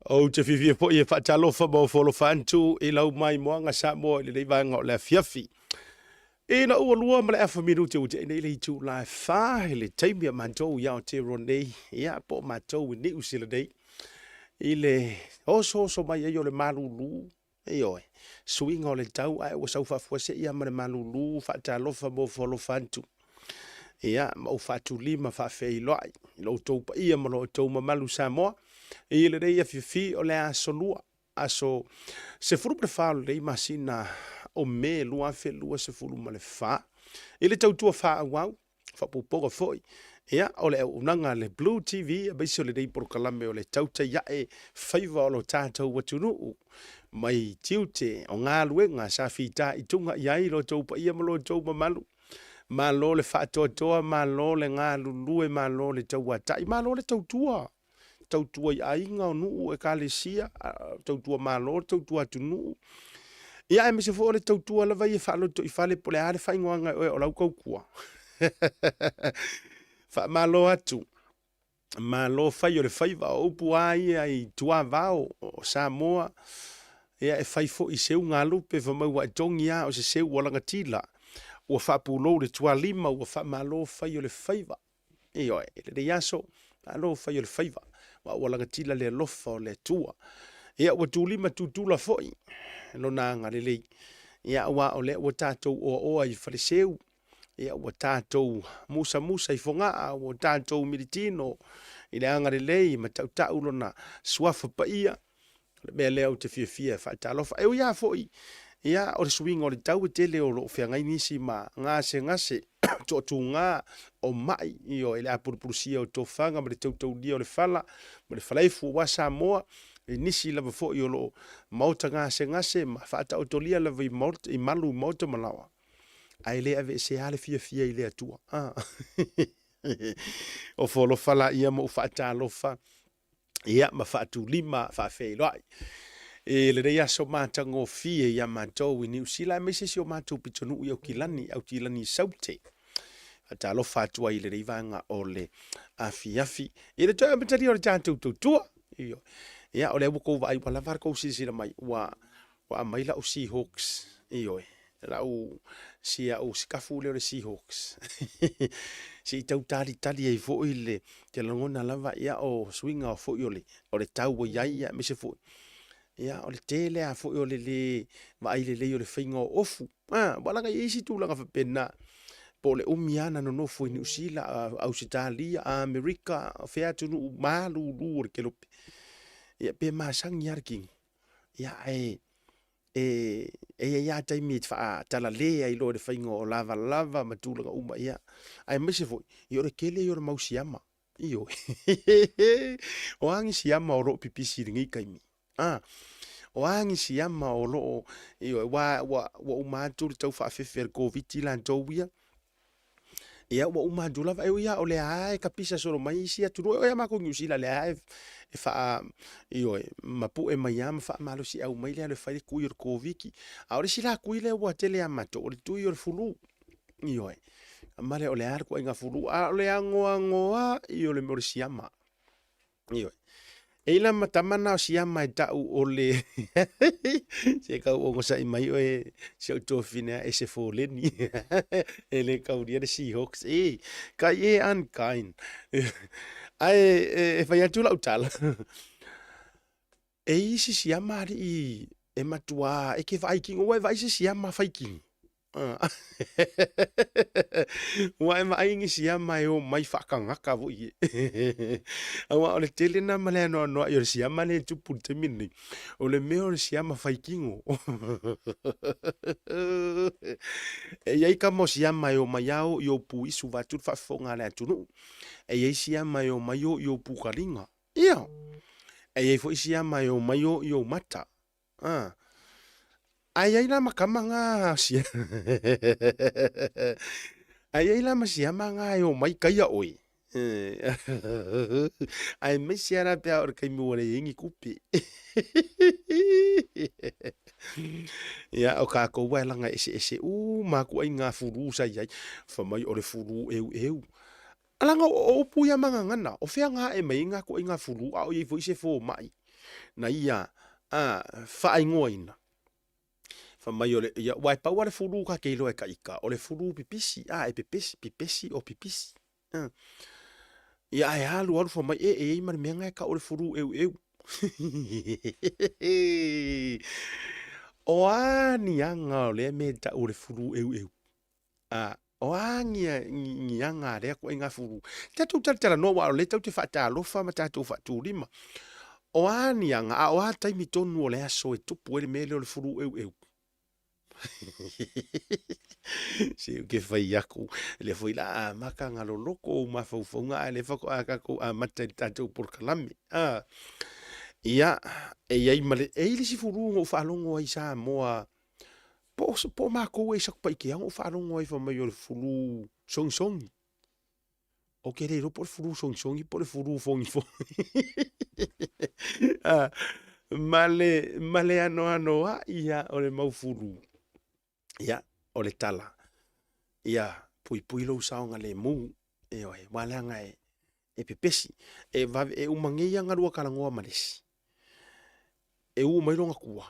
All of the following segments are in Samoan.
Ou te fiafia foi e faatalofa ma ofo alofa atu i lau maimoaga Samoa i lenei vaega o le afiafi. Ina ua 2:30 minute ua tea nei le itula e 4 i le taimi a matou i Aotearoa nei, ia po o matou i Niu Sila nei, i le osooso mai ai o le malulu, ioe, suiga o le tau ae ua sau faafuasei lava ma le malulu, faatalofa ma ofo alofa atu. Ia, ma ou faatulima faafeiloai i lo outou paia ma lo outou mamalu Samoa i lenei afiafi o le aso Lua, aso 14 o lenei masina o Me 2024, i le tautua faaauau faaopoopoga foi ia o le auaunaga a le Blue TV aemaise o lenei polokalame o le Tautai Ae Faiva o lo tatou atunuu mai tiute o galuega sa fitaituga i ai lo outou paia ma lo outou mamalu. Malo le faatoatoa, malo le galulue, malo le tauatai, malo le tautua. Tautua i aiga, o nuu, ekalesia, tautua malo, tautua atunuu. Ia aemaise foi o le tautua lava ia faalotoifale po o le a le faaigoaga e oe o lau tautua. Faamalo atu. Malo fai o le faiva, o upu lava ia i tuavao o Samoa, ia e fai foi i seugalupe fai mai ua e togi lava o se seu ua lagatila, ua faapulou le tualima, ua faamalo fai o le faiva. Ioe, i lenei aso, malo fai o le faiva, aua ua lagatila le alofa o le Atua. Ia ua tulima tutula foi lona agalelei, ia aua o lea ua tatou oaoa i faleseu, Ia ua tatou musamusa i Fogaa, ua tatou militino i le agalelei ma tautau lona suafa paia. O le mea lea ou te fiafia e faatalofa. E ui lava foi, ia, o le suiga o le tau e tele o lo o feagai nisi ma gasegase, toatuga o mai, ioe, i le apulupulusia o tofaga ma le tautaulia o le fala ma le falaefu aua Samoa, i nisi lava foi o lo o maota gasegase ma faataotolia lava i maota, i malu i maota ma laoa. Ae le aveesea lava le fiafia i le Atua. Ah. Ofo alofa laia ma ou faatalofa ia ma faatulima faafeiloai i lenei aso matagofie ia matou i Niu Sila aemaise si o matou pitonuu i Aukilani, Aukilani i Saute. Faatalofa atu ai i lenei vaega o le afiafi i le toe amatalia o le tatou tautua. Ia, o lea ua tou vaai ua lava le tou silasila mai ua Ua aumai lau Seahawks, ioe, lau si au sikafu lea o le Seahawks se i tau talitali ai foi le te lagona lava ia o suiga foi o le o le tau ua i ai ia aemaise foi ia o le tele lava foi o le lē vaai lelei o le faiga o ofu. A, ua laga i ai isi tulaga faapena po o le umi lava na nonofo i Niu Sila, Ausetalia, Amerika, o fea atunuu malulu o le kelope, ia pe masani lava le kino. Ia, ae e i ai lava taimi e faatalale ai loa i le faiga o lavalava ma tulaga uma, ia, aemaise foi, ia o le tele ia o le mau siama. Ioe. O a ni siama o lo o pipisi i lenei taimi? A, o a ni siama o lo o, ioe, ua, ua, ua uma atu le tau faafefe a le Koviti latou ia, Ia ua uma atu lava, e ui lava o lea lava e kapisa solo mai isi atunuu, e oo ia matou i Niu Sila, lea lava e faa, ioe, mapue mai lava ma faamalosiau mai le alu e fai le tui o le Koviti. A o le isi la tui lea ua tele ia matou, o le tui o le fulu, ioe. Ma le o le a le ituaiga fulu, a o le anoanoai o le mea o le siama. Ioe. E i la ma tama na o siama e tau o le se kau onosai mai oe si au tuafafine a e se foleni e le kaulia le Seahawks e kai e unkind ae e fai atu lau tala e i isi siama alii e matua e te vaai kino ua e vaai se siama fai kino Ua e vaai ni siama e omai faatagata foi e. Aua o le tele lena ma le anoanoai o le siama lea e tupu i le taimi lenei, o le mea o le siama faitino. E i ai tama o siama e omai lava o i ou puisu vaeatu le faafofoga a le atunuu. E i ai siama e omai o i ou pukaliga. Ia! E i ai foi siama e omai o i ou mata. A, ae i ai la ma tama na sia ae i ai la ma siama na e omai taia oe. Aemaise lava la pe a oo i le taimi ua leai ai ni tupe. Ia, o tatou lava e laga eseese uma atu ai na fulu sa i ai, fai mai o le fulu eueu. Leaga o upu ia ma gagana, o fea na ae mai ai na ituaiga fulu a o i ai foi se fomai. na ia faaigoaina. Fai mai o le, ia, aua e pau lava le fulu ta te iloa e ta ita, o le fulu pipisi, a, e pepesi, pipesi o pipisi. A. Ia ae alu alu fai mai, e, e i ai ma le mea lena e tau o le fulu eueu. O a ni aga o lea mea e tau o le fulu eueu? A, o a ni, ni, ni aga a lea ituaiga fulu? Tatou talatalanoa aua o lea tatou te faatalofa ma tatou faatulima. O a ni aga, a o a taimi tonu o le aso e tupu ai le mea lea o le fulu eueu? Se ou te fai atu, lea foi la a amata ona loloto ou mafaufauga a lea faatoa tatou amata i le tatou polokalame. A, ia, e i ai ma le, e i ai le isi fulu na ou faalogo ai i Samoa, po o, po o matou ea i Satupaitea na ou faalogo ai fai mai o le fulu sogisogi. Ou te le iloa po o le fulu sogisogi po o le fulu fogifogi. Ah, ma le, ma le anoanoai lava o le mau fulu. Ia, o le tala, ia puipui lou saogalemu, ioe, aua leaga e, e pepesi. E vave, e uma nei lava ona lua talanoa ma le isi, e u mai lona tua,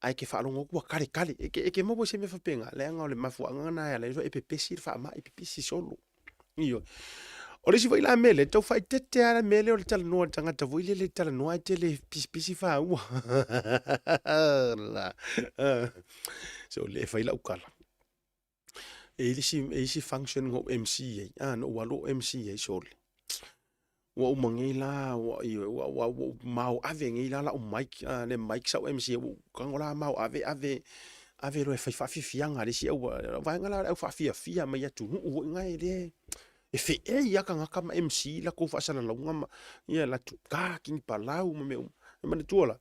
ae e te faalogo atu ua tale tale. E te, e te maua i se mea faapena, leaga o le mafuaaga lena e ala ai e pepesi le faamai, pipisi solo. Ioe. O le isi foi la mea lea, tau faaeteete lava le mea lea o le talanoa a le tagata foi lele e talanoa ae tele pisipisi faua. La. So le fai lau tala. E i ai le isi function na ou MC ai, a, na ou alu ou MC ai, sole. Ua uma nei la, ua, ioe, ua, ua, ua ou maoave nei la lau mic, a, le mic sa ou MC ai, ua ou tago la maoave ave, ave loa e fai faafiafiaga a le isi au, vaega la o le au faafiafia mai atunuu foi na e le, e feei lava tagata ma MC latou faasalalauga ma, ia latou ta tinipalau ma mea uma. E manatua la,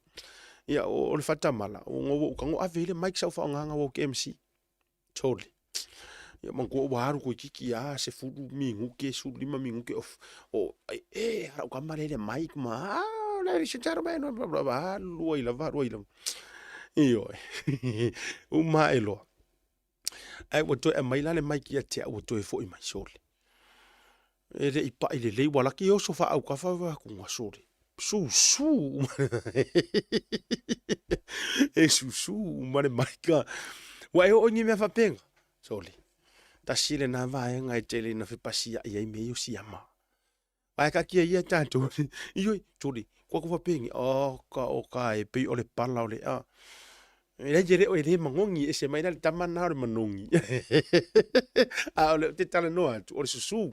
ia o le faatamala, ua ou tago ave ai le mic sa ou faaaogaina ou te MC. Sole. Ia manatua ua alu toeitiiti a 10 minute, 15 minute o, o e, a lau tama lea i le mic ma, ah, ladies and gentlemen, bla, bla, bla, alu ai lava, alu ai lava. Ioe. Uma ae loa. Ae ua toe aumai la le mic ia te au ua toe foi mai, sole. E le i pai lelei, ua laki oso faaautafa fai atu, ua sole, susu uma. E susu uma le mic. Ua e oo i ni mea faapena? Sole, tasi lena vaega e tele ina fepasiai ai mea ia o siama. Ae taatia ia tatou, ioe, sole, kua ku faapeni, oka, oka, e pei o le pala o le a. E leai e le o e le manogi, ese mai la le tama lena o le manogi. A o lea ou te talanoa atu, o le susu.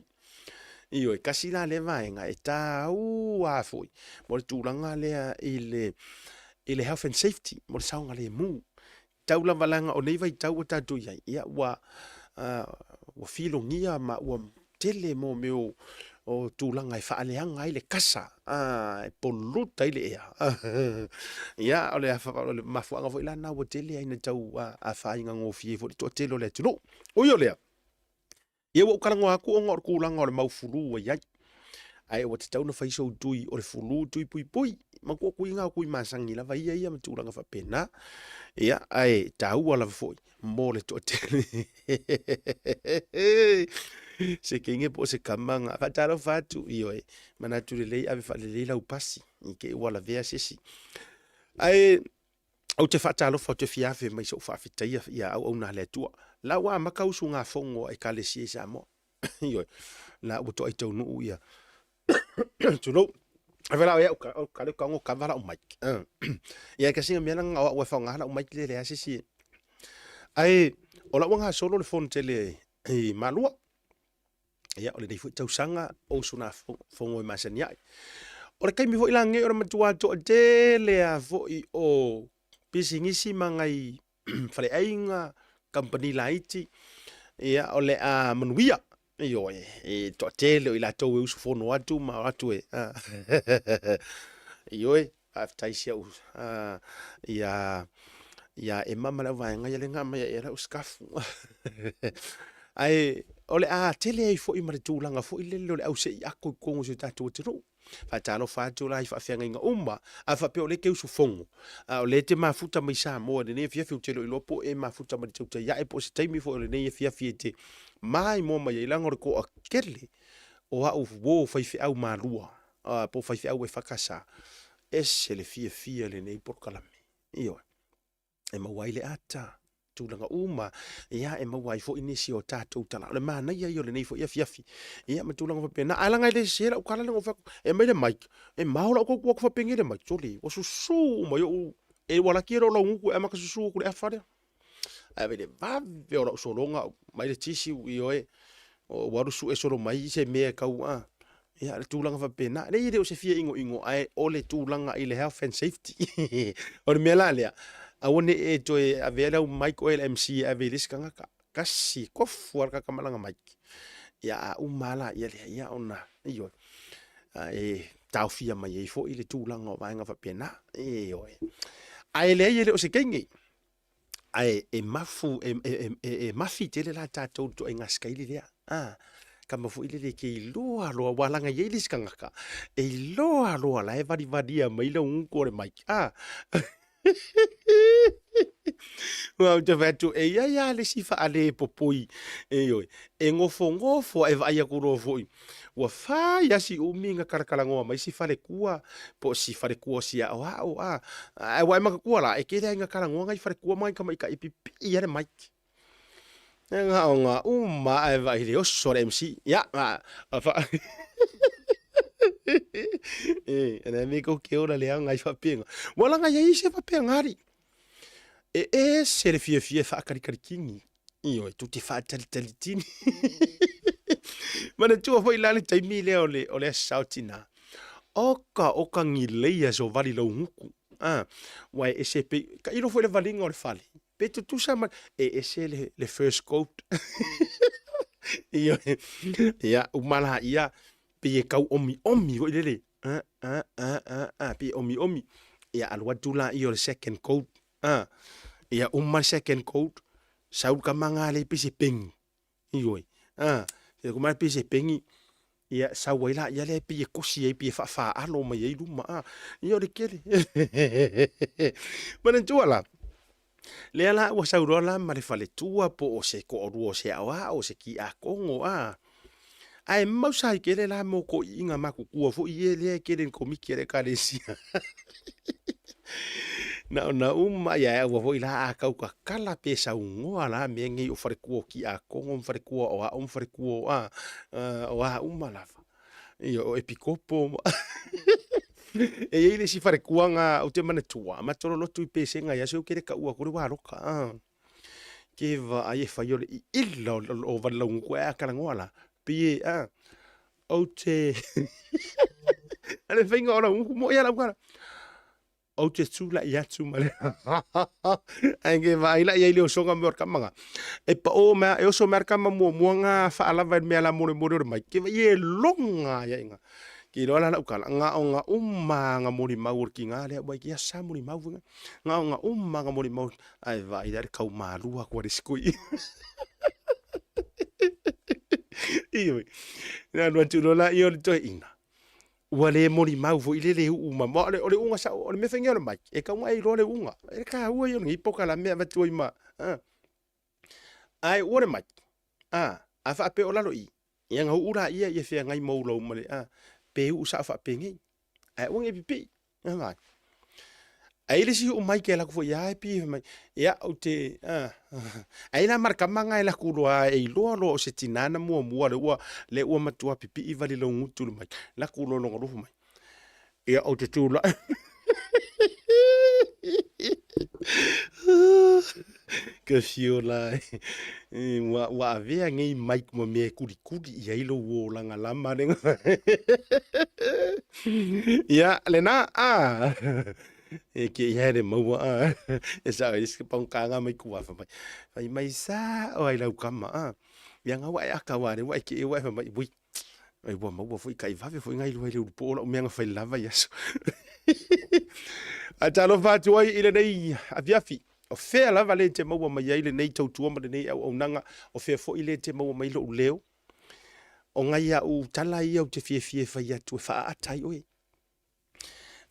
Ioe, tasi la lea vaega e taua foi mo le tulaga lea i le, i le health and safety, mo le saogalemu. Tau lava leaga o nei vaitau ua tatou i ai, ia ua, ua filogia ma ua tele mo mea o, o tulaga e faaleaga ai le kasa, e poluta ai le ea. Ia, o le o le mafuaaga foi la lena ua tele ai ina tau afaina gofie ai foi le toatele o le atunuu. Ui o lea, ia ua ou talanoa atu ona o le tulaga o le mau fulu ua i ai. Ae ua tatau ona fai sou tui o le fulu tui puipui. Manatua o tui na o tui masani lava ia ia ma tulaga faapena. Ia, ae taua lava foi mo le toatele. Se teine po o se tama na faatalofa atu, ioe, manatu lelei ave faalelei lau pasi i te i ua lavea se isi. Ae ou te faatalofa, ou te fia afe mai sou faafetaia ia auauna a le Atua. La ua amata usugafono a Ekalesia i Samoa. Ioe, la ua toai taunuu ia tulou. Ai fela ia uka o kale uka ngo kava lau mic. Ia kasi nga mea langa o au e whaonga lau mic le lea sisi. Ai o lau anga solo le phone tele i Malua. Ia o lenei foi tausaga o usuna fongo e masani ai. O le taimi foi la nei o le matua toatele a foi o pisinisi ma ngai faleaiga, kamupani laiti, ia, o le a manuia. Ioe, e toatele o i latou e usufono atu ma o atu e, ioe, faafetai si au, ia, ia Emma ma le auvaega ia lea na aumai ai lau sikafu. Ae o le a tele ai foi ma le tulaga foi lele o le ausei ako i totonu o si o tatou atunuu. Faatalofa atu la i faafeagaiga uma, a faapea o lea e te usufono, a o lea e te mafuta mai Samoa i lenei afiafi, ou te le o iloa po o e mafuta mai le tautai ae po o se taimi foi o lenei afiafi e te maimoa mai ai, leaga o le toatele o au uo faifeau malua, po o faifeau EFKS. Ese le fiafia i lenei polokalame. Ioe. E maua ai le ata, tulaga uma, ia, e maua ai foi nisi o tatou tala. O le manaia ia o lenei foi afiafi, ia, ma tulaga faapena. Ae leaga e le sese lau tala lea na ou fai atu, e aumai le mic, e mao lau tau tu atu faapenei le mic, sole, ua susu uma i ou, e ua laki e lou laugutu e amata susu atu i le afa lea. Ae vaai i le vave o lau sologa, mai le tissue, ioe, ua alu sue solo mai se mea e tau, a, ia, le tulaga faapena. Leai, e le o se fia inoino, ae o le tulaga i le health and safety. O le mea la lea, aua ne i e toe avea lau mic oe le MC e ave i le isi tagata. Tasi, tofu lava le tagata ma lana mic. Ia, a uma lava la lea, ia ona, ioe, e taofia mai ai foi le tulaga o vaega faapena. Ioe. Ae leai e le o se teine. Ae e mafu, e, e, e, e mafi tele la tatou i le ituaiga sikaili lea. A, kama foi lele ke iloa loa, ua laga i ai le isi tagata, e iloa loa la e valivalia mai le ugutu o le mic. A, Ua ou te fai atu, e i ai lava le isi faalepopoi, ioe, e nofonofo lava e vaai atu loa foi, Ua fai lava si umi na talatalanoa mai si faletua po o si faletua o si aoao a. Ae ua e manatua la, e tele lava ina talanoa nai faletua ma nai tamaitai e pipii lava le mic. E na ona uma lava ae vaai i le oso a le MC. Ia, a fa E, o le a mea tou te ola leaga ai faapena. Ua laga i ai isi e faapena alii. E ese le fiafia e faatalitalitini. Ioe, tou te faatalitalitini. Manatua foi la le taimi lea o le, o le Aso Sa o Tina. Oka, oka gileia so vali laugutu. Ah, ua e ese pei, tailo foi le valiga o le fale. Pe tutusa ma, e ese le, le first coat. Ioe, ia, uma laia, pei e tau omiomi foi lele. Ah, ah, ah, ah, ah, pei e omiomi. Ia, alu atu laia o le second coat. A, ia uma le second coat, sau le tama na lea pei se peni, ioe, a, ia kuma pei se peni, ia sau ai laia lea pei e kosi ai pei e faafaalo mai ai luma, a, ia o le kele. Manatua la, lea la ua sau loa la ma le faletua po o se toalua o se aoao, o se kiakono, a, ae mau sa i kele la mo toeaiina matutua foi ia lea e kele i le komiti a le ekalesia. Na ona uma ia e aua foi la a tau tatala pe saunoa la mea nei o faletua o kiakono ma faletua o aoao ma faletua o a, o a uma lava. Ia o epikopo ma E i ai le isi faletua na ou te manatua, matou lolotu i Pesega i aso ia ou te le taua atu le ualoka. Ke vaai e fai o le iila o Valelaugutu ae a talanoa la, pei e a, ou te a le faiga o laugutu moʻi a lau tala. Ou te tulai atu ma le ae ke vaai la i ai le osoga me o le kama nga. E pao mea, e oso mea le kama muamua nga faalava i le mea la molemole o le mai. Ke vaai e loga ia inga. Ke iloa la lau tala, nga o nga uma nga molimau o le tiga lea, ua i ke aso sa molimau foi nga. Nga o nga uma nga molimau Ae vaai la le kau malua atu a le isi kui. Ioe. Na alu atu loa laia o le toeaina, ua le molimau foi le le uu ma o le, o le uga sao, o le mea faigea o le mic, e tatau ona e iloa le uga. E taua ia o lenei polokalame e avatu ai ma, a. Ae uua le mic, a, a faapea o lalo i i, ia ona uu laia ia feagai ma ou lau ma le, a, pe uu sao faapenei. Ae aua ne i pipii. Ae i ai le isi uu mai ke alu atu foi lava e pei fai mai, ia ou te, ae i ai la ma le tama lena e alu atu loa e iloa loa o se tina na muamua lea ua, lea ua matua pipii vale laugutu i le mic, alu atu loa lona lua fai mai, ia ou te tulai Ka fiu la ua, ua avea nei mic ma mea e kulikuli i ai lou olaga lama lena. Ia, lena, a, e ke ia le maua, a, e sao ai se paukanga mai kua fai mai. Fai mai sa o ai lau kama, a. Ia nga ua e aka ua le ua e ke e ua e fai mai, ui, ai ua maua foi kai vave foi ngai lua i le ulu po o lau mea na fai lava i aso. Ae talofa atu ai i lenei afiafi. O fea lava le te maua mai ai lenei tautua ma lenei auaunaga, o fea foi le te maua mai lou leo. O ngai au tala ia ou te fiafia e fai atu e faaata ai oe.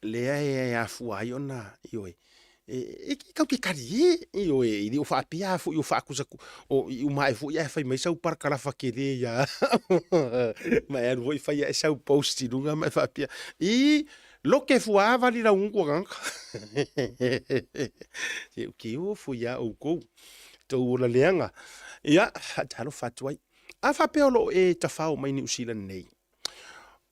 Lea e afua ai ona, ioe, e tau te tali e, ioe, e le o faapea lava foi o faakusa o i uma ae foi ae fai mai sau parakalafa kele ia ma e alu foi fai ae sau post i luga ma e faapea, i. Loke fua avali lau uku aganga. Se uki ufu ia oukou. Tou ola leanga. Ia, talofa atu ai. A faapea o lo o e tafao mai Niu Sila nei,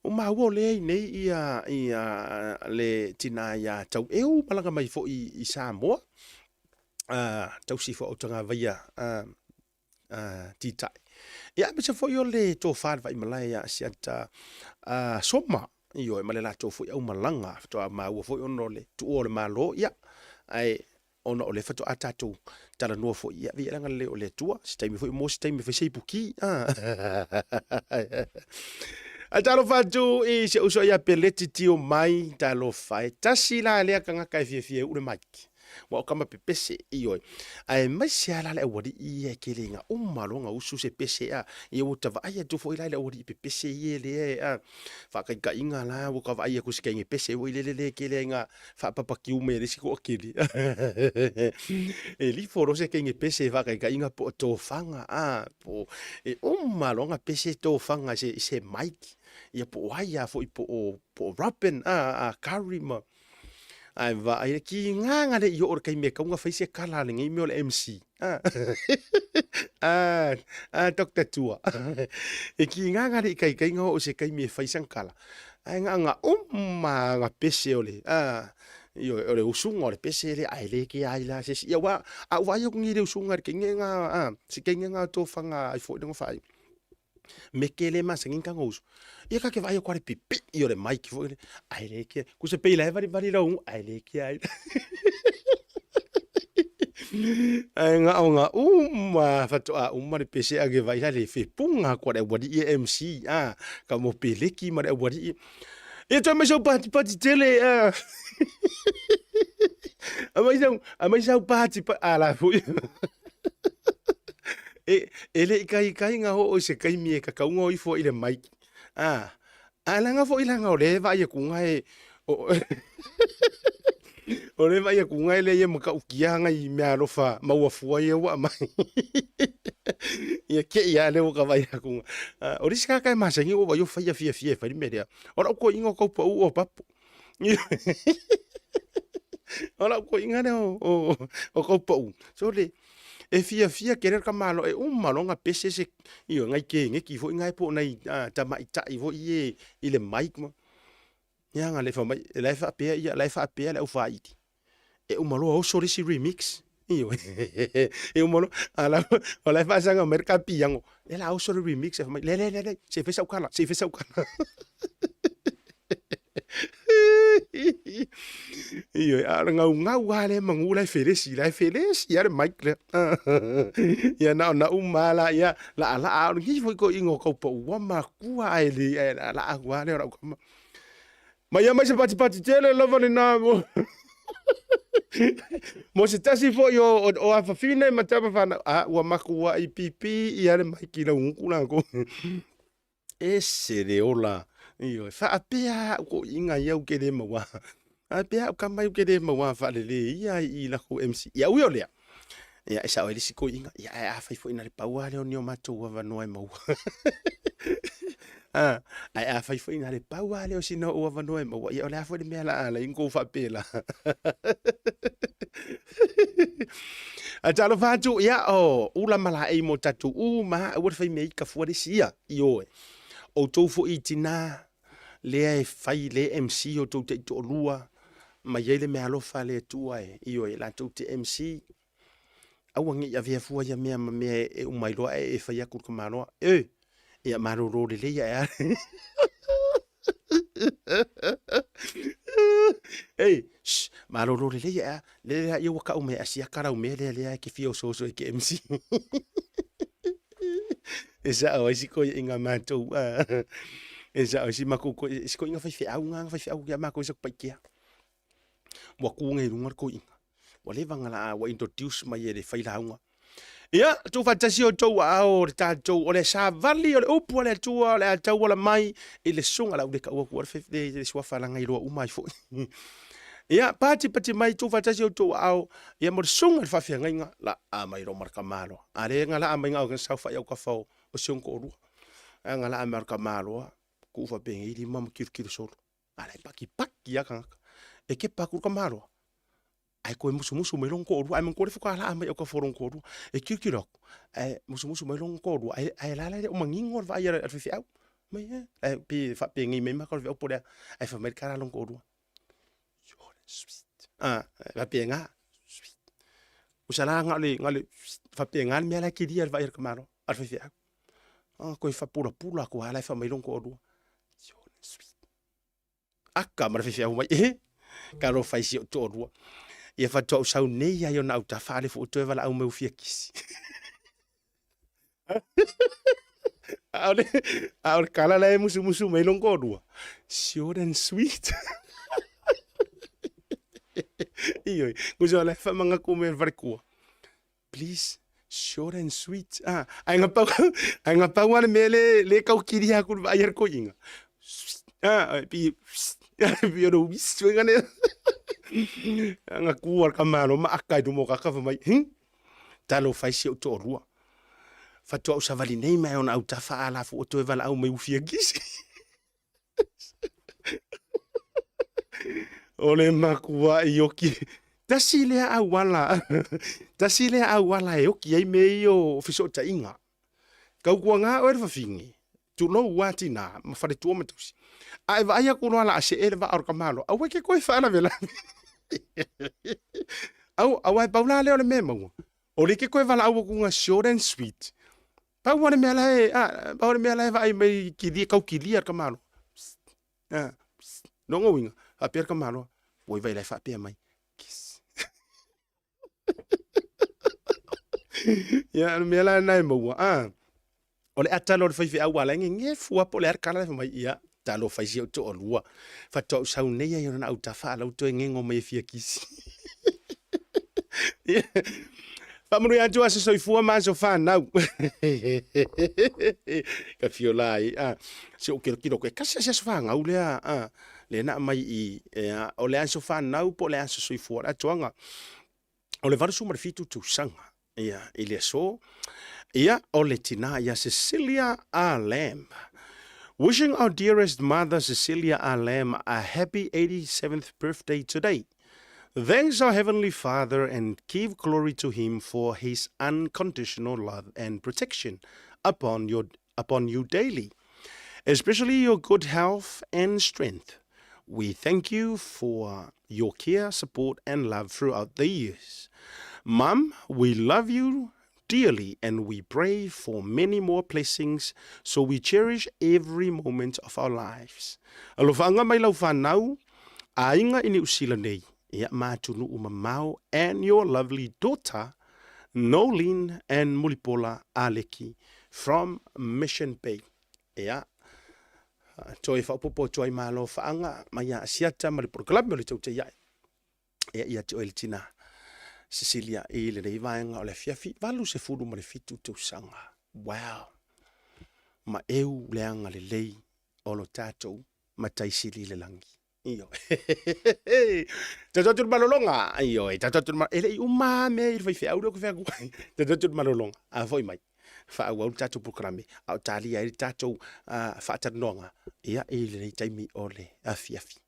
ua maua o lea i nei ia, ia le tina ia Taueu malaga mai foi i Samoa, tausi foi o Tagavaia Titai. Ia, aemaise foi o le tofa le Vaimalae ia Asiata Soma, ioe, ma le latou foi aumalaga, faatoa maua foi ona o le tuua o le Malo, ia, ae ona o lea faatoa tatou talanoa foi, ia, viia le agalelei o le Atua, se taimi foi mo se taimi e fai se ipuki. Ae talofa atu i si ou uso ia Peleti Tio mai, talofa e tasi la lea tagata e fiafia e uu le mic. Ua o kama pepese, ioe. Aemaise lava la le aualii ia e tele ina uma loa ona usu se pese a, ia ua ta vaai atu foi la i le aualii pepese ia lea e a, faataitaiga la ua ta vaai atu i se teine pese foi lele lea e tele ai ina faapapakiu mai e le isi toatele. E lifo loa se teine pese faataitaiga po o tofaga a, po o, e uma loa ona pese tofaga i se mic, ia po o ai lava foi po o Robin a, a Curry ma Ae vaai le kigaga le i oo i le taimi e tatau ona fai se tala a lenei mea o le MC. A, a Doctor Tua. E kigaga le i taitai ona oo i se taimi e fai sana tala. Ae na ona uma lava ona pese o le, a, ioe, o le usuga o le pese lea, ae le kea ai la se isi. Ia aua a ou vaai atu nei i le usuga i le teine lena, a, si teine lena o tofaga ai foi lona faaiuga. Meke le masani ona tago usu. Ia ta te vaai atu lava i le pipii o le mic foi lea, ae le kea. Tusa pei la e valivali lau ugu, ae le kea ai. Ae na ona uma faatoa uma le pese ae vaai la le fepuga atu a le aualii e MC, a, ka mo peleki ma le aualii. Ia toe mai sau patipati tele, a. Aumai sau, aumai sau patipati, a la foi. E, e le i taitai na oo i se taimi e tatau ona o ifo ai i le mic. A, ae leaga foi leaga o lea e vaai atu na e, o, o lea e vaai atu na e leai e matautia nai meaalofa maua fua ia ua aumai. Ia te i lava lea ua ta vaai atu. O le isi tagata e masani ua vaai o faia fiafia e fai le mea lea. O lau toeaina o tau pau o papo. O lau toeaina lea o tau pau. Sole, e fiafia tele le tamaloa e uma loa ona pese se, ioe, nai keneti foi na po o nai tamaitai foi ia i le mic ma. Ia na le fai mai, la e faapea ia, la e faapea le aufaili, e uma loa oso le isi remix. Ioe. E uma loa, a la, o la e faasaga mai le ta piano, lea la oso le remix, e fai mai, le, le, le, le, se i fai sau tala, se i fai sau tala. Ioe, a o le gaugau lava lea manu la e felesi, la e felesi lava le mic lea. Ia na ona uma lava la, ia laalaa, o lenei foi toeaina o Taupou ua matua ae le, ae laalaa atu lava lea o lau tama. Ma ia mai se patipati tele lava lena mo mo se tasi foi o, o, o afafine ma tama fanau. A, ua matuai pipi ia le mic i lau gutu latou. Ese le ola. Ioe, faapea au toeaiina ia ou te le maua. Faapea au tama ia ou te le maua faalelei ia i latou MC. Ia ui o lea, ia e sao ai le isi toeaiina, ia ae afai foi na o le pau lava lea o ni o matou avanoa e maua. A, ae afai foi na o le pau lava lea o sina ou avanoa e maua, ia o le a foi le mea o le a ala ai ona outou faapela. Ae talofa atu, ia o ula ma laei mo tatou uma, aua le fai mea ika fua le isi ia. Ioe. Outou foi i tina lea e fai le MC outou taitoalua ma i ai le meaalofa a le Atua e, ioe, latou te MC. Aua ne i avea fua ia mea ma mea e uma ai loa ae e fai atu i le tamaloa, e, ia malolo lelei ae a. Ei, shh, malolo lelei ae a. Lea ia ua tau mai e Asiata lau mea lea lea e te fia osooso i ke MC. E sao ai si toeaiina matou, e sao ai si matou toeaiina, si toeaina faifeau na, faifeau ia matou i Satupaitea. Ua tu nei i luga le toeaina, ua leva ona laa, ua introduce mai e le failauga. Ia, tuufaatasi outou aao o le tatou, o le savali o le upu a le Atua o le a tauala mai i le susuga, o le a ou le taua atua le suafa leaga e iloa uma ai foi. Ia, patipati mai, tuufaatasi outou aao, ia mo le susuga i le faafeagaiga, laa mai loa ma le tamaloa. A lea na laa mai na o na saofai autafa o si ona toalua. A na laa mai o le tamaloa, tuu faapenei lima ma tilotilo solo. A la e patipati. laki lava tagata. E kepa atu i le tamaloa, ae toe musumusu mai lona toalua, ae manatua le faatoa laa mai autafa o lona toalua. E tilotilo atu, ae musumusu mai lona toalua, ae ae la la e le o manino le vaai a le faifeau. Mai e, ae pei e faapenei mai maka o le faifeau po o le a, ae fai mai le tala a lona toalua, faapena. Usa la na o le, na o le faapena le mea la e kilia i le vaai a le tamaloa, a le faifeau. Toe faapulapula atu lava la e fai mai lona toalua. Aka ma le faifeau mai, e, talofa i si ou toalua. Ia faatoa ou sau nei lava i ona autafa, a o lea foi ua toe valaau mai ua fia kisi. A o le, a o le tala la e musumusu mai lona toalua, short and sweet. Ioe, tusa o la e faamanatu mai e le faletua, please short and sweet. Ah, ae na pau, ae na pau lava le mea le, le tau kilia atu i le vaai a le toeaina. Ah, pi, pi o le uisi foi ngane. Na tu a le tamaloa ma aka i luma o tagata fai mai, hi, talofa e si ou toalua. Faatoa ou savali nei mai ona autafa a la foi ua toe valaau mai ua fia kisi. O le matuai oki. Tasi lea auala, tasi lea auala e oki ai mea ia o fesootaiga. Tautuana oe le fafine, tulou lava tina ma faletua ma tausi. A e vaai atu loa o le a see le vaa o le tamaloa, aua e te toe faalavelave. Au, aua e pau la lea o le mea e maua, o lea e te toe valaau atu na short and sweet. Pau lava le mea la e, a, pau le mea la e vaai mai kilia, tau kilia le tamaloa. A, lona uiga, faapea le tamaloa, oi vai la e faapea mai, kiss. Ia, o le mea la lena e maua, a, o le ata loa o le faifeau aua o la e gegefu lava po o le a le tala la e fai mai, ia, talofa e si ou toalua, faatoa ou sau nei lava i ona autafa a o la ua toe gego mai e fia kisi. Faamanuia atu aso soifua ma aso fanau. Ka fio la ai, a, si ou tilotilo atu, e tasi lava si aso fanau lea, a, lea na aumai i i, o le aso fanau po o le aso soifua o le atoaga o le 87 tausaga ia, i le aso. Ia, o le tina ia Cecilia A. Lamb. Wishing our dearest mother Cecilia A. Lamb a happy 87th birthday today. Thanks our Heavenly Father and give glory to Him for His unconditional love and protection upon, your, upon you daily, especially your good health and strength. We thank you for your care, support, and love throughout the years. Mum, we love you dearly and we pray for many more blessings so we cherish every moment of our lives. Alofaga mai lau whanau, aiga i Niu Sila nei, ia ma atunuu mamao and your lovely daughter, Nolene and Mulipola Aleki from Mission Bay. Ia, toe faaopoopo atu ai ma alofaaga mai ia Asiata ma le polokalame o le Tautai Ae. Ia, ia te oe le tina Cecilia i lenei vaega o le afiafi, 87 tausaga. Wow! Ma eu le agalelei o lo tatou Matai Sili i le lagi. Ioe. Tatou atu i le malologa. Ioe, tatou atu i le malologa. E le i uma lava mea i le faifeau lea ou te fai atu ai. Tatou atu i le malologa. A foi mai, faaauau le tatou polokalame, a o talia ai le tatou faatalanoaga ia, i lenei taimi o le afiafi.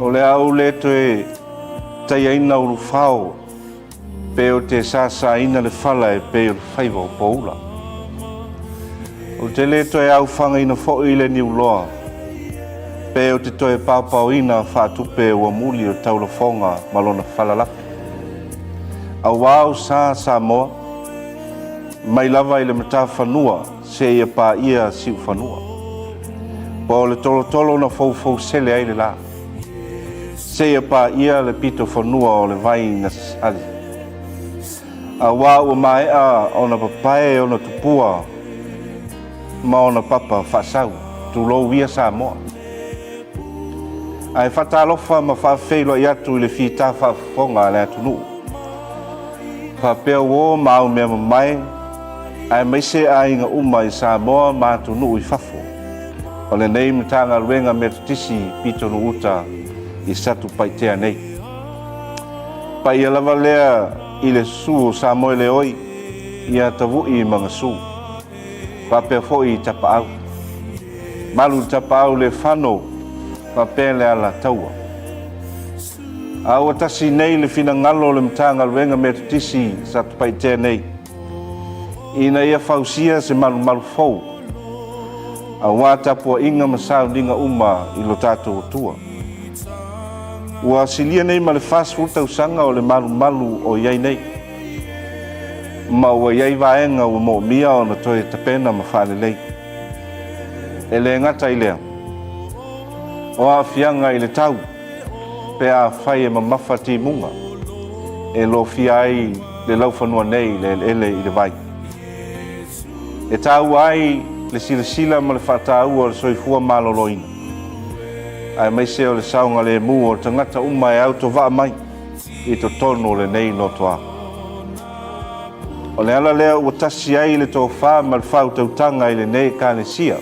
O le a ou le toe taiaina ulufao Pe ou te sāsāina le fala e pei o le faiva o Poula. Ou te le toe aofagaina foi le niuloa, pe ou te toe paopaoina faatupe ua muli o taulafoga ma lona falalapi. Auā o sa Samoa, mai lava i le matafanua seia paia siufanua. Po o le tolotolo na foufousele ai le la. Seia paia le pito fanua o le vai na sali. Auā ua maea ona papae ona tupua ma ona papa faasau, tulou ia Samoa. Ae faatalofa ma faafeiloai atu i le fita faafofoga a le atunuu. Faapea uo ma au mea mamae, aemaise aiga uma i Samoa ma atunuu i fafo o lenei Matagaluega Metotisi Pitonuu-uta i Satupaitea nei. Paia lava lea i le susu o Samoeleoi ia Tavu'i ma Gasu, faapea foi i Tapaau. Malu i Tapaau le fano faapea le Alataua. A ua tasi nei le finagalo o le Matagaluega Metotisi Satupaitea nei ina ia fausia se malumalu fou aua tapuaiga ma sauniga uma i lo tatou Atua. Ua silia nei ma le 40 tausaga o le malumalu o i ai nei, ma ua i ai vaega ua moomia ona toe tapena ma faalelei. E le gata i lea, o aafiaga i le tau pe afai e mamafa timuga e lofia ai le laufanua nei i le eleele i le vai. E taua ai le silasila ma le faataua o le soifua maloloina, aemaise o le saogalemu o tagata uma e autovaa mai i totonu o lenei notoa. O le ala lea ua tasi ai le tofa ma le faautautaga i lenei Ekalesia,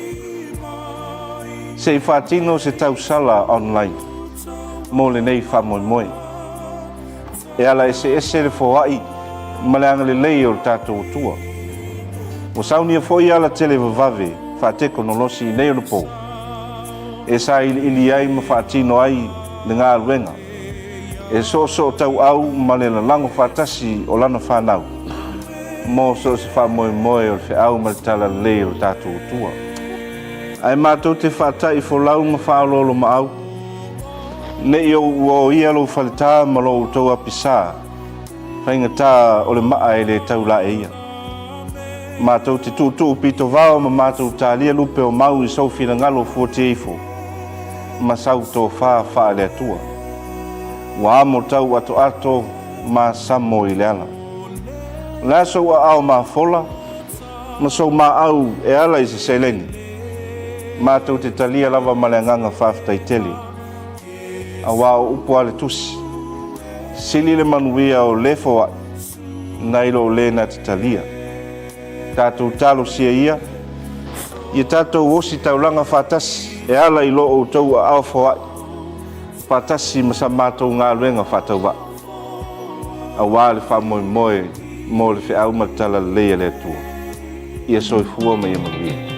se i faatino se tausala online mo lenei faamoemoe. E ala eseese le foai ma le agalelei o le tatou Atua. Ua saunia foi ala televavave faatekonolosi i nei onapo e sailiili ai ma faatino ai le galuega e soosootauau ma le lalago faatasi o lana fanau mo so o se faamoemoe o le feau ma le talalelei o le tatou Atua. Ae matou te faata'i folau ma faaoloolomaau, ne i ou uaoia lou faletā ma lo outou apisā faigata o le maa e le tau laeia. Matou te tuutuu pitovao ma matou talia lupe o mau i sou finagalo fuatia ifo ma sau tofa faale-Atua. Ua amo tau atoato ma samo i le ala. O le a sou aao mafola ma sou maau e ala i se seleni? Matou te talia lava ma le agaga faafetai tele, aua o upu a le Tusi, Sili le manuia o le foai nai lo le na te talia. Tatou talosia ia, ia tatou ositaulaga faatasi e ala i lo outou aao foai faatasi ma sa matou galuega faatauvaa, aua le faamoemoe mo le feau ma le talalelei a le Atua. Ia soifua ma ia manuia.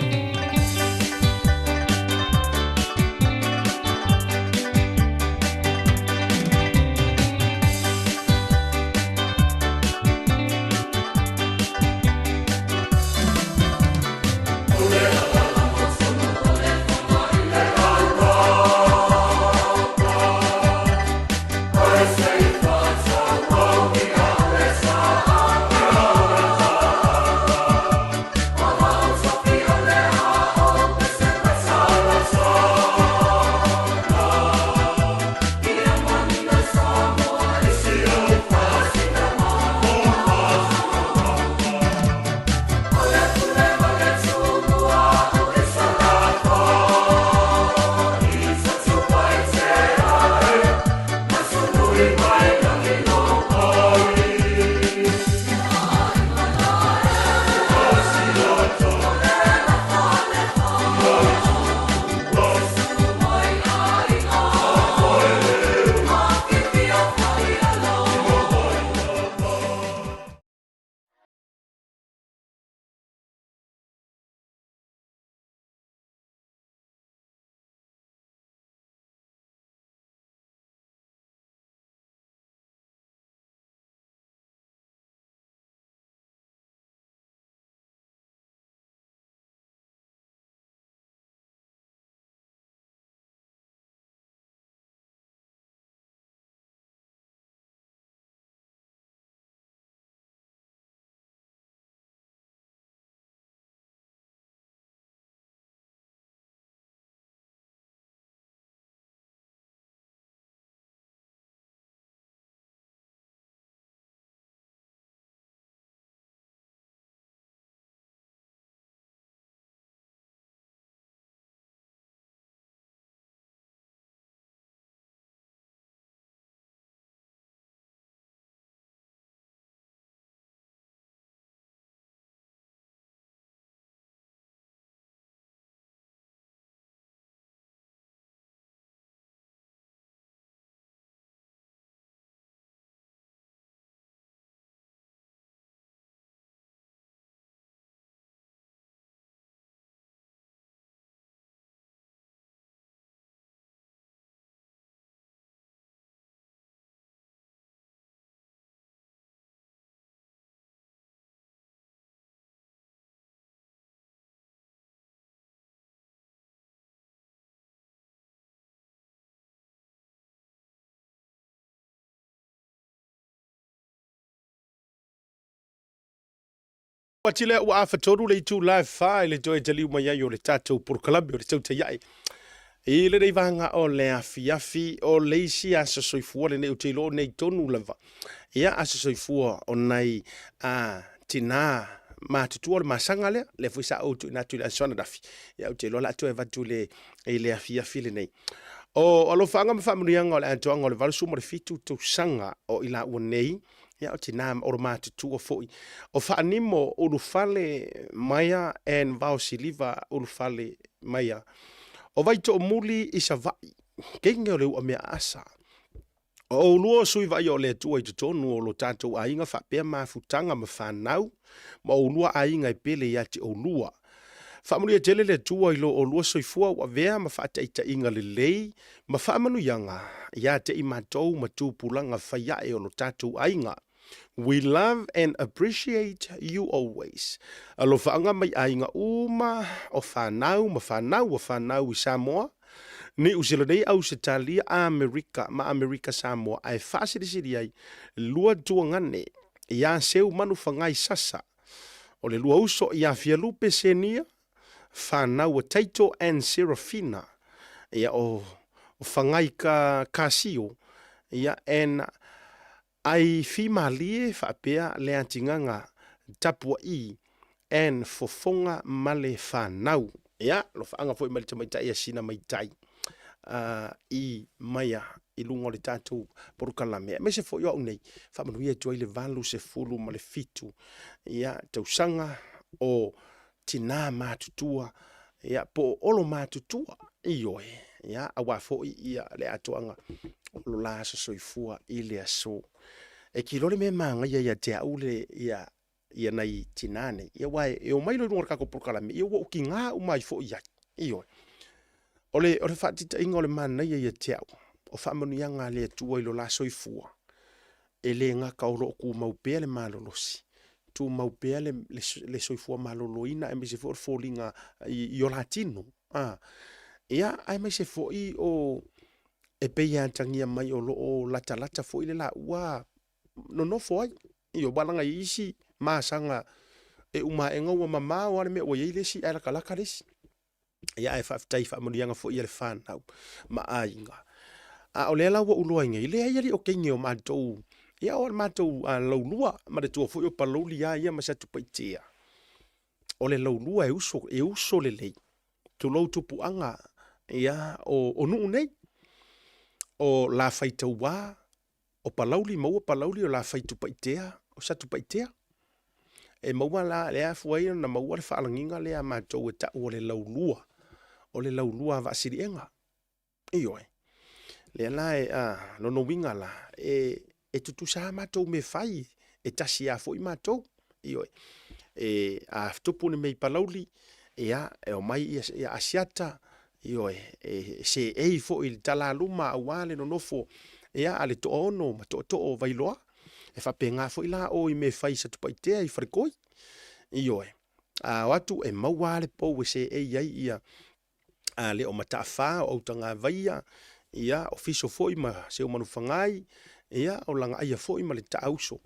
Ati lea ua afatolu le itula e fa i le toe taliu mai ai o le tatou polokalame o le Tautai Ae. I lenei vaega o le afiafi o le isi aso soifua lenei ou te iloa o nei tonu lava. Ia aso soifua o nai a tinā matutua o le masaga lea, lea foi sa ou tuuina atu i le aso ananafi. Ia ou te iloa o le a toe avatu i le, i le afiafi lenei. O alofaaga ma faamanuiaga o le atoaga o le 87 tausaga o i laua nei, ia o tinā o le matutua foi. O Faanimo Ulufale Maia and Vaosiliva Ulufale Maia. O Vaitoomuli i Savaii, kenge o le ua mea asa. O oulua o sui vaaia o le Atua i totonu o lo tatou aiga faapea mafutaga ma fanau, ma oulua aiga e pele ia te oulua. Faamanuia tele le Atua i lo oulua soifua ua avea ma faataitaiga lelei ma faamanuiaga ia te i matou ma tupulaga fai ae o lo tatou aiga. We love and appreciate you always. Alofaaga mai aiga uma o fanau ma fanau o fanau i Samoa, Niu Sila nei, Ausetalia, Amerika ma Amerika Samoa ae faasilisili ai lua tuagane ia Seumanufagai Sasa o le lua uso ia Fialupe Senia, fanau a Taito and Serafina ia o Fagai Kasio ia and Ai Fimalie faapea le atigaga tapua'i and fofoga ma le fanau. Ia, alofaaga foi mai le tamaitai a Sina Maitai i maia i luga o le tatou polokalame, aemaise foi o au nei, faamanuia atu ai le 87 ia, tausaga o tinā matutua, ia, po o olo matutua, ioe, ia, aua foi ia le atoaga o lo la aso soifua i le aso. E kilo le mea magaia ia te au le, ia, ia nai tinā nei, ia aua e omai loa i luga o le tatou polokalame, ia ua ou kigā uma ai foi i ai, ioe. O le, o le faataitaiga o le manaia ia te au, o faamanuiaga a le Atua i lo la soifua, e le gata o lo o tumau pea le malolosi, tumau pea le, le, le soifua maloloina aemaise foi o le foliga i, i o la tino. A, ia, aemaise foi o e pei e atagia mai o lo o latalata foi le laua nonofo ai. Ioe, aua leaga e i ai isi masaga e uma aega ua mamao lava le mea ua i ai le isi ae latalata le isi. Ia ae faafetai i faamanuiaga foi a le fanau ma aiga. A o lea la ua ou iloa ai nei, leai alii o teine o matou, ia o le matou laulua ma le tua foi o Palauli a ia ma Satupaitea. O le laulua e uso, e uso lelei, tulou tupuaga, ia, o nuu nei. O Lafaitauā, o Palauli, maua Palauli, o Lafaitupaitea, o Satupaitea. E maua la, lea afua ai ona maua le faalagiga lea a matou e tau o le laulua, o le laulua a Vaasiliega. Ioe. Lea la e, a, lona uiga la, e, e tutusa lava matou mea fai, e tasi lava foi matou. Ioe. E, a tupu ni mea i Palauli, ia, e omai ia, ia Asiata, Ioe, e seei foi i le talaluma aua le nonofo ia a le toaono ma tootoo o Vailoa. E faapena foi la o i mea fai i Satupaitea i Faletoi. Ioe, a o atu e maua lava le pou e seei ai ia a le o Mataafa, o Autagavaia, ia, o Fiso foi ma Seumanufagai, ia, o Lagaaia foi ma le Taauso.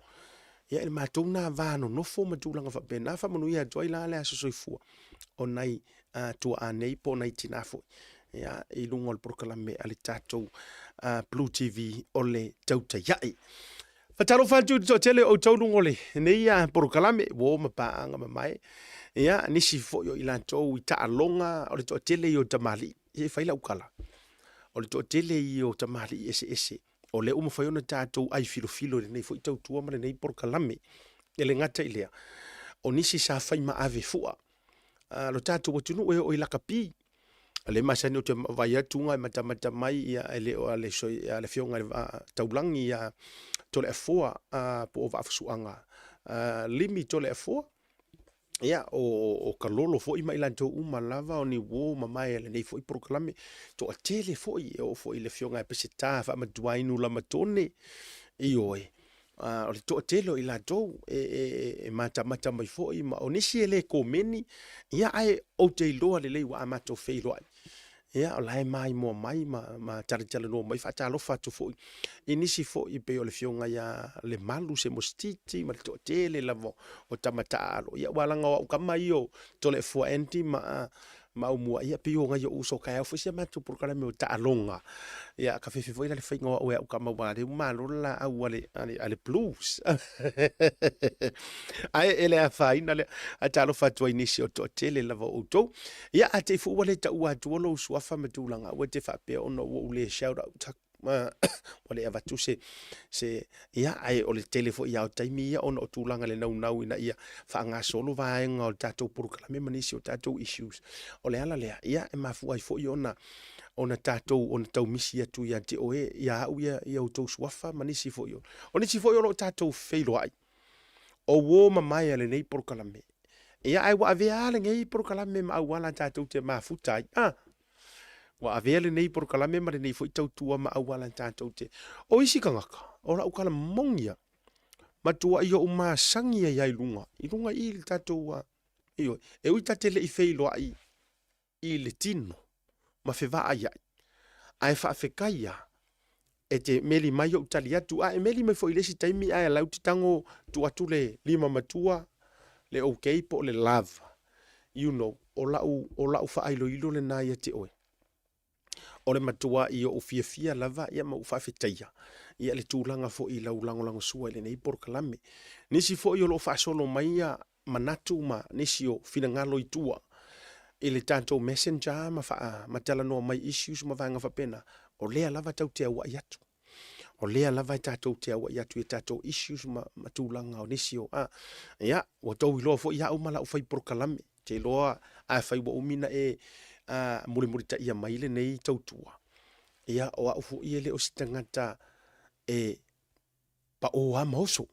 Ia, i le matou na va nonofo ma tulaga faapena, faamanuia atu ai la le aso soifua o nai tuaa nei po o nai tinā foi ia, i luga o le polokalame a le tatou Blue TV o le Tautai Ae. Faatalofa atu i le toatele o outou luga o lenei polokalame, uo ma paaga mamae. Ia, nisi foi o i latou i taaloga o le toatele ia o tamalii. Se i fai lau tala. O le toatele ia o tamalii eseese o lea ua mafai ona tatou ai filofilo i lenei foi tautua ma lenei polokalame. E le gata i lea, o nisi sa fai maave fua lo tatou atunuu e oo i lakapi. O lea e masani ou te vaai atu e matamata mai ia, e le o a le, a le afioga i le Taulagi ia Toleafoa po o Vaafusuaga Limi Toleafoa, ia, o Kalolo foi ma i latou uma lava, o ni uo mamae a lenei foi polokalame. Toatele foi, e oo foi i le afioga ia Peseta Faamatuainu Lamatone, ioe, o le toatele o i latou e matamata mai foi, ma o nisi e le komeni, ia, ae ou te iloa lelei ua a matou feiloai. Ia, o la e maimoa mai ma, ma talatalanoa mai, faatalofa atu foi i nisi foi e pei o le afioga ia Lemalu Semosititi ma le toatele lava o tama taaalo. Ia aua leaga o au tama ia o Toleafoa Andy ma ma Aumua, ia pei o nai ou uso taeao foi si a matou polokalame o taaloga. Ia ka fefe foi la le faiga o au e au tama aua lea ua malo le laau a le, a le, a le Blues. Ae e le afaina lea. Ae talofa atu ai i nisi o toatele lava o outou. Ia, a te i foi ua le taua atua lou suafa ma tulaga, aua e te faapea ona ua ou le shout out ua le avatu se, se, ia, ae o le tele foi lava o taimi ia ona o tulaga i le naunau ina ia faagasolo vaega o le tatou polokalame ma nisi o tatou issues. O le ala lea, ia, e mafua ai foi ona, ona tatou, ona tau misi atu ia te oe, ia au ia, ia outou suafa ma nisi foi o, o nisi foi o lo o tatou feiloai. O uo mamae a lenei polokalame. Ia, ae ua avea lava lenei polokalame ma auala tatou te mafuta ai. Ah, ua avea lenei polokalame ma lenei foi tautua ma auala tatou te... O isi tagata, o lau tala moni ia, matuai ou masani ai lava i luga, i luga i le tatou... Ioe, e ui ta te le i feiloai i le tino ma fevaaiai, ae faafetai lava e te meli mai ou tali atu, a e meli mai foi i le isi taimi ae lau te tago tuu atu le lima matua, le okay po o le love, you know, o lau, o lau faailoilo lena ia te oe. O le matuai ou fiafia lava ia ma ou faafetaia ia le tulaga foi i lau lagolagosua i lenei polokalame. Nisi foi o lo o faasolo mai ia manatu ma nisi o finagalo i tua i le tatou messenger ma faa, ma talanoa mai issues ma vaega faapena, o lea lava tatou te auai atu. O lea lava e tatou te auai atu i tatou issues ma, ma tulaga o nisi o, a, ia, ua tou iloa foi au ma lau fai polokalame. Te iloa, afai ua umi na e a, mulimulitaia mai lenei tautua, ia, o au foi e le o se tagata e pao lava ma oso.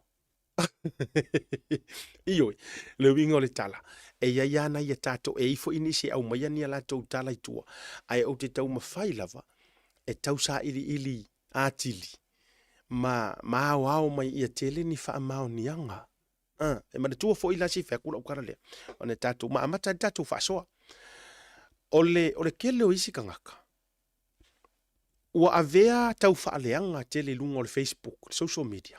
Ioe, le uiga o le tala, e i ai lava nai a tatou, e i ai foi nisi e aumaia ni a latou tala i tua, ae ou te taumafai lava e tau sailiili atili ma, ma aoao mai ia tele ni faamaoniaga. A, e manatua foi la se i fai atu lau tala lea, ona tatou, ma amata ai le tatou faasoa. O le, o le tele o isi tagata, ua avea tau faaleaga tele i luga o le Facebook, le social media,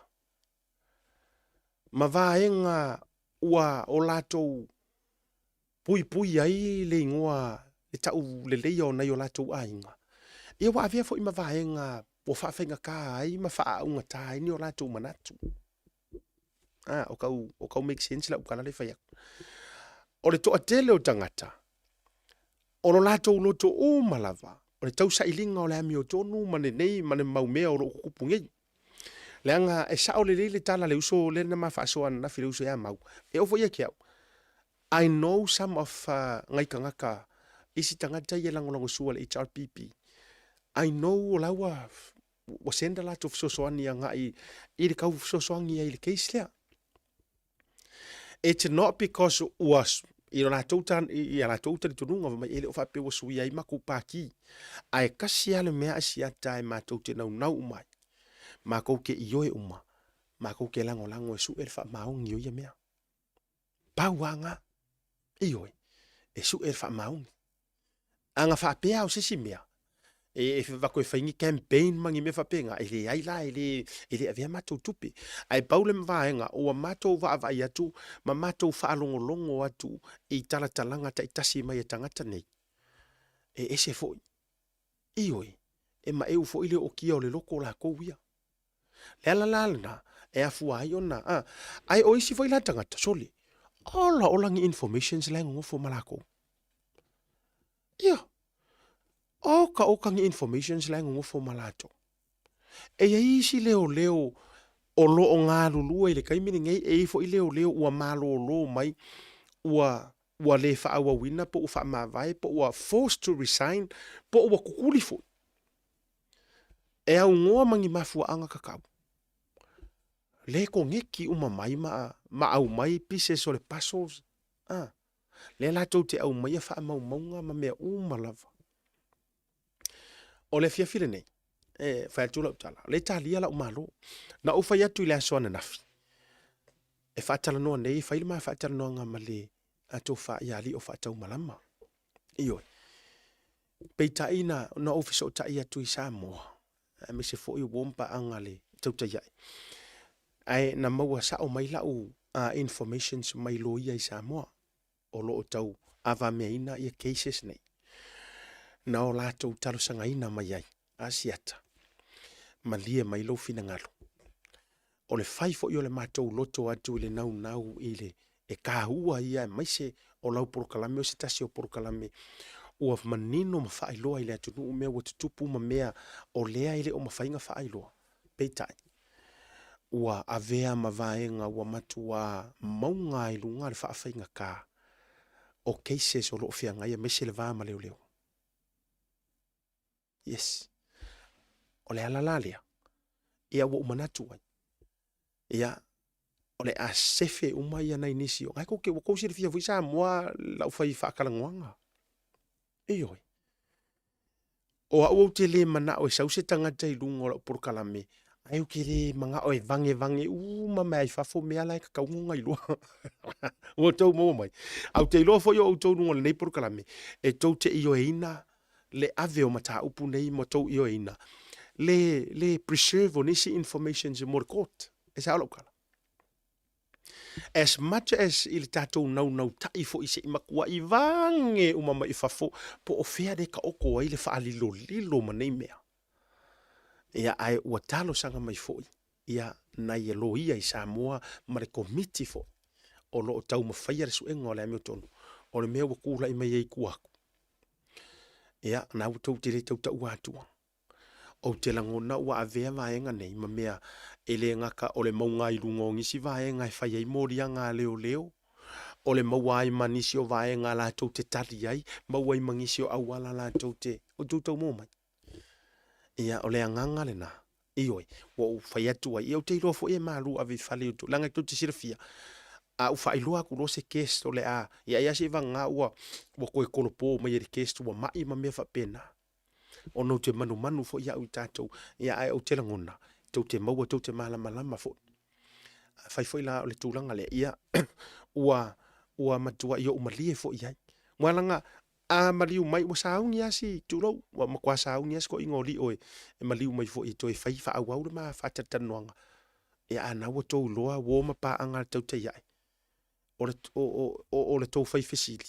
ma vaega ua o latou puipui ai le igoa le tau leleia o nai o latou aiga. Ia ua avea foi ma vaega ua faafaigata ai ma faaaugata ai ni o latou manatu. Ah, o kau, o kau make sense lau tala lea e fai atu. O le toatele o tagata, o lo latou loto uma lava, o le tausailiga o le amiotonu ma lenei ma le mau mea o lo o tutupu nei. Leaga e sao lelei le tala a le uso lea na ma faasoa ananafi le uso ia Mau. E oo foi ia te au, I know some of uh, ngai tagata, isi tagata ia e lagolagosua i le HRPP. I know o la ua, ua send a latou fesoasoani agai i le tau fesoasoani ai i le case lea. It's not because ua i lo latou ta, i a latou talitonuga fai mai e le o faapea ua suia ai matou pākī. Ae tasi lava le mea a siata e matou te naunau uma ai, matou te ioe uma, matou te lagolago e sue le faamaoni o ia mea. Pau lava na. Ioe, e sue le faamaoni. A na faapea o se isi mea, e avatu e fai ni campaign ma ni mea faapena, e leai la, e le, e le avea matou tupe. Ae pau le vaega, ua matou vaavaai atu ma matou faalogologo atu i talatalaga taitasi mai a tagata nei, e ese foi. Ioe, e maeu foi le ootia o le loto o latou ia. Le ala la lena e afua ai ona, a, ae o isi foi la tagata, sole, ola ola ni informations la e nonofo ma lakou. Ia, oka oka ni informations la e nonofo ma latou. E i ai isi leoleo o lo o galulue i le taimi lenei, e i ai foi leoleo ua malolo mai, ua ua le faaauauina po ua faamavae po ua forced to resign po ua kukuli foi. E aunoa ma ni mafuaaga tatau. Le koneki uma mai ma, ma aumai pieces o le puzzles. Ah, lea latou te aumaia faamaumauga ma mea uma lava. O le afiafi lenei, e fai atu lau tala, o lea e talia lau Malo. Na ou fai atu i le aso ananafi, e faatalanoa nei, e fai le ma faatalanoaga ma le Tofa ia Alii o Faataumalama. Ioe. Peitai na, na ou fesootai atu i Samoa, aemaise foi ua ma paaga le tautaia'i. Ae na maua sao mai lau uh, informations mai loia i Samoa o lo o tau avameaina ia cases nei. Na o latou talosagaina mai ai, Asiata, malie mai lou finagalo. O le fai foi o le matou loto atu i le naunau i le e kāua ia aemaise o lau polokalame o se tasi o polokalame ua manino ma faailoa i le atunuu mea ua tutupu ma mea o lea e le o mafai ona faailoa. Peitai, ua avea ma vaega ua matuā mauga i luga le faafaigata o cases o lo o feagai aemaise le va ma leoleo. Yes. O le ala la lea, ia ua ou manatu ai, ia, o le a sefe uma ia nai nisi o, ngai kou te, ua kou silafia foi Samoa lau fai faatalanoaga. Ioe. O au ou te le manao e sau se tagata i luga o lau polokalame, ae ou te le manao e vagevage uma mai ai fafo mea la e tatau ona iloa. Ua outou maua mai. Ae ou te iloa foi o outou i luga o lenei polokalame, e tou te ioeina le ave o mataupu nei ma tou ioeina le, le preserve o nisi informations mo le court. E sao lau tala? As much as i le tatou naunautai foi se i matuai vage uma mai i fafo, po o fea le taoto ai le faalilolilo ma nei mea. Ia, ae ua talosaga mai foi ia nai loia i Samoa ma le komiti foi o lo o taumafaia le suega o le amiotonu o le mea ua tulai mai ai i tua atu. Ia, na ua tou te le tau taua atua. Ou te lagona ua avea vaega nei ma mea e le gata o le mauga i luga o nisi vaega e fai ai moliaga a leoleo, o le maua ai ma nisi o vaega latou te tali ai, maua ai ma nisi o auala latou te, o tou tau maua mai. Ia, o le agaga lena. Ioe, ua ou fai atu ai, ia ou te iloa foi e malu ave i fale i outou, leaga tou te silafia, a ou faailoa atu loa se guest o le a, ia ai lava seiavagana ua, ua toe tolopo mai e le guest ua mai ma mea faapena. Ona ou te manumanu foi au i tatou, ia ae ou te lagona, tou te maua, tou te malamalama foi. Afai foi la o le tulaga lea, ia ua, ua matuai ou malie foi i ai. Aua leaga A maliu mai, ua sauni lava si, tulou, ua matua sauni lava si toeaina o Lio e maliu mai foi e toe fai faaauau le ma faatalatalanoaga. Ia a na ua tou iloa uo ma paaga a le tautai ae, o le, o, o, o, o le tou fai fesili,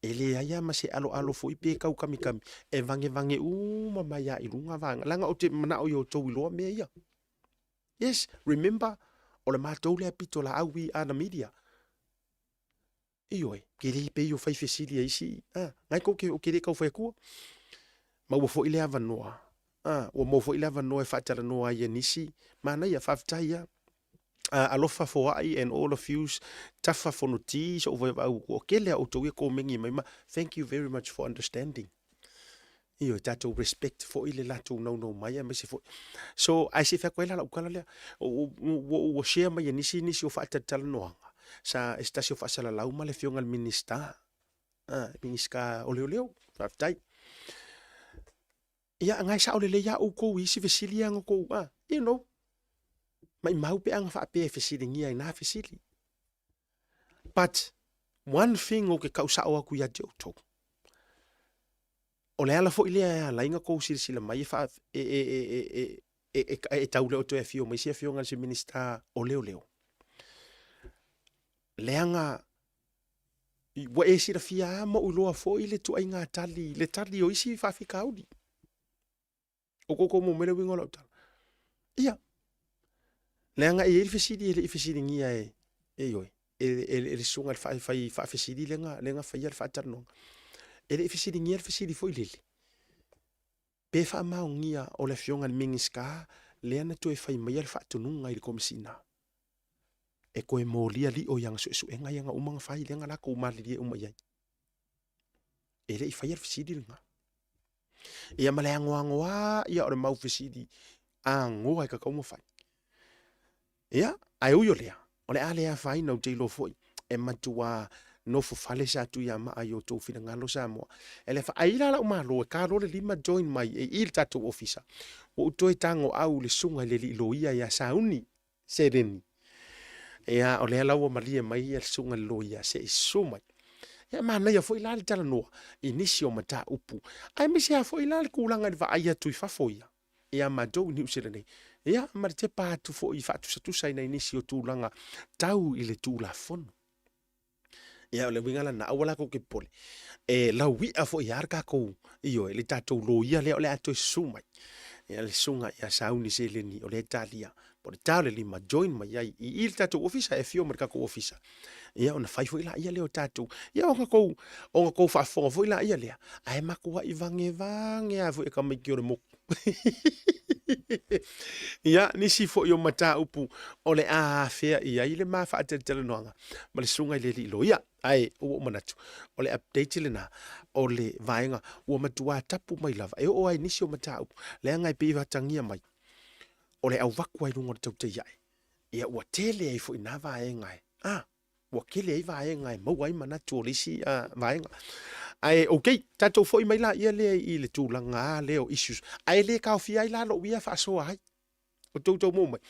e leai lava ma se aloalo foi pe tau kamikami, e vagevage uma mai lava i luga vaega, leaga ou te manao ia outou iloa mea ia. Yes, remember, o le matou lea pitolaau, we are the media. Ioe, ke le pei o fai fesili a isi, a, ngai kou ke, ke le kau fai atua. Ma ua foi le avanoa, a, ua maua foi le avanoa e faatalanoa ai e nisi, manaia, faafetai a. Uh, alofa foai and all of yous, tafa fonoti, so vai au, o kele a outou ia komeni mai ma, thank you very much for understanding. Ioe, tatou respect foi le latou naunau mai aemaise foi. So, ae se i fai atu ai la lau tala lea, ua ua share mai e nisi nisi o faatalatalanoaga sa e se tasi o faasalalau ma le afioga i le Minisita, ah, Minisita o Leoleo, faafetai. Ia, na e sao lelei lava outou i isi fesili ia na outou, ah, you know, maimau pe a na faapea e fesiligia i na fesili. But, one thing ou te tau sao atu ia te outou, o le ala foi lea e ala ai ona tou silasila mai e faa, e, e, e, e, e, e, e, e tau le o toe afio mai se afioga i se Minisita o Leoleo. Leaga ua e silafia lava ma ou iloa foi le ituaiga tali, le tali o isi faafitauli. O koukou maua mai le uiga o lau tala. Ia, leaga e i ai le fesili e le i fesiligia e, e ioe, e, e, e le susuga i le fai, fai faafesili lea na, lea na faia le faatalanoaga. E le i fesiligia le fesili foi lele, pe faamaonia o le afioga i le Minisita lea na toe fai maia le faatonuga i le Komesina e toe molia lio i ana suesuega ia na uma ona fai lea na latou malilie uma i ai. E le i faia le fesili lena. Ia ma le anoanoa ia o le mau fesili agoa e tatau ona fai. Ia, ae ui o lea, o le a le afaina ou te iloa foi e matua nofo fale sa Tuiamaa i outou finagalo Samoa. E le afa, ai la lau malo e kalo le lima join mai e i le tatou ofisa. Ua ou toe tago au le susuga i le alii loia ia Sauni seleni. Ia, o lea la ua malie mai le susuga i le loia se i susu mai. Ia, manaia foi la le talanoa i nisi o mataupu, aemaise lava foi la le tulaga i le vaai atu i fafo ia, ia matou i Niu Sila nei, ia, ma le tepa atu foi i faatusatusaina i nisi o tulaga tau i le Tulafono. Ia, o le uiga lena, aua la tou te popole, e lauia foi lava le tatou, ioe, le tatou loia lea o le a toe susu mai. Ia, le susuga ia Sauni Seleni o lea e talia, po o le ta o le 5, join mai ai i i le tatou ofisa, e afio mai i le tatou ofisa. Ia, ona fai foi laia lea o tatou, ia ona tou, ona tou faafofoga foi laia lea, ae matuai vagevage lava foi e tamaiti o le motu. Ia, nisi foi o mataupu o le a afea i ai le ma faateletalanoaga ma le susuga i le alii loia. Ae ua ou manatu, o le update lena o le vaega ua matua tapu mai lava e oo ai nisi o mataupu, leaga e pei e atagia mai o le auvaku ai luga o le tautai ae. Ia ua tele ai foi na vaega e, a, ua tele ai vaega e maua ai manatu o le isi vaega. Ae okay, tatou foi mai laia lea i le tulaga lea o issues, ae le taofia ai la lou ia faasoa ai. O tou tau mai,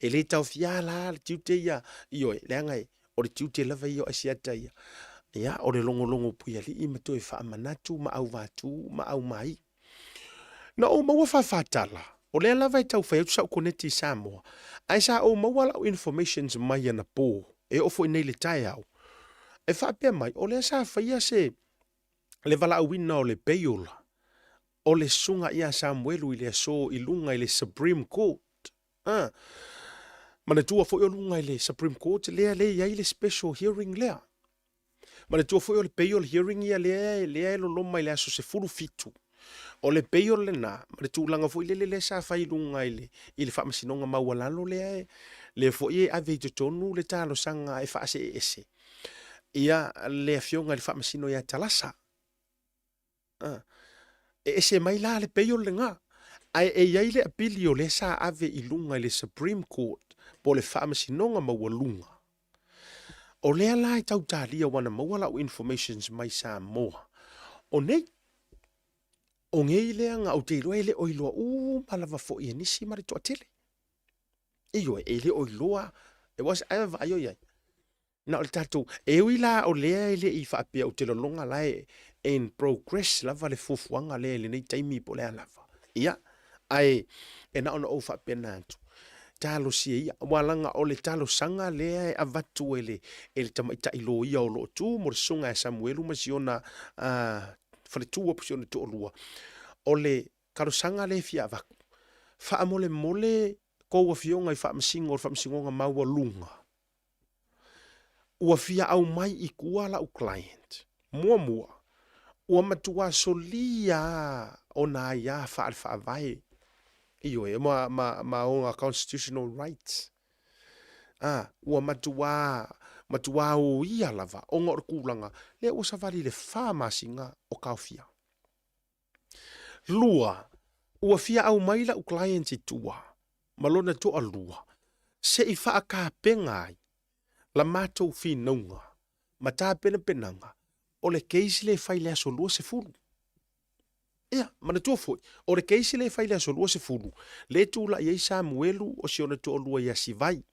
e le taofia la le tiute ia, ioe, leaga e, o le tiute lava ia o Asiata ia. Ia, o le logologo puialii ma toe faamanatu ma auvatū ma aumai. Na ou maua faafatala, o lea lava e tau fai atu sau koneti i Samoa, ae sa ou maua lau informations mai anapo, e oo foi nei i le taeao, e faapea mai, o lea sa faia se, le valaauina o le bail o le Susuga ia Samuelu i le aso i luga i le Supreme Court. A, manatua foi o luga i le Supreme Court lea lea e i ai le special hearing lea. Manatua foi o le bail hearing ia lea, lea e loloma i le aso 17. O le bail lena, ma le tulaga foi lele lea sa fai i luga i le, i le faamasinoga maualalo lea e, lea foi e ave i totonu le talosaga e faaseeese ia le afioga i le faamasino ia Talasa. A, e ese mai la le bail lena, ae e i ai le apili o lea sa ave i luga i le Supreme Court po o le Faamasinoga Maualuga. O lea la e tau talia aua na maua lau informations mai Samoa. O nei, o nei leaga ou te iloa e le o iloa uma lava foi e nisi ma le toatele. Ioe, e le o iloa, ae vaai o i ai. Na o le tatou, e ui la o lea e le i faapea ou te lologa la e in progress lava le fuafuaga lea i lenei taimi po o le a lava. Ia, ae e na ona ou faapena atu, talosia ia, aua leaga o le talosaga lea e avatu e le, e le tamaitai loia o lo o tu mo le susuga ia Samuelu ma si ona faletua po o si ona toalua, o le talosaga lea e fia avatu, faamolemole tou afioga i faamasino o le Faamasinoga Maualuga, Ua fia aumai i tua lau client. Muamua, ua matua solia lava ona aia faale-faavae, ioe, ma, ma, ma ona constitutional rights. A, ua matua, matua oia lava ona o le tulaga lea ua savali i le fa masina o taofia. Lua, ua fia aumai lau client i tua ma lona toalua se i faatapena ai la matou finauga ma tapenapenaga o le case lea e fai i le aso 20. Ia, manatua foi, o le case lea e fai i le aso 20, lea e tulai ai Samuelu o si ona toalua ia Sivai,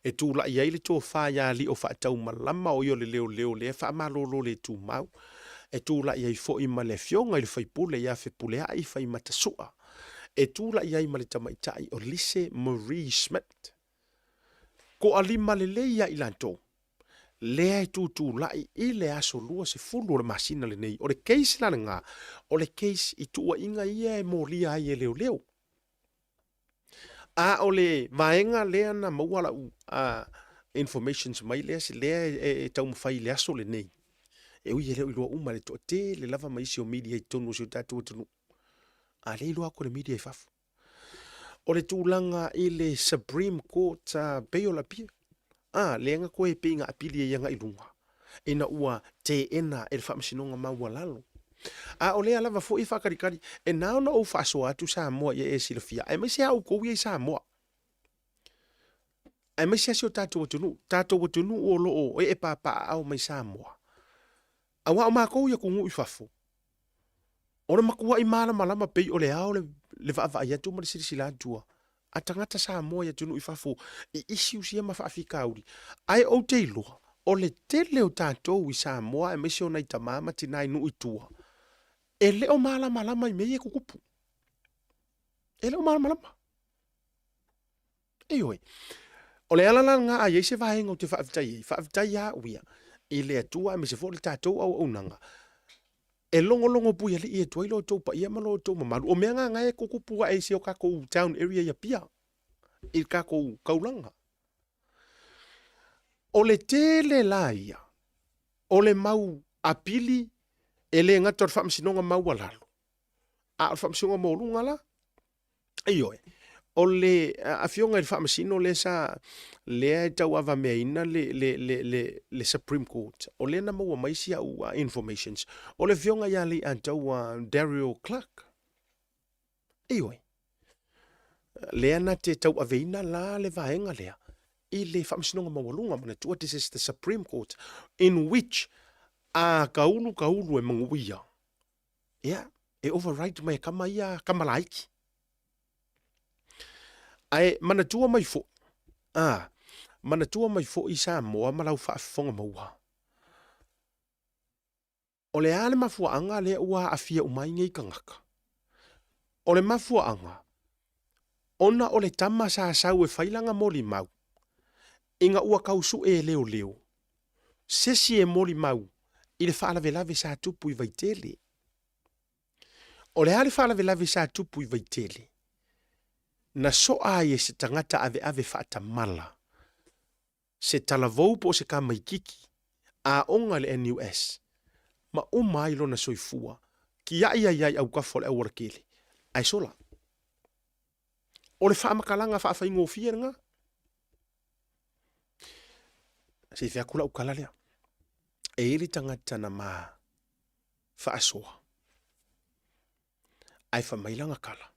e tulai ai le tofa ia Alii Faataumalama o ia o le leoleo lea e faamalolo le tumau, e tulai ai foi ma le afioga i le faipule ia Fepuleai Faimatasoa, e tulai ai ma le tamaitai o Lise Marie Schmidt. Toalima lelei ia i latou, lea e tutulai i le aso 20 o le masina lenei. O le case la lena, o le case i tuuaiga ia e molia ai e leoleo. A o le vaega lea na maua lau informations mai lea, lea e taumafai i le aso lenei, e ui e le o iloa uma e le toatele lava ma isi o media i totonu o si o tatou atunuu, a lea e iloa atu e le media i fafo. O le tulaga i le Supreme Court Bail Appeal, a, lea na toe pei na apili ai agai i luga, ina ua teena e le Faamasinoga Maualalo. A o lea lava foi e faatalitali, e na ona ou faasoa atu Samoa ia e silafia, aemaise lava outou ia i Samoa, aemaise lava si o tatou atunuu, tatou atunuu o lo o ee papaaao mai Samoa, aua o matou i atunuu i fafo, o le matuai malamalama pei o le ao le vaavaai atu ma le silasila atu a tagata Samoa i atunuu i fafo i issues ia ma faafitauli. Ae ou te iloa, O le tele o tatou i Samoa aemaise o nai tama ma tina i nuu i tua, e le o malamalama i mea ia e tutupu. E le o malamalama. Ioe. O le ala la lena a i ai se vaega ou te faafetai ai, faafetai ia au ia i le Atua aemaise foi o le tatou auaunaga e logologo puialii atu ai lo outou paia ma lo outou mamalu. O mea na na e tutupu ae i si o tatou town area i Apia, i le tatou taulaga. O le tele la ia o le mau apili e le gata o le faamasinoga maualalo, a o le faamasinoga maualuga la, Ioe, o le afioga i le Faamasino lea sa lea e tauavameaina le, le, le, le, le Supreme Court, o lea na maua mai si au informations, o le afioga ia Leiataua Dario Clark. Ioe, lea na te tauaveina la le vaega lea i le Faamasinoga Maualuga, manatua this is the Supreme Court in which a kaulu kaulu e manuia Ia, e override mai e kama ia kama laiti. Ae manatua mai foi, a, manatua mai foi Samoa ma lau faafofoga maua. O le a le mafuaaga lea ua aafia uma ai nei tagata? O le mafuaaga, ona o le tama sa sau e fai lana molimau, ina ua tau sue e leoleo, se isi e molimau i le faalavelave sa tupu i Vaitele. O le a le faalavelave sa tupu i Vaitele? Na soa ai e se tagata aveave faatamala se talavou po o se tamaititi aoga i le NUS ma uma ai lona soifua, tiai ai ai autafa o le aualatele, ae sola. O le faamatalaga faafaigofie lena. Se i fai atu lau tala lea. E i ai le tagata na ma faasoa, ae fai mai lana tala,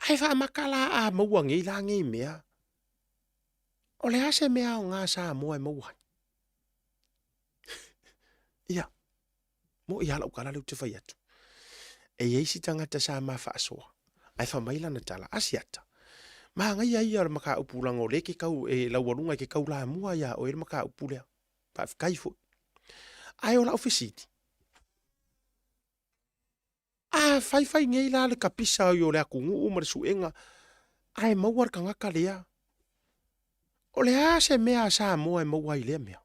Ae faamata la a maua nei la nei mea, o le a se mea aoga a Samoa e maua ai? Ia, moʻi lava lau tala lea ou te fai atu. E i ai si tagata sa ma faasoa, ae fai mai lana tala, Asiata, manaia ia o le mataupu leaga o lea e te tau, e laualuga e te taulamua ia oe le mataupu lea. Faafetai foi. Ae o lau fesili, A faifai nei la le kapisa o le atunuu ma le suega ae maua le tagata lea, o le a se mea a Samoa e maua ai i lea mea?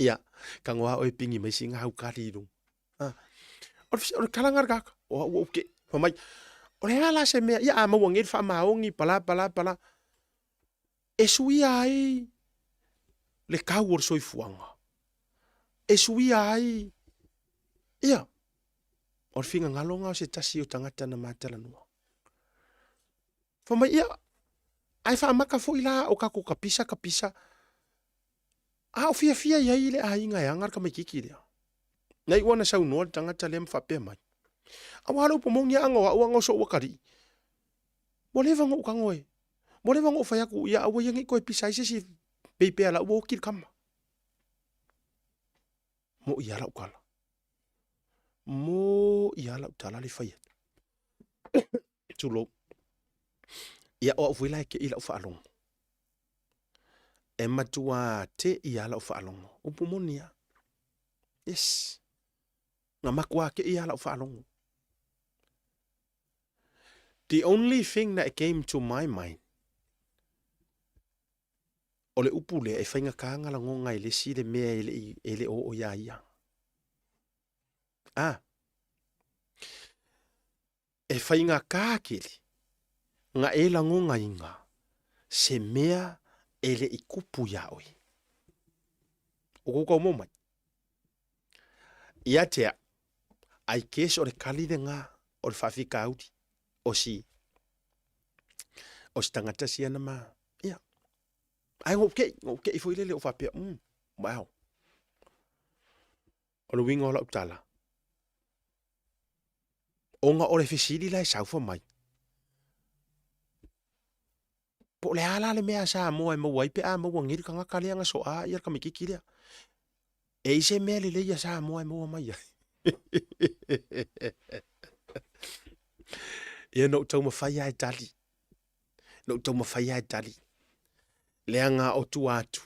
Ia, tago lava oe e pigi mai sina aukali i luga. A, o le tala lena a le tagata, o au ua ou te'i, fai mai, o le a la se mea, ia a maua nei le faamaoni, pala, pala, pala, e suia ai le tau o le soifuaga, e suia ai, ia, o le finagalo lena o se tasi o tagata na ma talanoa. Fai mai, ia, ae faamata foi la o tatou kapisa kapisa, a o fiafia i ai le aiga e aga le tamaititi lea. Na iu lava ina saunoa le tagata lea ma faapea mai, aua le upu moni lava o au aga o sou atalii, ua leva ona ou tago e, ua leva ona ou fai atu ia aua ia ne i toe pisa ai se isi peipea la ua oti le tama. Moʻi lava lau tala. Moʻi lava lau tala le fai atu. Tulou. Ia o au foi la e te i lau faalogo. E matua te i lava lau faalogo. Upu moni lava. Yes. Na matua te i lava lau faalogo. The only thing that came to my mind, o le upu lea e faigata na lagona e le isi le mea e le i, e le o oo iā ia. Ah, e faigata tele na e lagonaina se mea e le i tupu iā oe. O kou tau mai. Ia te au, I guess o le kali lena o le faafitauli o si o si tagata sia na ma ia. Ae na ou te'i, na ou te'i foi lele o faapea, wow. O le uiga o lau tala, ona o le fesili la e sau mai, Po o le a la le mea a Samoa e maua ai pe a maua nei le tagata lea na soa ia le tamaititi lea. E i se mea lelei a Samoa e maua mai ai. Ia na ou taumafai lava e tali. Na ou taumafai lava e tali. Leaga o tua atu,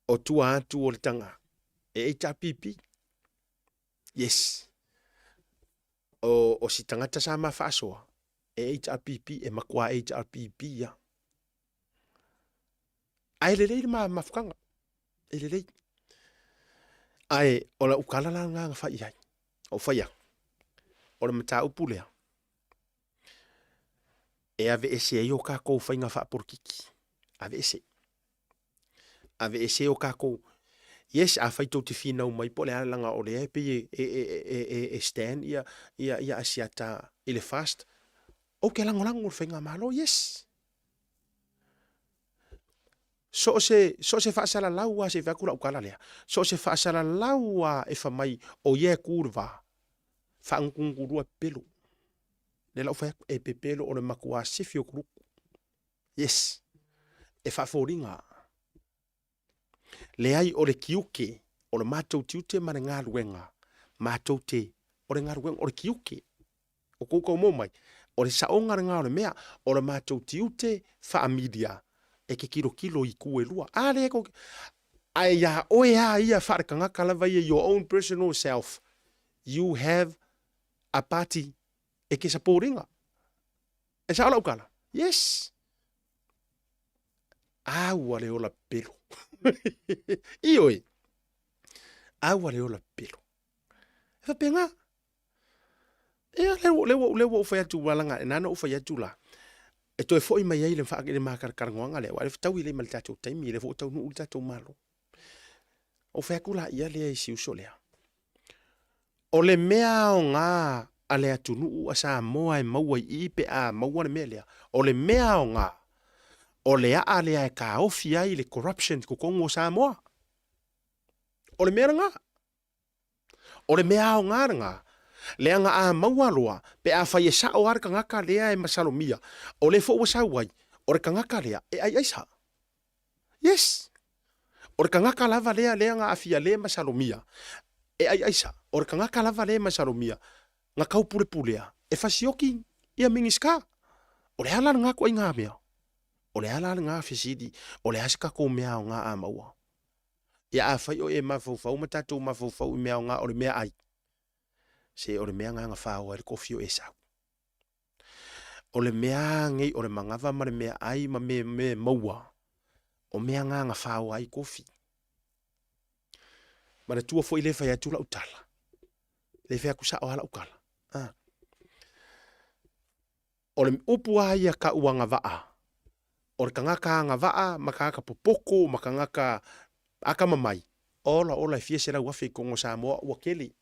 o tua atu o le taga e HRPP. Yes. O, o si tagata sa ma faasoa, e HRPP, e matua HRPP ia. Ae lelei le mafukaga, e lelei. Ae o lau kala la lena na fai i ai. Ou fai aku, o le mataupu lea, e aveese ai o kakou faiga faapolokiki. Aveese. Aveese o kakou. Yes, afai tou te finau mai po o le a leaga o lea e pei e, e, e, e, e, e stand ia, ia, ia Asiata i le fast. Ou te lagolago i le faigamalo, yes. So o se, so o se faasalalau lava, se i fai atu lau tala lea, so o se faasalalau lava e fai mai o ia e tu i le va, faagutugutu lua e pepelo. Lea la ua fai atu, e pepelo o le matua sifi o kuluku. Yes. E faafoliga. Leai o le tiute, o le matou tiute ma le galuega, matou te, o le galuega, o le tiute. O kou kau mo mai, o le saoga lena o le mea, o le matou tiute faamilia e ke kilokilo i itu e lua. A lea ko, ae iā oe a ia faale-tagata lava ia, your own personal self, you have a party e ke support ina. E sao lau tala? Yes. A ua le ola pepelo. Ioe. A ua le ola pepelo. E faapena. Ia, lea ua, lea ua, lea ua ou fai atu, ua laga, na ona ou fai atu la, e toe foi mai ai le, le ma talatalanoaga lea, aua e fetaui lelei ma le tatou taimi, lea foi ua taunuu le tatou Malo. Ou fai atu la ia lea i si uso lea, o le mea aoga a le atunuu a Samoa e maua i i pe a maua le mea lea, o le mea aoga, o le a'a lea e taofi ai le corruption i totonu o Samoa. O le mea lena. O le mea aoga lena, leaga a maua loa, pe afai e sao lava le tagata lea e masalomia, o lea foi ua sau ai, o le tagata lea e aiaisa. Yes! O le tagata lava lea lea na aafia le masalomia, e aiaisa. O le tagata lava lea e masalomia, na taupulepulea, e fasioki ia Minisita. O le a la lena ituaiga mea? O le a la lena fesili? O le a se tatou mea aoga a maua? Ia afai o e mafaufau ma tatou mafaufau i mea aoga o le meaai, se o le mea lena na faoa ai le kofi o Esau. O le mea nei o le manava ma le meaai ma mea, mea maua, o mea na na faoa ai kofi. Manatua foi le fai atu lau tala, le fai atu sao lava lau tala. Ah. O le upu a ia kau agavaa, o le tagata agavaa ma tagata popoko ma tagata atamamai, ola ola e fia 100,000 i totonu o Samoa ua tele.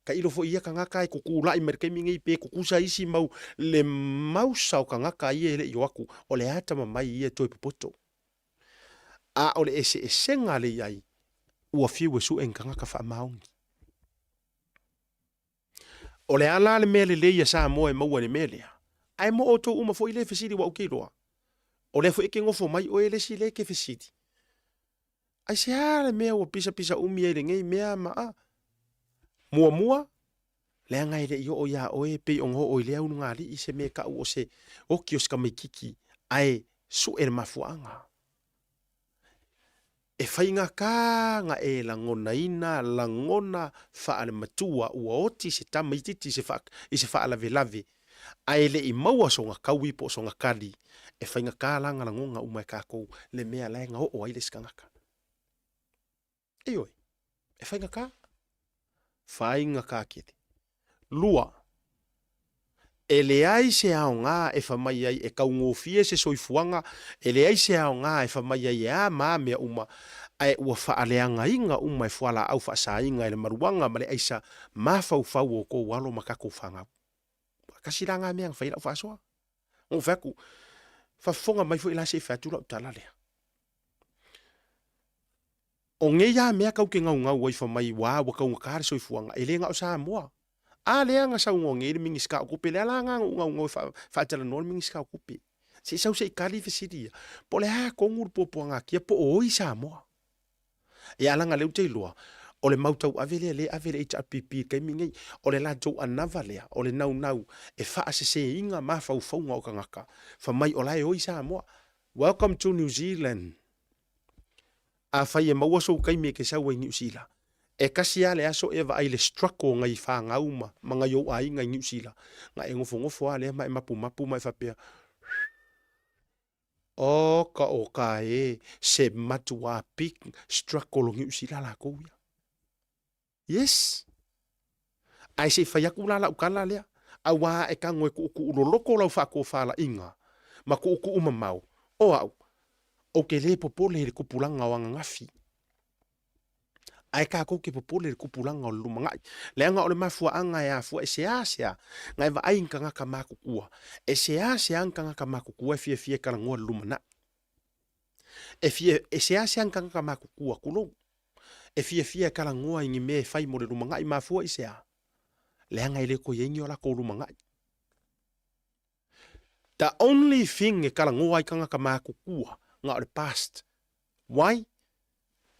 Tailo foi ia tagata e tutulai mai le taimi nei pe tutusa isi mau le mausa o tagata ia e le i o atu, o le atamamai ia e toe popoto. A o le eseesega lea i ai, ua fiu e sue ni tagata faamaoni. O le a la le mea lelei a Samoa e maua i le mea lea? Ae mo outou uma foi lea fesili ua ou te iloa. O lea foi e te nofo mai oe le isi lea e te fesili. Aisea le mea ua pisapisa umi ai lenei mea ma a? Muamua, leaga e le i oo iā oe e pei ona oo i lea ulugalii se mea e tau o se oki o se tamaititi ae sue le mafuaaga. E faigata na e lagonaina lagona faalematua ua oti se tamaititi i se faalavelave ae le i maua sona taui po o sona tali, e faigata la na lagona uma e tatou le mea la e na oo ai le isi tagata. Ioe, e faigata. Faigata tele. 2, E leai se aoga e fai mai ai e taugofie se soifuaga, e leai se aoga e fai mai ai e a ma a mea uma, ae ua faaleagaina uma e fualaau faasaina e le maluaga ma le aisa mafaufau o outou alo ma tatou fanau. Tasi la na mea na fai ai lau faasoa. Na ou fai atu, faafofoga mai foi la se i fai atu lau tala lea. O nei lava mea tatou te naunau ai fai mai ua ua taugata le soifuaga, e le na o Samoa. A lea na saunoa nei le Minisita o Tupe, lea la na ou naunau e faatalanoa le Minisita o Tupe. Se i sau se i tali fesili ia, po o le a tonu le puapuagatia po o oi Samoa. Ia leaga o lea ou te iloa, O le mau tauave lea lea e ave i le HRPP i le taimi lenei, o le latou anava lea, o le naunau e faaseseina mafaufauga o tagata, fai mai o la e oi Samoa. Welcome to New Zealand. Afai e maua sou taimi e te sau ai i Niu Sila, e tasi lava le aso e vaai i le struggle o nai fanau ma ma nai ou aiga i Niu Sila, na e nofonofo lava lea ma e mapumapu ma e faapea, Oka oka e, se matuā big struggle o Niu Sila lakou ia. Yes. Ae se i fai atu la lau tala lea, auā e tago e kuʻukuʻu loloto lau faatofalaiga ma kuʻukuʻu mamao, o au, ou te lē popole i le tupulaga o ananafi. Ae tatou te popole i le tupulaga o le lumanai. Leaga o le mafuaaga e afua e seasea na e vaai i ni tagata matutua, e seasea ni tagata matutua e fiafia e talanoa i le lumanai. E fia, e seasea ni tagata matutua, tulou, e fiafia e talanoa i ni mea e fai mo le lumanai, mafua i se a? Leaga e le toe i ai ni o latou lumanai. The only thing e talanoa ai tagata matutua, na o le past. Why?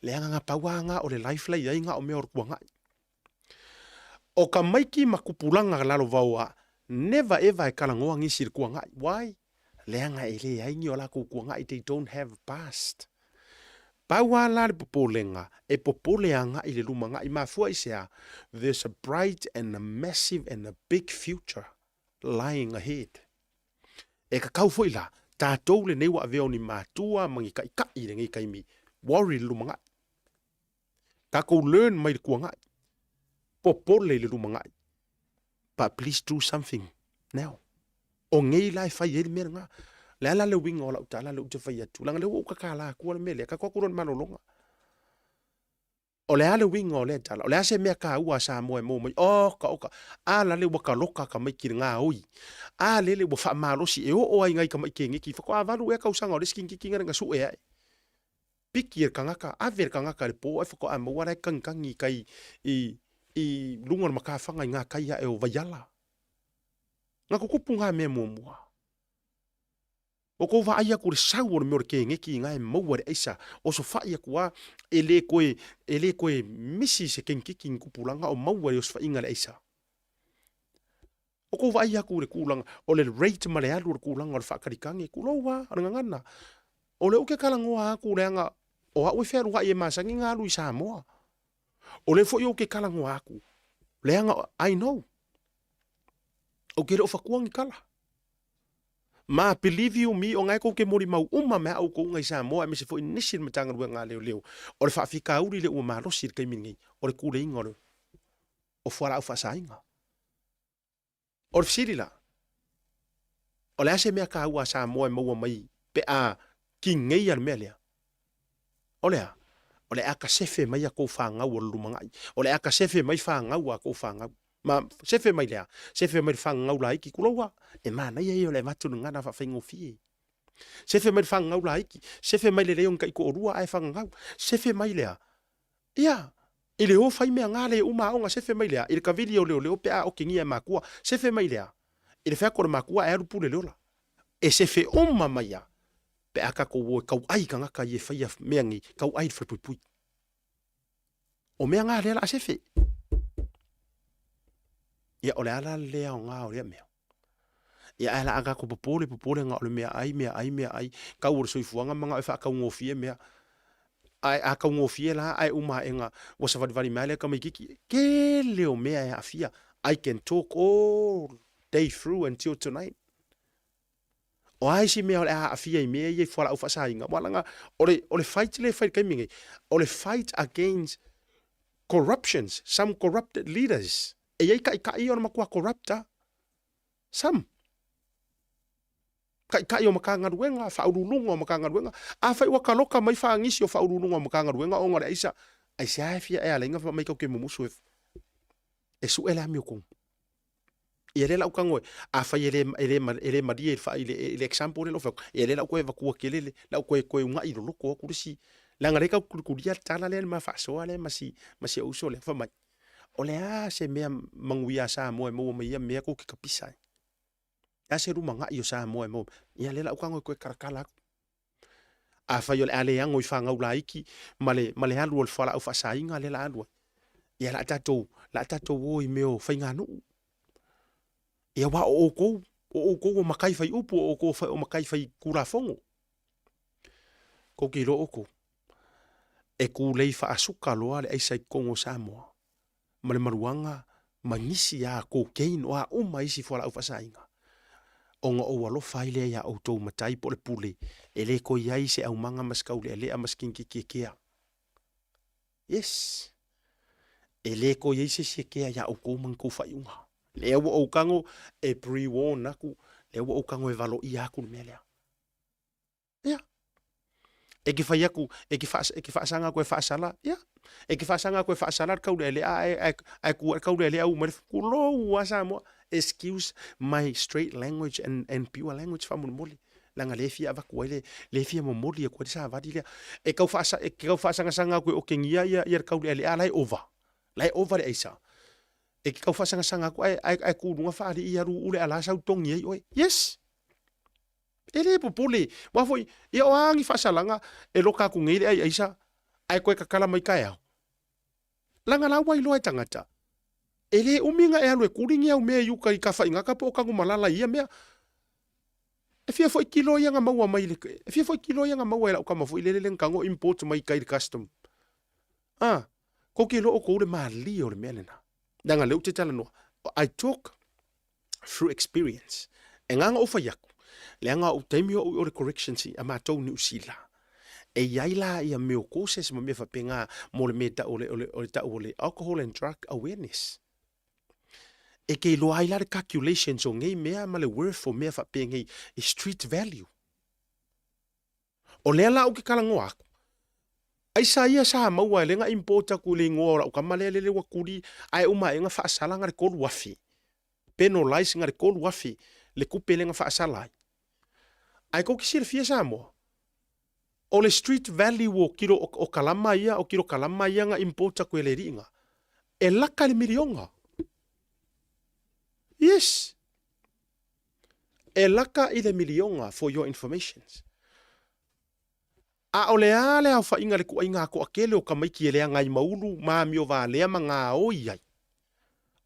Leaga na pau a nga o le life la i ai nga o mea o le tuanai. O ka maiki ma kupulaga lalovaoa, never ever e talanoa nisi i le tuanai. Why? Leaga e leai ni o lakou tuanai, they don't have a past. Pau a la le popolega, e popole agai i le lumanai. Mafua i se a? There's a bright and a massive and a big future lying ahead. E kakau foi la, tatou lenei ua avea o ni matua ma ni taitai i lenei taimi, worry i le lumanai. Tatou learn mai le tuanai. Popole i le lumanai. But please do something now. O nei la e fai ai le mea lena. Le a la le uiga o lau tala lea ou te fai atu, leaga o lea ua ou tatala atua le mea lea, tatou atu loa i le malologa. O le a le uiga o lea tala? O le a se mea taua a Samoa e maua mai? Oka, oka, a la le ua taloka tamaiti i le gaoi. A lele ua faamalosi e oo ai nai tamai keneki faatoa valu ea tausaga o le isi kikiki na sue ae. Piki e le tagata, ave le tagata i le po ae faatoa maua la e tagitagi i tai i, i luga o le matafaga i ngā tai ae o Vaiala. Na tutupu ngā mea muamua. O kou vaai atu i le sau o le mea o le keneki i ngā e maua i le aisa, osofai atu a, e le koe, e le koe misi se kenikiki ni kupulaga o maua i le osofaiga i le aisa. O kou vaai atu i le tulaga, o le rate ma le alu o le tulaga o le faatalitage, tulou a, o le gagana. O lea ou te talanoa atu leaga o au e fealuai e masani ona alu i Samoa. O lea foi ou te talanoa atu, leaga I know, ou te le o fatua ni tala. Ma believe you me, o na e tou te molimau uma mai a outou i Samoa aemaise foi nisi o le Matagaluega a Leoleo, o le faafitauli lea ua malosi i le taimi lenei, o le tuleiga o le o fualaau faasaina. O le fesili la, o le a se mea taua a Samoa e maua mai pe a kigeia le mea lea? O le a? O le a ka sefe mai a kou fanau o le lumanai. O le a ka sefe mai fanau a kou fanau. Ma sefe mai le a? Sefe mai le fanau laiti tulou a. E manaia ia o le avatu le gagana faafaigofie. Sefe mai le fanau laiti. Sefe mai le lei o ni taitoalua ae fananau. Sefe mai le a? Ia, i le o fai mea nga le uma aoga sefe mai lea, i le kavili o leoleo pe a okigia e makua, sefe mai lea, i le feako o le makua ae alu pule le ola. E sefe uma mai a, pe a tatou o e tauai tagata ia e faia mea nei, tauai i le falepuipui. O mea nga lea la a sefe. Ia, o le a la le aoga o lea mea? Ia ae la a tatou popole popole na o le meaai meaai meaai tau o le soifuaga manao e faataugofie mea. Ae a taugofie la ae uma aega ua savalivali mai lea tamaititi tele o mea e aafia. I can talk all day through until tonight. O a isi mea o le a aafia i mea ia i fualaau faasaina, aua leaga o le, o le fight lea e fai i le taimi nei, o le fight against corruptions, some corrupted leaders. E i ai taitai ia o le matua corrupt a. Some. Taitai o Matagaluega, Faauluuluga o Matagaluega. Afai ua taloka mai faagisi o Faauluuluga o Matagaluega ona o le aisa, aisea e fia e ala ai ona fai mai tatou te mumusu e, e sue le amiotonu. Ia lea la ou tago e, afai e le, e le, e le malie i le, i le, i le example lea na ou fai atu, ia lea la ou toe avatua tele le, la ou toe, toe una'i loloto atu le isi, leaga lea e tau tulitulia le tala lea le ma faasoa lea ma si, ma si ou uso lea, fai mai, O le a se mea manuia a Samoa e maua mai ia mea kou te kapisa ai? Le a se lumanai o Samoa e maua mai? Ia lea la ou tago e toe talatala atu. Afai o le a le ano i fanau laiti ma le, ma le alu o le fualaau faasaina lea la alu ai. Ia la tatou, la tatou o i mea o faiganuu. Ia aua o outou, o outou o matai fai upu, o outou o matai fai Tulafono. Tou te iloa outou, e tulei faasuka loa le aisa i totonu o Samoa, ma le maluaga ma nisi a cocaine, o a uma isi fualaau faasaina, ona ou alofa ai lea ia outou matai po o le pule, e le toe i ai se aumaga ma se taulealea ma se kinikiti e kea. Yes! E le toe i ai se isi e kea ia outou ma ni tou faaiuga. Lea ua ou tago e pre-warn atu, lea ua ou tago e valoia atu le mea lea. Ia. E te fai atu, e te, faa, e te faasaga atu e faasala, ia. E te faasaga atu e faasala le taulealea ae, ae, ae tu ae le taulealea uu mai le tulou lava Samoa. Excuse my straight language and, and pure language faamolemole. Leaga lea e fia avatu ai le, lea e fia momoli atu ai le savali lea. E tau faasa, e te tau faasagasaga atu e otegia ia, ia le taulealea a la e ova. La e ova le aisa. E te tau faasagasaga atu ae, ae, ae tu i luga faalii alu uu le ala sau togi ai oe. Yes! E le popole. Aua foi, ia o a ni faasalaga e loka atu nei le ai aisa, ae toe tatala mai taeao. Leaga la ua iloa e tagata, e le umi na e alu e kuli ni au mea i uka i Tafaigata po o Tanumalala i ia mea. E fia foi kilo ia na maua mai le, e fia foi kilo ia na maua e lau tama foi lele lea na tago import mai tai i le custom. Ah, kou te iloa outou le malie o le mea lena. Leaga lea ou te talanoa, I talk through experience. E ngā ou fai atu, leaga o taimi o o le corrections a matou Niu Sila, e i ai la ia mea o courses ma mea faapena mo le mea tau o le, o le, o le tau o le alcohol and drug awareness. E ke iloa ai la le calculations o nei mea ma le worth o mea faapenei i street value. O lea la ou te talanoa atu, aisa ia sa maua e lea na import atu i le igoa o lau tama lea lele ua tuli ae uma ae na faasala na le 3000. Penalize na le 3000 le tupe lea na faasala ai. Ae tou te silafia Samoa, o le street value o kilo o kalama ia, o kilo kalama ia na import atu e le alii na, e laka i le miliona. Yes! E laka i le miliona for your informations. A o le a le aofaiga le tuaiga toatele o tamaiti e leaga ai ma ulu ma amio valea ma gaoi ai.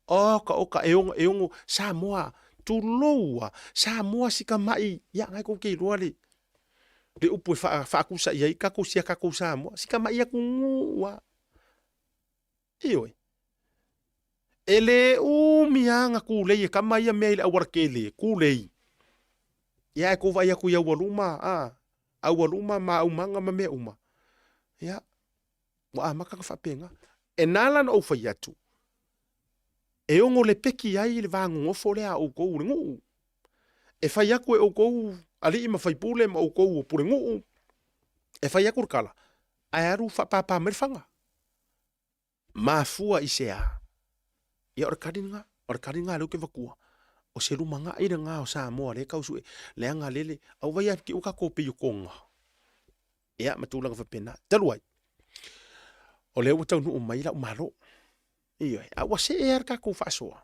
Oka oka e ono e ono Samoa tulou a Samoa si tamai ia na e tou te iloa le le upu e faatusa i ai tatou sia tatou Samoa si tamai atunuu a. Ioe. E le umi lava na tulei e kama ia mea i le aualatele, tulei. Ia ae tou vaai atu i aualuma, a, aualuma ma aumaga ma mea uma. Ia, ua amata ona faapena. E na ala ona ou fai atu, e ono lepeki ai le va nonofo lea a outou i le nuu. E fai atu e outou alii ma faipule ma outou o pulenuu, e fai atu le tala, ae alu faapapa mai le faga. Mafua i se a? Ia o le tali lena, o le tali lena lea ou te avatua, o se lumanai lena o Samoa lea e tau sue, leaga lele, au vai atu ua tatou pei o Toga. Ia ma tulaga faapena. Talu ai, o lea ua taunuu mai lau Malo. Ioe, a ua see lava le tatou faasoa.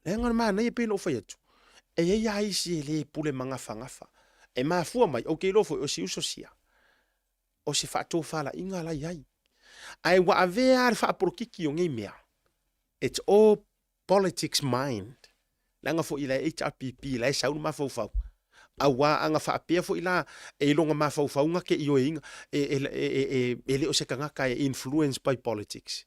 Leaga o le manaia pei ona ou fai atu, e i ai lava isi e le pule magafagafa. E mafua mai, ou te iloa foi o si uso sia, o se faatofalaiga la i ai. Ae ua avea lava le faapolokiki o nei mea, it's all politics mind. Leaga foi la e HRPP, la e sau le mafaufau. Auā a na faapea foi la e i lona mafaufauga ke ioeina, e, e, e, e, e le o se tagata e influence by politics.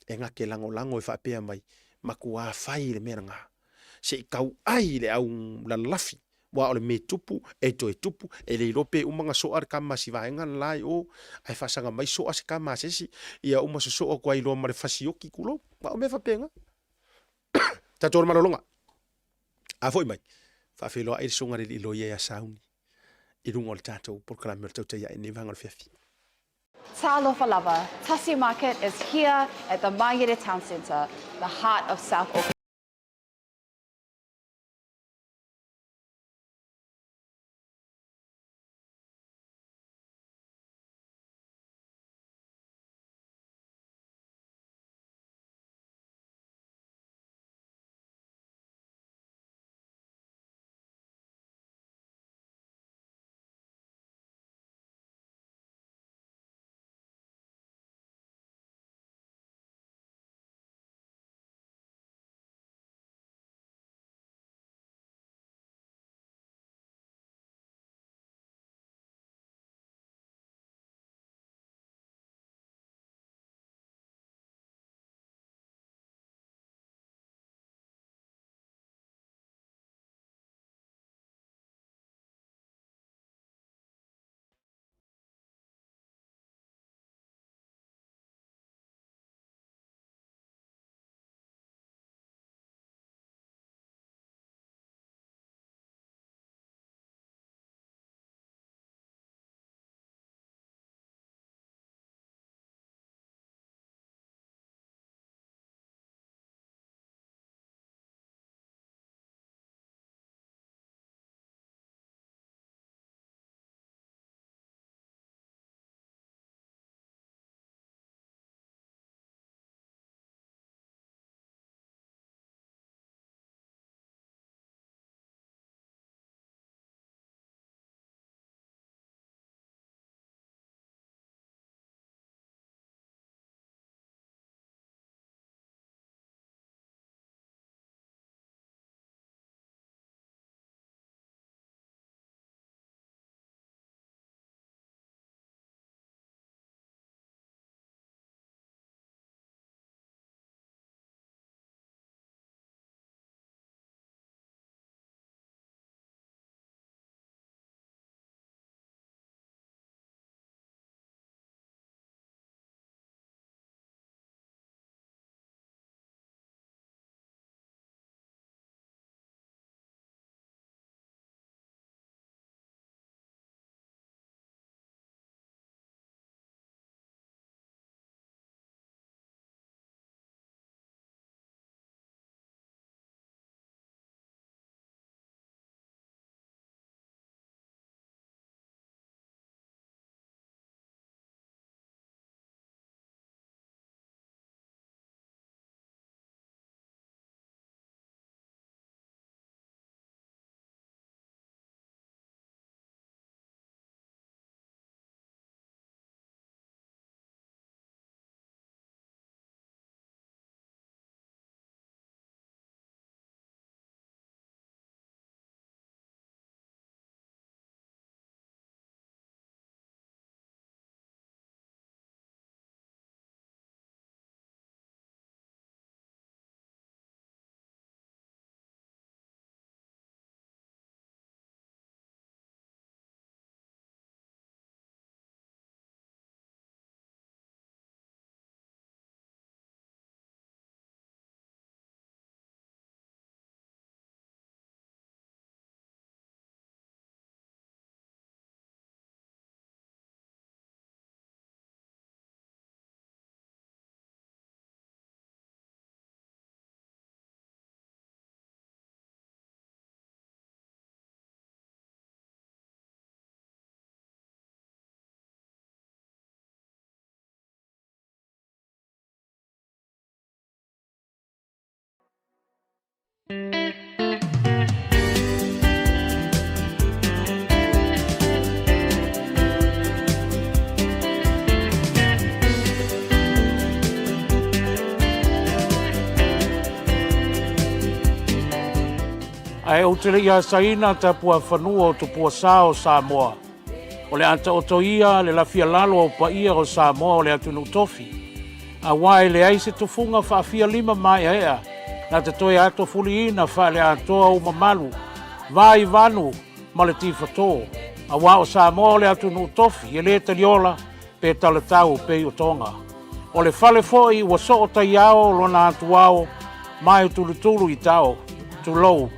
E gake lagolago e faapea mai, Matua fai le mea lena, se i tau ai le au lalafi, aua o le me tupu, e toe tupu, e le iloa pe uma na soa le tama a si vaega le la i o, ae faasaga mai soa se tama a se isi, ia uma sosoo atu ai loa ma le fasioki, tulou, aua o mea faapena. Tatou le malologa. A foi mai, faafeiloai le susuga i le alii loia ia Sauni i luga o le tatou polokalame o le tautai ae i lenei vaega o le afiafi. Talofa lava, Tasi Market is here at the Mangere Town Centre, the heart of South Auckland. Ae ou te le i asaina tapuafanua o Tupuasa o Samoa, o le a taoto ia le lafialalo o paia o Samoa o le atunuu tofi, aua e leai se tufuga faafialima maeaea na te toe atofuliina faaleatoa ou mamalu, va i vanu ma le tifato, aua o Samoa o le atunuu tofi e le taliola pe talatau pei o Toga. O le fale foi ua soo taiao lona atuao ma e tulutulu i tao, tulou.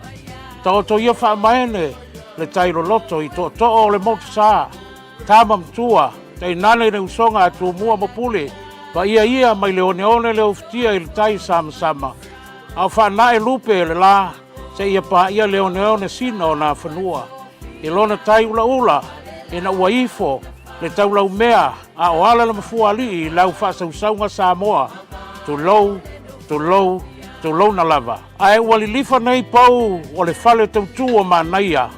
Taoto ia faamaene le tai loloto i tootoo o le motu sa, tama matua, tainane le usoga a Tumua ma Pule, paia ia mai le oneone le ufitia i le tai samasama, a o faanae lupe le la seia paia le oneone sina o Nafanua i lona tai ulaula ina ua ifo le taulaumea a o ala le mafuaalii i lau faasausauga Samoa, tulou, tulou, tulouna lava. Ae ua lilifa nei pou o le fale tautu o Manaia,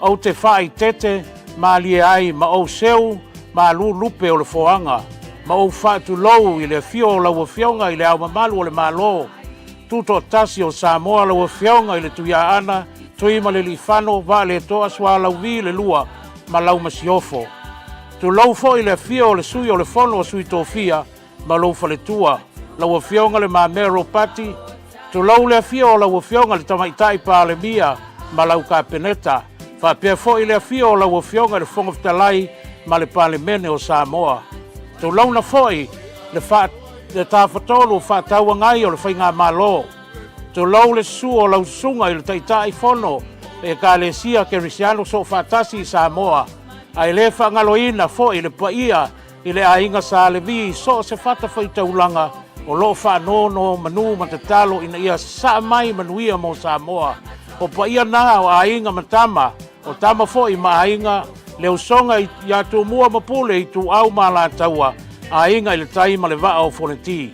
ou te faaitete malie ai ma ou seu malu lupe o le foaga, ma ou faatulou i le afio o lau Afioga i Le Ao Mamalu o le Malo Tutoatasi o Samoa, lau Afioga i le Tuiaana Tuimalealiifano Vaaletoa Sualauvi le Lua ma lau Masiofo. Tulou foi le afio o le Sui o le Fono a Sui Tofia ma lou faletua, lau Afioga Le Mamea Ropati. Tulou le afio o lau Afioga le Tamaitai Palemia ma lau Kapeneta, faapea foi le afio o lau Afioga i le Fofoga Fetalai ma le Palemene o Samoa. Tulouna foi le faa, le Tafatolu Faatauagai o le Faigamalo. Tulou le susu o lau Susuga i le Taitai Fono Ekalesia Kerisiano Soofaatasi i Samoa, ae le faagaloina foi le paia i le aiga Sa Levi i so o se fatafaitaulaga o lo o faanonomanu ma tatalo ina ia sasaa mai manuia mo Samoa. O paia na o aiga ma tama, o tama foi ma aiga, le usoga iā Tumua ma Pule, Ituau ma Alataua, aiga i le tai ma le vaa o Foneti.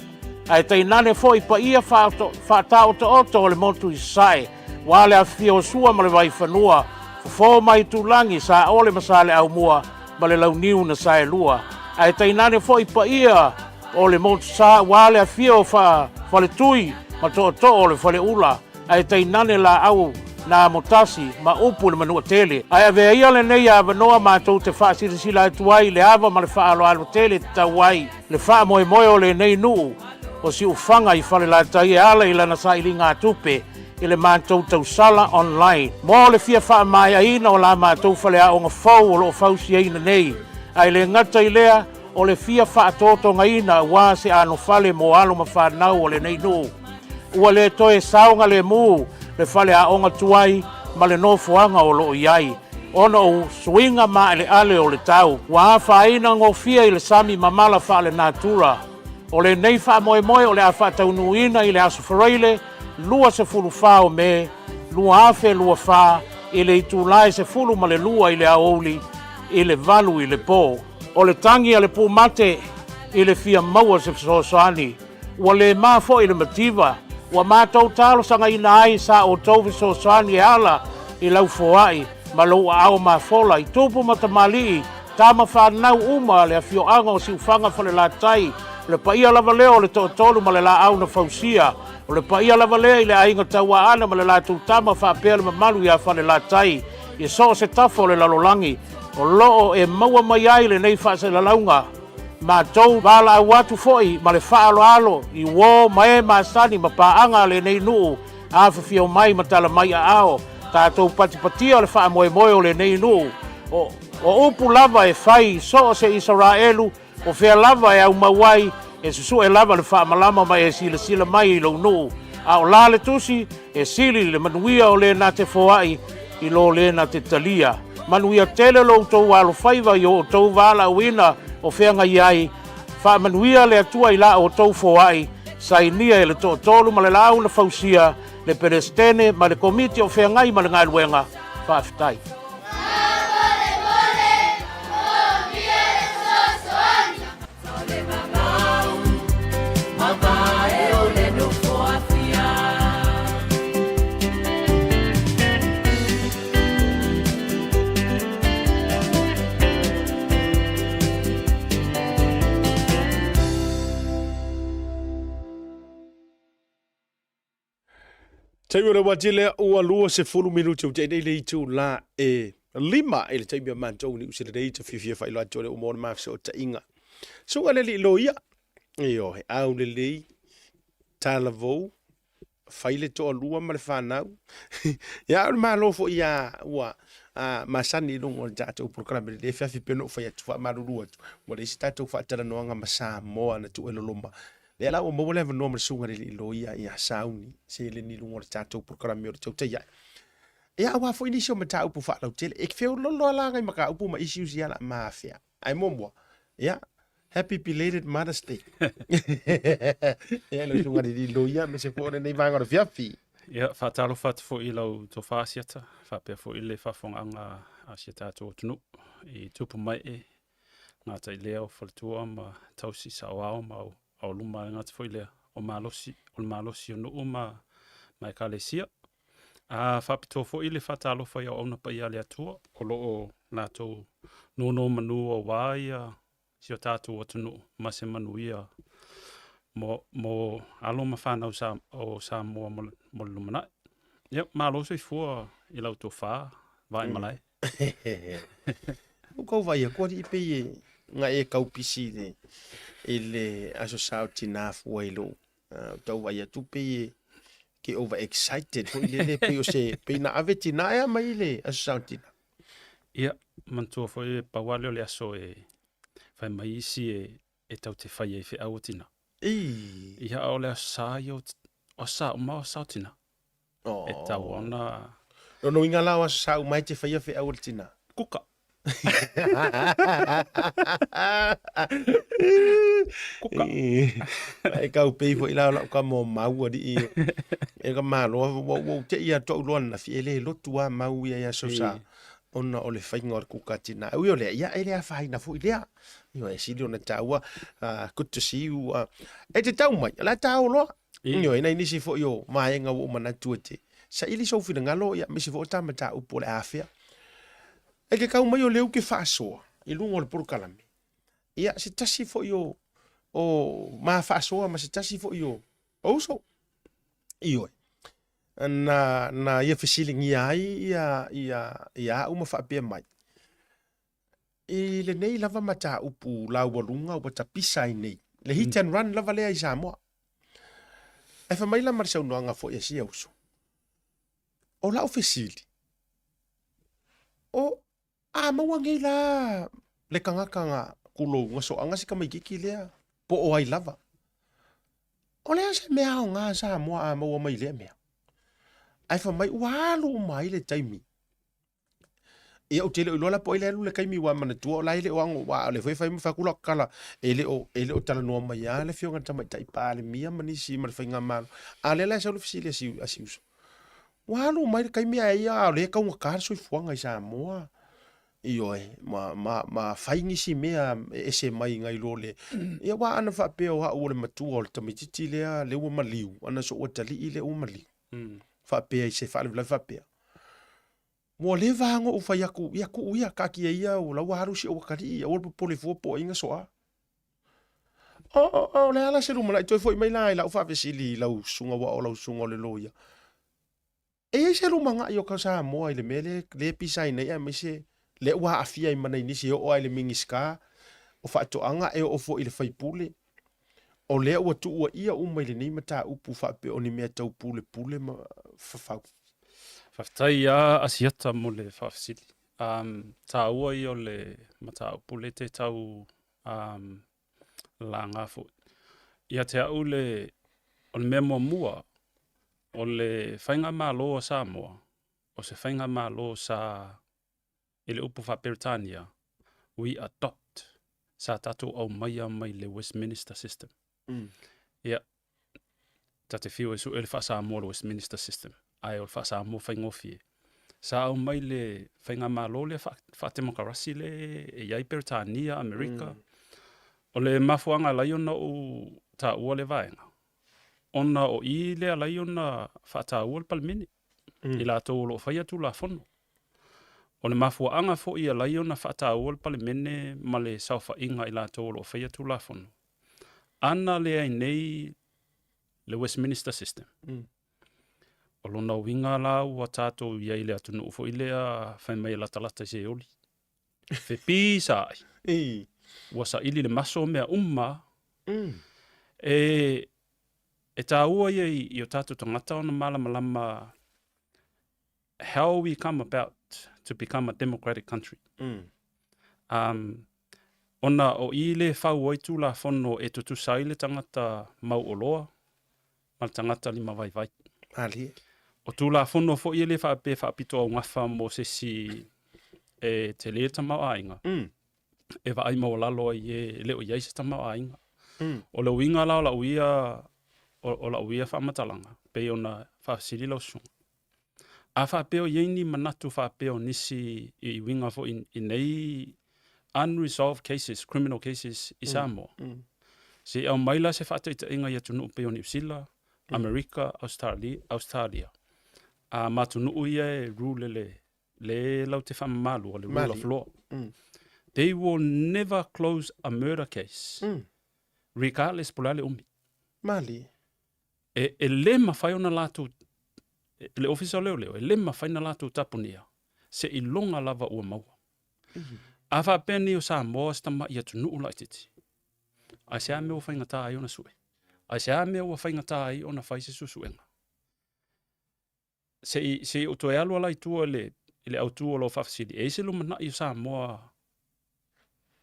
Ae tainane foi paia faataotooto o le motu i Sasae, Ua le afifio o Sua ma le Vaifanua, Fofo ma Aitulagi, Saole ma Saleaaumua ma le Launiu na Saelua. Ae tainane foi paia o le Motusa ua le afio o Faletui ma Tootoo o le Faleula, ae tainane laau na amotasi ma upu i le Manuatele. Ae avea ia lenei avanoa matou te faasilasila atu ai le ava ma le faaaloalo tele tatau ai le faamoemoe o lenei nuu o Siufaga i Falelatai e ala i lana sailiga-tupe i le matou tausala online mo le fia faamaeaina o la matou faleaoga fou o lo o fausiaina nei, ae le gata i lea, o le fia faatotogaina aua se anofale mo alo ma fanau o lenei nuu. Ua le toe saogalemu le faleaoga tuai ma le nofoaga o lo o i ai, ona o suiga maaleale o le tau ua afaina gofie i le sami mamala faalenatura. O lenei faamoemoe o le a faataunuuina i le Aso Faraile 24 o Me 2024 i le itula e 12 i le aoauli i le 8 i le po. O le tagi a le pumate i le fia maua se fesoasoani, ua le ma foi le mativa, ua matou talosagaina ai sa outou fesoasoani e ala i lau foai ma lou aao mafola i tupu ma tamalii, tama fanau uma a le afioaga o Siufaga Falelatai, o le paia lava lea o le toatolu ma le laau na fausia, o le paia lava lea i le aiga Tauaana ma le latou tama faapea le mamalu ia Falelatai i so o se tafa o le lalolagi o lo o e maua mai ai lenei faasalalauga. Matou valaau atu foi ma le faaaloalo i uo ma e masani ma paaga a lenei nuu afifio mai ma tala mai aao, tatou patipatia le faamoemoe o lenei nuu. O, o upu lava e fai i so o se Isaraelu, o fea lava e aumau ai, e susue lava le faamalama ma e silasila mai i lou nuu. A o la le tusi, e sili le manuia o le na te foai i lo le na te talia. Manuia tele lo outou alofaiva i o outou valaauina o feagai ai, Faamanuia le Atua i la outou foai, sainia e le toatolu ma le laau na fausia, le Peresetene ma le Komiti o Feagai ma le Galuega. Faafetai. Taimi o le uati lea ua 20 minuti ua tea nei le itula e lima i le taimi a matou ni usele nei te fiafia faailoa atu o le uma o le mafesootaiga. Suga le alii loia, ioe, aulelei, talavou, fai le toalua ma le fanau. Ia, o le malo foi ia ua a, masani i luga o le tatou polokalame lenei afiafi pei ona ou fai atu, faamalulu atu, ua leai se tatou faatalanoaga ma Samoa na tuu e loloma. Lea la ua maua le avanoa ma le susuga i le alii loia ia sauni seleni i luga o le tatou polokalame o le tautai ae. Ia, aua foi nisi o mataupu faalautele. E feololo lava la ngai mataupu ma issues ia la ma afea. Ae muamua, ia, happy belated Mother's Day. Ia, lau susuga i le alii loia aemaise foi o lenei vaega o le afiafi. Ia, faatalofa atu foi i lau tofa Asiata, faapea foi le faafofogaaga a si a tatou atunuu i tupu mae, gatailea o faletua ma tausi saoao ma aualuma, e le gata foi i lea, o malosi, o le malosi o nuu ma, ma ekalesia. A faapitoa foi le faatalofa i auauna paia a le Atua o lo o latou nonomanu aua ia si o tatou atunuu ma se manuia mo, mo alo ma fanau sa, o Samoa mo, mo le lumanai. Ia, malo soifua i lau tofa, vae malae. Ua kau vaai atu alii pei e na e kau pisi i le, i le aso sa o tinā fua i lou uh, tau vaai atu pei e ke over excited foi lele pei o se pei na ave tinā ea mai i le aso sa o tinā. Ia, manatua foi e pau lava lea o le aso e fai mai isi e, e tau te fai ai feau o tinā. Ei. Ia, a o le aso sa ia o, o aso sa uma o aso sa o tinā. Oh. E tau ona... Lona uiga la o aso sa uma e te faia feau o le tina. Kuka. Kuka. E kau pei foi la o lau ka mo mau alii. E ka malo, ua ua te ia to'u loa ananafi e le lotu a mau ia i aso sa ona o le faiga o le kuka tina. Ui o lea, ia e le afaina foi lea. Ioe, e sili ona taua, uh, good to see you. Uh, e te tau mai, o le a ta o loa. Ioe, nai nisi foi o vaega ua ou manatu e te saili sou finagalo, ia, aemaise foi o ta mataupu o le a afea. E ke kau mai o lea ou ke faasoa i luga o le polokalame, ia, se tasi foi o, o ma faasoa ma se tasi foi o, o uso. Ioe, na, na ia fesiligia ai ia, ia, ia au ma faapea mai, I lenei lava mataupu laualuga ua tapisa ai nei, le hit and run lava lea i Samoa. Ae fai mai la ma le saunoaga foi a sia uso, o lau fesili, o a maua nei la le tagata na kulou na soaga si tamaititi lea po o ai lava? O le a se mea aoga a Samoa a maua mai i lea mea? Ae fai mai ua alu uma ai le taimi Ia ou te le o iloa la po o ai le alu le taimi ua manatua o la e le o ago aua o lea foi e fai ma fai atu lau tala e le o e le o talanoa mai lava le afioga i le Tamaitai Palemia ma nisi ma le faigamalo. A o lea la e sau le fesili a si a si uso, ua alu mai le taimi ae ia a o lea e taugata le soifuaga i Samoa. Ioe, ma ma ma fai nisi mea e ese mai nai lo le ia aua ana faapea o au o le matua o le tamaitiiti lea lea ua maliu, ana sou atalii lea ua maliu. Faapea i se faalavelave faapea. Ua leva lava ona ou fai atu, ia tuu ia, taatia ia, o la ua alu si ou atalii, aua le popole fua po o ai na soa. O, o, o le a la se lumanai, toe foi mai la i lau faafesili i lau susuga aua o lau susuga o le loia. E i ai se lumanai o ka Samoa i le mea lea, lea e pisa ai nei aemaise lea ua aafia ai ma nai nisi e oo lava i le Minisita o Faatoaga, e oo foi i le sui usufono. O lea ua tuuaia uma i lenei mataupu faapea o ni mea tau pulepule ma fafau. Faafetai ia Asiata mo le faafesili. Um, taua ia o le mataupu le te tau um, laga foi. Ia te au le, o le mea muamua, o le faigamalo a Samoa, o se faigamalo sa i le upu faa-Peretania, we adopt, sa tatou aumaia mai le Westminster system. Mm. Ia, ta te fiu e su'e le faa-Samoa o le Westminster system, ae o le faa-Samoa faigofie. Sa aumai le faigamalo lea faa-temokarasi le e i ai Peretania, Amerika. Mm. O le mafuaaga e ala ai ona ou taua lea vaega, ona o i lea e ala ai ona faataua le Palemene. mm. i latou o lo o faia Tulafono. O le mafuaaga foi e ala ai ona faataua le Palemene ma le saofaiga i latou o lo o faia Tulafono, ana leai nei le Westminster System, mm. O lona uiga la ua tatou i ai i le atunuu foi lea fai mai e latalata i Seoli. Fepisaai. Ua saili le maso mea uma. E, e taua ia i, i o tatou tagata ona malamalama how we come about to become a democratic country. Um, ona o i le fau ai tulafono e tutusa ai le tagata mauoloa ma le tagata limavaivai. Malie. O Tulafono foi e le faapea e faapito augafa mo se isi e tele le tamaoaiga, mm. e vaai maualalo ai e le o i ai se tamaoaiga. Mm. O le uiga la o lau ia, o, o lau ia faamatalaga, pei ona faafesili lau susuga. A faapea o i ai ni manatu faapea o nisi i uiga foi i nei unresolved cases, criminal cases i Samoa, mm. se i aumai la se faataitaiga i atunuu pei o Niu Sila, mm. Amerika, Australia, Australia. A ma atunuu ia e rule le, le lau te whamamalu, o le rule of law. Mm. They will never close a murder case, mm. regardless po le a le umi. Mali. E, e le mawhai ona lātou, le ofisa o leoleo, e le mawhai na lātou tapunia, se i longa lava ua maua. A faapea nei o Samoa se tama'i atunuu laitiiti, aisea mea ua faigata ai ona sue? Aisea mea ua faigata ai ona fai se suesuega? Se i, se i ou toe alu ala i tua i le, i le autu o lau faafesili, e i ai se lumanai o Samoa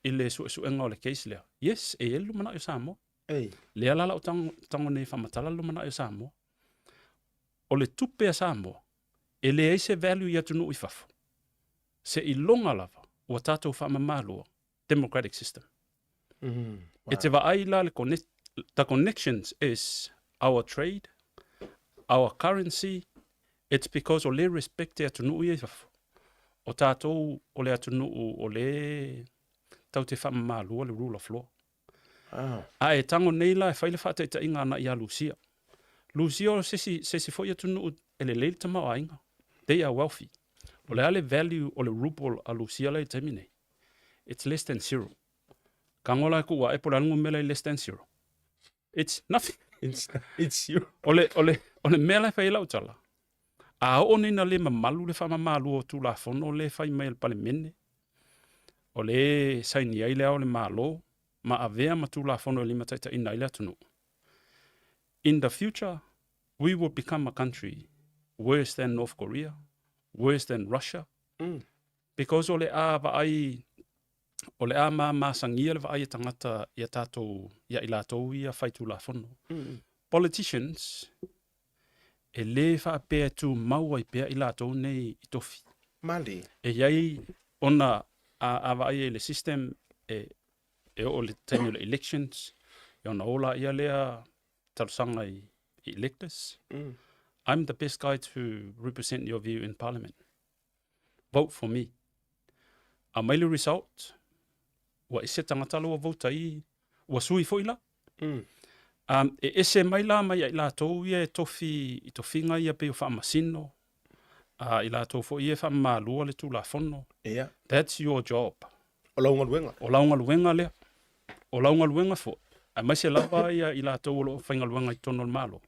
i le suesuega o le case lea? Yes, e i ai le lumanai o Samoa. Ei. Lea la lau tago, tago nei e faamatala le lumanai o Samoa. O le tupe a Samoa, e leai se value i atunuu i fafo. Seiloga lava ua tatou faamama democratic system. Mm, wow. E te vaai la le connect, the connections is our trade, our currency, it's because o le respect e atunuu ia i fafo. O tatou o le atunuu o le tau te faamamalua le rule of law. Ah. A e tago nei la e fai le faataitaiga ana ia Lusia. Lusia o se isi, se isi foi atunuu e lelei le tamaoaiga. They are wealthy. O le a le value o le ruble a Lusia la i le taimi nei? It's less than zero. Tago la e tuu ae po o le a le numera i less than zero. It's nothing. It's, it's zero. O le, o le, o le mea la e fai ai lau tala, a oo nei na le mamalu le faamamalu o Tulafono le fai mai e le Palemene, o le saini ai le Ao o le Malo ma avea ma Tulafono e limataitaiina ai le atunuu. In the future, we will become a country worse than North Korea, worse than Russia, mm. because o le a vaai o le a mamasagia le vaai a tagata ia tatou ia i latou ia fai Tulafono. Mm. Politicians, e lē faapea e tumau ai pea i latou nei i tofi. Mali. E i ai ona a, a vaai ai le system e, e oo le taimi o le elections, e ona o laia lea talosaga i, i electors. Mm. I'm the best guy to represent your view in parliament. Vote for me. Aumai le result, ua ese tagata la ua vote ai, ua sui foi la. Mm. Um, e ese mai la mai ai latou ia e tofi i tofiga ia pei o faamasino, uh, i latou foi ia e faamamalua le Tulafono. Yeah. That's your job. O lau galuega. O lau galuega lea. O lau galuega foi, aemaise lava ia i latou o lo o faigaluega i totonu o le Malo.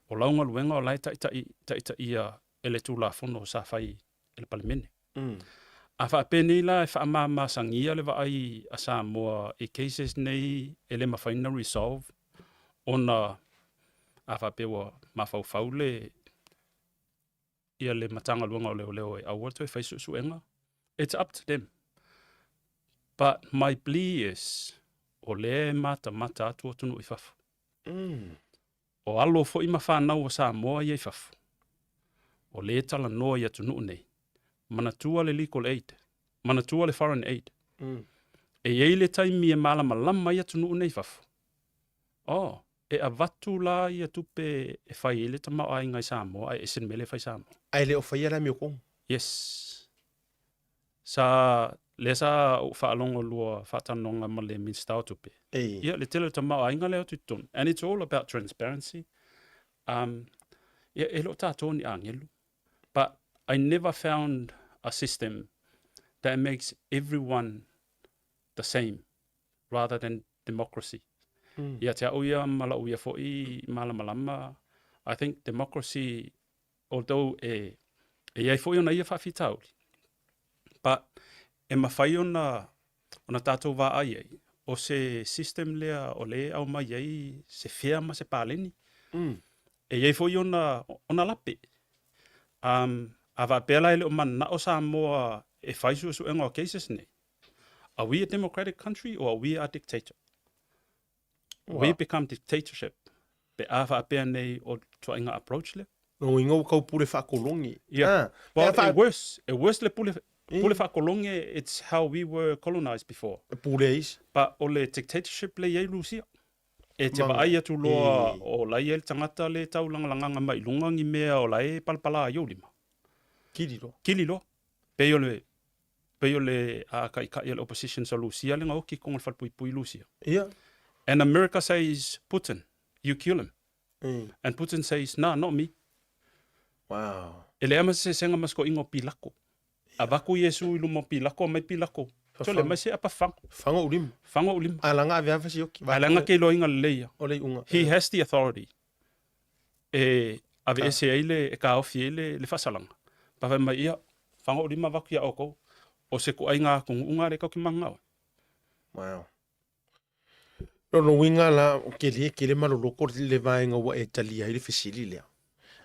O lau galuega o la e taitai, taitaia e le Tulafono sa fai e le Palemene. Mm. A faapenei la e faamamasagia le vaai a Samoa i cases nei e le mafai ona resolve ona a faapea ua mafaufau le ia le Matagaluega o Leoleo e aua le toe fai suesuega, it's up to them. But my plea is, o lea e matamata atu atunuu i fafo. Mm. O alo foi ma fanau o Samoa ia i fafo, o lea e talanoa i atunuu nei, manatua le legal aid, manatua le foreign aid. Mm. E i ai le taimi e malamalama ai atunuu nei i fafo. Oh, e avatu la ia tupe e fai ai le tamaoaiga i Samoa ae ese le mea lea e fai i Samoa. Ae le o faia le amiotonu. Yes. Sa, lea sa ou faalogo lua faatalanoaga ma le Minisita o Tupe. Ei. Ia, le tele o le tamaoaiga lea e atu i totonu. And it's all about transparency. Um, ia, e le o tatou ni agelu. But I never found a system that makes everyone the same rather than democracy. Mm. Ia te au ia ma lau ia foi malamalama, I think democracy Although e, e i ai foi ona ia faafitauli, but e mafai ona, ona tatou vaai ai, o se system lea o lea e aumai ai se fea ma se paleni. Mm. E i ai foi ona, ona lape. Um, a faapea la e le o mananao Samoa e fai suesuega o cases nei, are we a democratic country or are we a dictator? We become dictatorship pe a faapea nei o tuaiga approach lea. Lona uiga ua tau pule faakologi. Yeah. Ah, well, fa... e worse, e worse le pule, eh. pule faakologi, it's how we were colonized before. E pule isi. But o le dictatorship le iai Lusia. E te vaai atu loa e. o la ia le tagata le taulangalagaga mai luga ni mea o la e palapala ai ou lima. Kili loa. Kili loa. Pei o le pei o le a taitai o le opposition sa Lusia le gaoki i totonu o le falepuipui Lusia. Ia. And America says, Putin, you kill him. Mm. And Putin says, nah, not me. Wow. E leai ma se sesega ma se toeaiga o Pilako. Avatu Iesu i luma o Pilako, aumai Pilako. Tole mai se apa fago. Fago ou lima. Fago ou lima. A laga ave ava sioki. A laga ke iloaina lelei ia. O le iuga. He has the authority. E aveese ai le, e taofi ai le, le faasalaga. Pa fai mai, ia, fagaulima avatu ia outou, o se toaiga atunu'u lena lea tatou te mananao ai. Wow. Lona uiga la, tele tele maloloko le vaega ua e talia ai le fesili lea,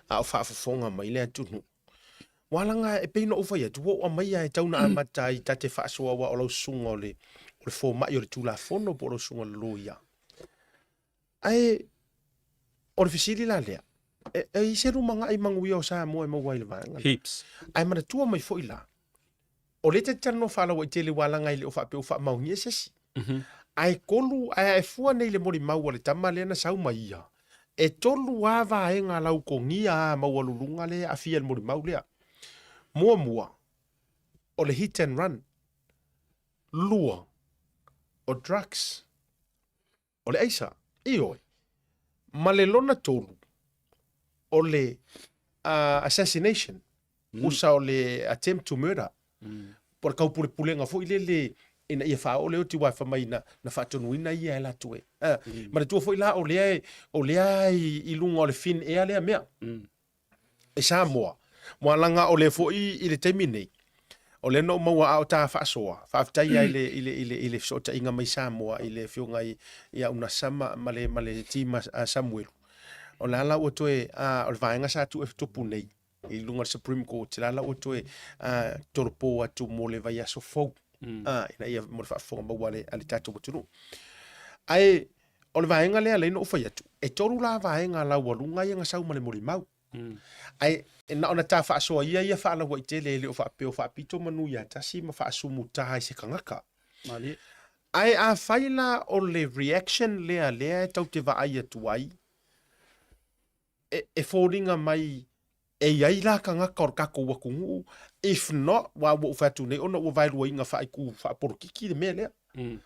a o faafofoga mai le atunuu. Ua laga e pei ona ou fai atu, ua ou aumaia e tau na amata ai ta te faasoa aua o lau susuga o le, o le fomai o le Tulafono po o lau susuga o le loia. Ae o le fesili la lea, e, e i se lumanai manuia o Samoa e maua ai i le vaega lea? Heaps. Ae manatua mai foi la, o lea ta te talanoa faalauaitele ua laga e le o faapea ua faamaonia se isi. Mm -hmm. Ae tolu, ae ae fua nei le molimau a le tama lea na sau ma ia, e tolu lava vaega lautogia a maualuluga lea e aafia i le molimau lea. Muamua, o le hit and run. Lua, o drugs. O le aisa, ioe. Ma le lona tolu, o le uh, assassination, mm. usa o le attempt to murder. Mm. Po le kaupulepulega foi lele ina ia faaoo le oti uae fai mai na, na faatonuina ia e latou e. Uh, mm. Manatua foi la o lea, o lea i, i luga o le fin ea lea mea. Mm. e Samoa. Mua laga o lea foi i le taimi nei, o lea na ou maua a o ta faasoa, faafetai ai i le, i le, i le, i le fesootaiga mai Samoa i le afioga i, ia Unasa ma, ma le, ma le team a, a Samuelu. O la la ua toe, a, o le vaega sa tuu e tupu nei i luga o le Supreme Court, la la ua toe a, tolopo atu mo le vaiaso fou, mm. a, ina ia mo le faafofoga maua a le, a le tatou atunuu. Ae, O le vaega lea lea na ou fai atu, e tolu la vaega laualuga ia na sau ma le molimau. Mm. Ae na ona ta faasoa ia ia faalauaitele e le o faapea o faapito manu ia tasi ma faasumutā i se tagata. Malie. Ae afai la o le reaction lea lea e tau te vaai atu ai, e, e foliga mai e i ai la tagata o le tatou atunuu, if not, ua ua ou fai atu nei ona ua vaeluaina faaitu faapolokiki le mea lea. Mm.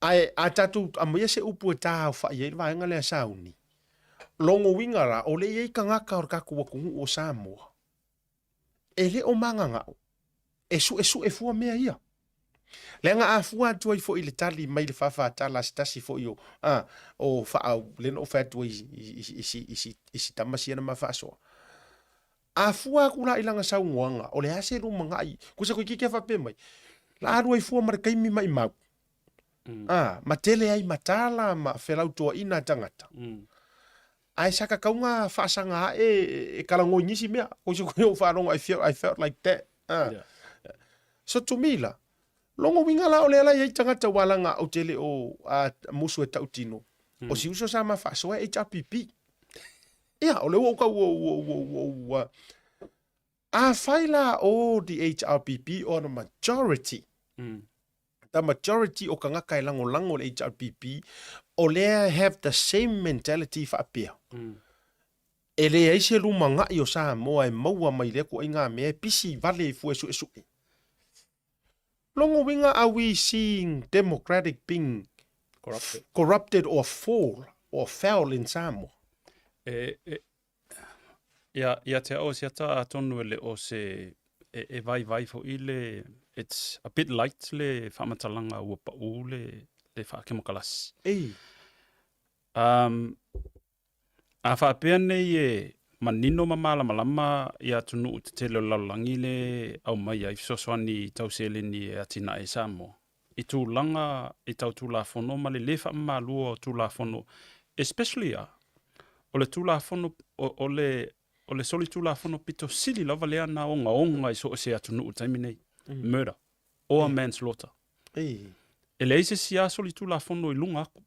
Ae a tatou aumaia se upu e tāaofai ai le vaega lea sauni, logo uiga la, o lea e i ai tagata o le tatou atunuu o Samoa e le o magagao e suesue fua mea ia. Leaga a fua atu ai foi i le tali mai le fāfātala a se tasi foi o, a, o faaau, lea na ou fai atu ai i, i, i, i, i, i, i si tama sia na ma faasoa. A fua aku la i lana saunoaga, o le a se lumanai, kusa koe kike faapea mai, la alu ai fua ma le taimi maimau. Mm. A, ma tele ai matala ma felautoaina tagata. Mm. Ae sa kakauga faasaga ae e kalagoi nisi mea. Ko se koe o faalogo, I felt, I felt like that. Ah. Yeah. So to me la, logo uiga la o lea la i ai tagata ua laga ou te le o a, musu e tautino. Mm. O si uso sa ma faasoa e HRPP. Ia, o le ua ou kau ua ua ua ua ua Afai la o the HRPP or the majority, mm. the majority o kangaka e lagolago le HRPP, o lea have the same mentality faapea. Mm. E leai se lumanai o Samoa e maua mai lea kuaiga mea e pisi vale i fua e suesue. Logo uiga are we seeing democratic being corrupted, corrupted or fall or foul in Samoa? E, e, Ia, ia te ao siata atonu e le o se e, e vaivai fo'i le it's a bit light le faamatalaga ua pa'ū le le faakemokalasi. Ei. Um, a faapea nei e manino ma malamalama i atunuu tetele o le lalolagi le aumai ai fesoasoani tau seleni e atinae ai Samoa i tulaga i tau Tulafono ma le le faamamaluina o Tulafono, especially a o le Tulafono o le o le solitulafono pito sili lava lea na ogaoga i so o se atunuu i le taimi nei, murder or manslaughter. E leai se isi lava solitulafono i luga atu.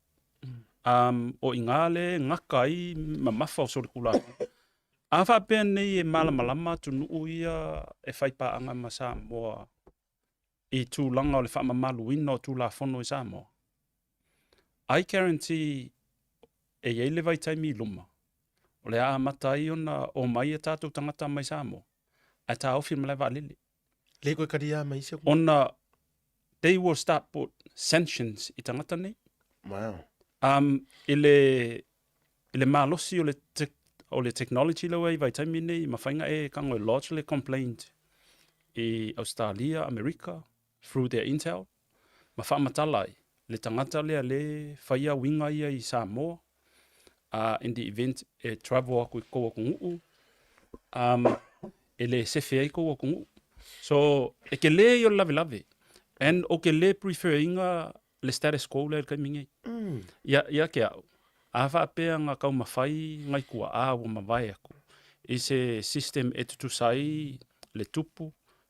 O i ina lea e gata ai mamafa o solitulafono. A faapea nei e malamalama atunuu ia e faipaaga ma Samoa i tulaga o le faamamaluina o Tulafono i Samoa, I guarantee e i ai le vaitaimi i luma o le a amata ai ona omai a tatou tagata mai Samoa ae taofi i le malae vaalele. Le koe kariā mai isi Ona they will start put sanctions i tagata nei. Wow. I le i le malosi o le o le technology lea ua i vaitaimi nei, mafai ona e tago e lodge le complaint i Australia, Amerika through their intel ma faamatala ai le tagata lea le faia uiga ia i Samoa in the event e travel atu i kou atunuu e le sefe ai kou atunuu. So, e tele ia o le lavelave and ou te le prefer ina le status quo lea i le taimi nei. Ia, ia te au, a faapea na taumafai nai tuaa ua mavae atu i se system e tutusa ai le tupu,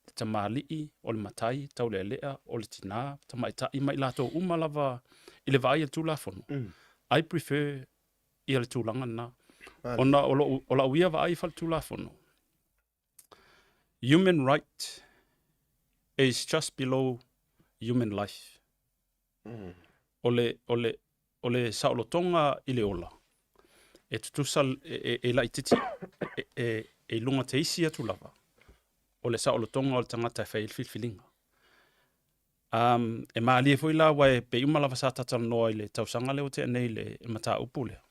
le tamalii, o le matai, taulealea, o le tina, tamaitai ma i latou uma lava i le vaai a le Tulafono, I prefer ia le tulaga lena. Ona o lou, o lau ia vaai faaletulafono, human right is just below human life. O le, o le, o le saolotoga i le ola, e tutusa, e, e, e laitiiti, e, e, e i luga te isi atu lava, o le saolotoga o le tagata e fai ai le filifiliga. E malie foi la aua e pei uma lava sa talatalanoa i le tausaga lea ua tea nei i le mataupu lea.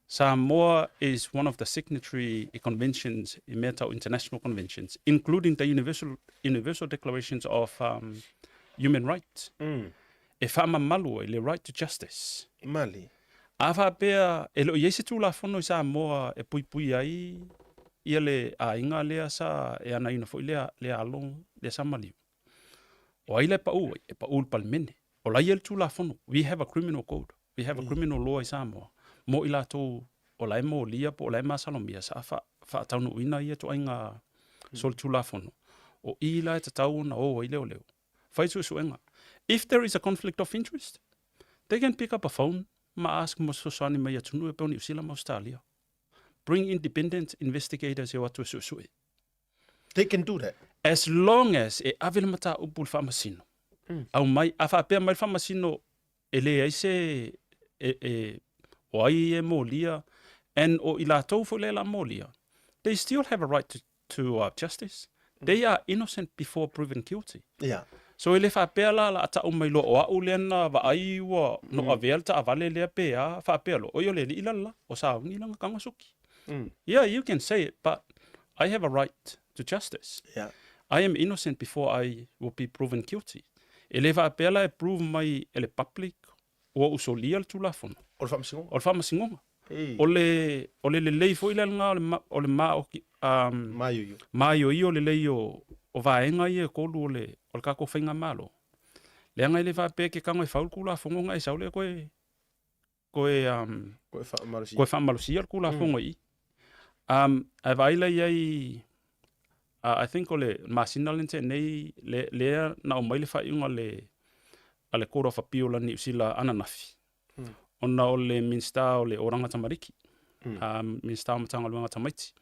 Samoa is one of the signatory conventions i mea tau international conventions, including the Universal, Universal Declarations of Human Rights. E faamamalu ai le right to justice. Malie. A faapea e le o i ai se Tulafono i Samoa e puipui ai ia le aiga lea sa e anaina foi lea, lea alo, lea sa maliu. O ai la e pau ai? E pau le Palemene. O la e i ai le Tulafono. We have a criminal code. We have a criminal law i Samoa mo i latou o la e molia po o la e masalomia sa faataunuuina ia ituaiga solitulafono. O i la e tatau ona o ai leoleo. Fai suesuega. If there is a conflict of interest, they can pick up a phone ma ask mo fesoasoani mai atunuu e pei o Niu Sila ma Ausetalia. Bring independent investigators e o atu e suesue. They can do that. As long as e ave le mataupu i le faamasino, aumai, a faapea mai le faamasino e leai se, e, e, o ai e molia, and o i latou foi lea la molia, they still have a right to, to justice. They are innocent before proven guilty. Yeah. So e le faapea la la a tau mai loa o au lea na vaai ua no avea le taavale lea pe a, faapea loa, oi o le alii la le la, o sauni lana taga soki. Yeah, you can say it, but I have a right to justice. Yeah. I am innocent before I will be proven guilty. E le faapea la e prove mai e le public ua ou solia le Tulafono. O le faamasinoga. O le faamasinoga. O le, o le lelei foi lea lena o le, o le maoki, um, Maioio. Maioio lelei o, o vaega ia e tolu o le, o le tatou faigamalo. Leaga e le faapea e ke tago e fau le Tulafono ona e sau lea koe, koe, um, koe faamalosia, koe faamalosia le Tulafono mm. i i. Um, ae vaai la i ai, I think o le masina lea na tea nei, le, lea na aumai le faaiuga le, a le Court of Appeal a Niu Sila ananafi, ona o le Minisita o le Oranga Tamariki, Minisita o Matagaluega Tamaiti,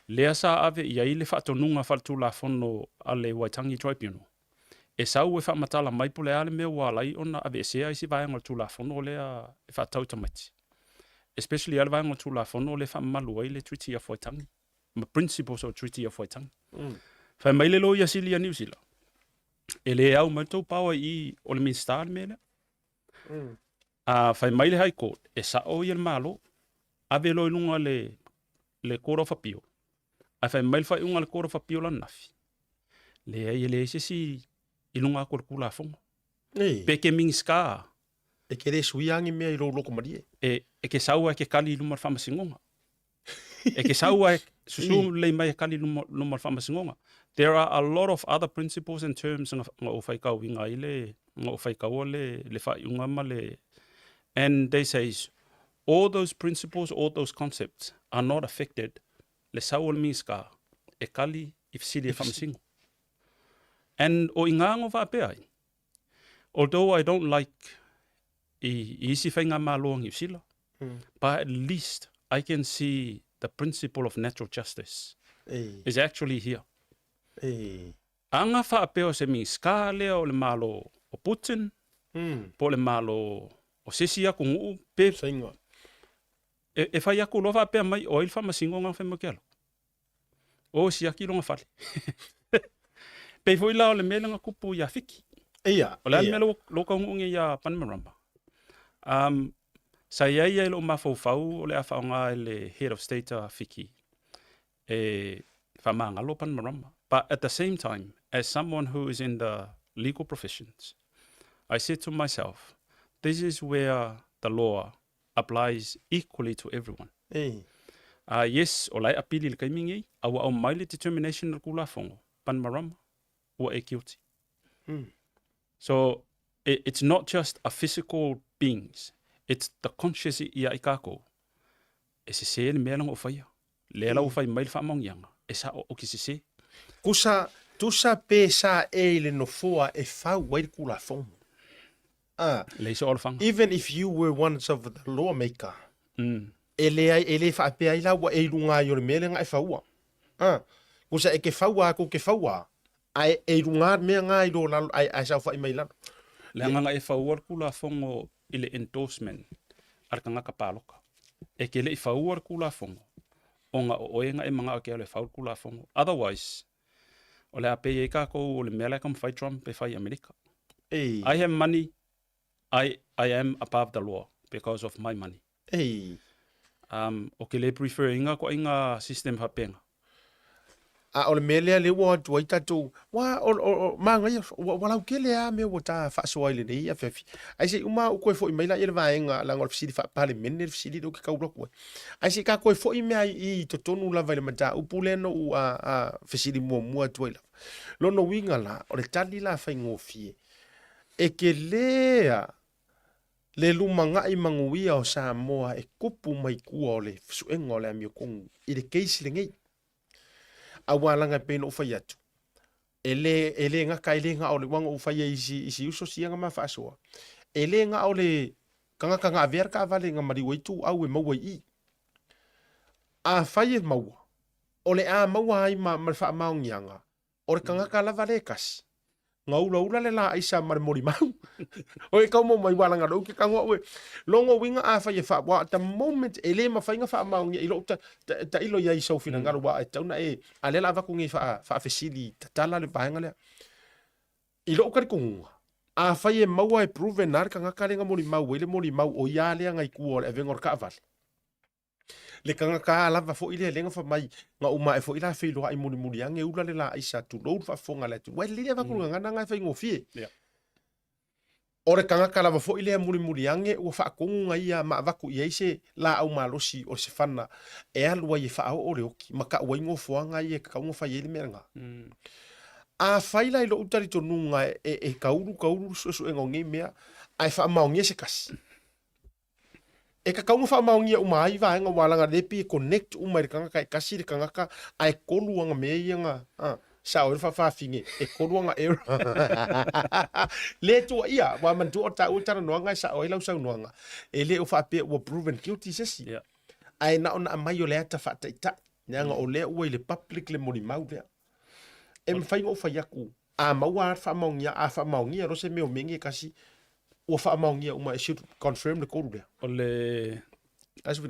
lea sa ave i ai le faatonuga faaletulafono a le Waitangi Tribunal, e sau e faamatala mai po o le a le mea ua ala ai ona aveesea isi vaega o le Tulafono lea e faatatau i tamaiti, especially lava le vaega o le Tulafono lea e faamamalu ai le Treaty of Waitangi ma Principles of Treaty of Waitangi. Fai mai le Loia Sili a Niu Sila, e le au mai le tou power i i o le Minisita le mea lea. A fai mai le High Court, e sao ia le Malo, ave loa i luga le, le Court of Appeal. Ae fai mai le faaiuga a le Court of Appeal ananafi, leai e leai se isi i luga atu o le Tulafono. Pe ke Minisita. E ke le suia ni mea i lou loko malie. E, e ke sau e ke kali i luma o le Faamasinoga. E ke sau ai susu lelei mai e kali luma, luma o le faamasinoga. There are a lot of other principles and terms nga, nga ou faitauina ai le, nga ou faitaua le, le faaiuga ma le, and they says, all those principles, all those concepts are not affected le sau o le Minisita e kali i fesili e faamasino. And o iga na faapea ai, although I don't like i, i isi faigamalo a Niu Sila, but at least I can see the principle of natural justice Ei, is actually here. ei. Aga faapea o se Minisita lea o le Malo o Putin, po o le Malo o se isi atunuu, pe Sainga. e, e fai atu loa faapea mai o ai le faamasinoga fai mai ke alo. O siaki lona fale. Pei foi la o le mea lea na tupu ia Fiki. Ia, O le a le ia. mea lea ua taunuu nei ia Panimarama. Um, sa i ai ia i lou mafaufau o le a faaaoga e le Head of State a Fiki e faamagalo Panimarama. But at the same time, as someone who is in the legal professions, I said to myself, this is where the law applies equally to everyone. Ei. Yes, o la e apili i le taimi nei, a ua aumai le determination a le Tulafono, Panimarama, ua e guilty. So, it, it's not just a physical beings, it's the conscious ia i kākou. E sese le mea lea na ou faia. Lea la ua fai mai le faamaoniaga, e sao ou ke sese. Tusa, tusa pe sa e i le nofoa e fau ai le Tulafono. Ah, Leai se olofaga. Even if you were once of the lawmaker, e leai, e le faapea ai la ua e i luga ai o le mea lea na e faua. Ah, kusa e ke faua aku ke faua, ae e i luga le mea nga i lo lalo, ae, ae saofai mai lalo. Le agaga e faua le Tulafono i le endorsement a le tagata paloka. E ke le i faua le Tulafono, ona o oe na e manao e ke alu e fau le Tulafono. Otherwise, o le a pei ai kākou o le mea la e taumafai Trump e fai i Amerika. Ei. I have money, I, I am above the law because of my money. Ei. Um, o ke le prefer inga ko inga system faapena. A o le mea lea lea ua o atu ai tatou, ua, o, o, o, manaia, ua, ua lautele lava mea ua ta faasoa i lenei afiafi. Ae se i uma ou toe foi mai la i le vaega, leaga o le fesili faa-Palemene le fesili lea ou te tau alu atu ai. Ae se i ta toe foi mea i i totonu lava i le mataupu lea na ou a, a, fesili muamua atu ai lava. Lona uiga la, o le tali la faigofie, e tele a le lumagaʻi manuia o Samoa e tupu mai tua o le suega o le amiotonu i le case lenei. Aua laga e pei ona ou fai atu, e le, e le gata, e le na o le, ua na ou faia i isi, isi uso sia na ma faasoa, e le na o le tagata na avea le taavale na maliu ai ituau e maua i i. Afai e maua, o le a maua ai ma, ma le faamaoniaga, O le tagata lava lea e tasi, na ulaula le laaisa ma le molimau. O e kau mo mai wala ngalo ke kango ue. Longo winga a fai e fa wa at the moment e le mafai nga fa maongia i lou ta ta, ta ilo iai sau finangalo wa e tau na e a le la avaku ngi fa fa fesili tatala le vaenga lea. I lou talitonuga, afai e maua e proven a le tagata lea na molimau ai le molimau o ia lea na i tua o le avega o le taavale. Le tagata lava foi lea lea na fai mai, na uma ae foi la feiloai mulimuli ane ula le laaisa tulou le faafofoga a le atunuu. Ua lelei le avatu le gagana na e faigofie. O le tagata lava foi lea mulimuli ane ua faatonu na ia ma avatu i ai se laau malosi o se fana e alu ai e faaoo le oti ma tau ai nofoaga ia e tatau ona fai ai le mea lena. Afai la i lou talitonuga e, e kaulu kaulu le suesuega o nei mea ae faamaonia se tasi, E tatau ona faamaonia uma ai vaega aua leaga lea pei e connect uma i le tagata e tasi le tagata ae tolu ana mea ia na a sao ai le faafafine e tolu ana error le tuuaia aua manatua o taua i talanoaga e sao ai lau saunoaga e le o faapea ua proven guilty se isi ae na ona aumai o le ata faataitai leaga o lea ua i le public le molimau lea e mafai ona ou fai atu A maua lava le faamaonia, a faamaonia loa se mea o mea nei e tasi, ua faamaonia uma, it should confirm le tolu lea. O le,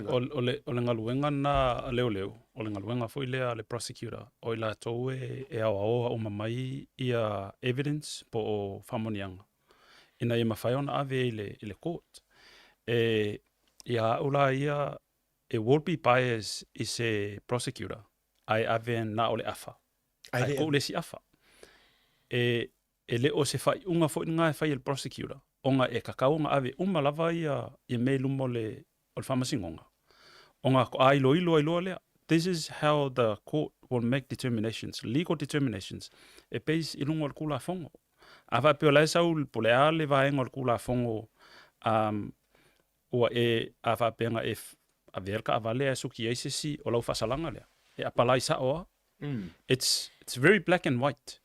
o le, o le galuega lena a leoleo, o le galuega foi lea a le prosecutor, o i latou e, e aoaoa uma mai ia evidence po o faamaoniaga, ina ia mafai ona ave i le, i le court. E, ia au la ia, it will be bias i se prosecutor, ae ave na o le afa. Ae kou le isi afa. E, e le o se faaiuga foi lena e fai e le prosecutor, ona e tatau ona ave uma lava ia, ia mea i luma o le, o le faamasinoga, ona faatoa iloilo ai loa lea. This is how the court will make determinations, legal determinations, e base i luga o le Tulafono. A faapea o la e sau po o le a le vaega o le Tulafono um, ua e, a faapea na e avea le taavale ae suki ai se isi o lau faasalaga lea, e apalai sao lava. It's, it's very black and white.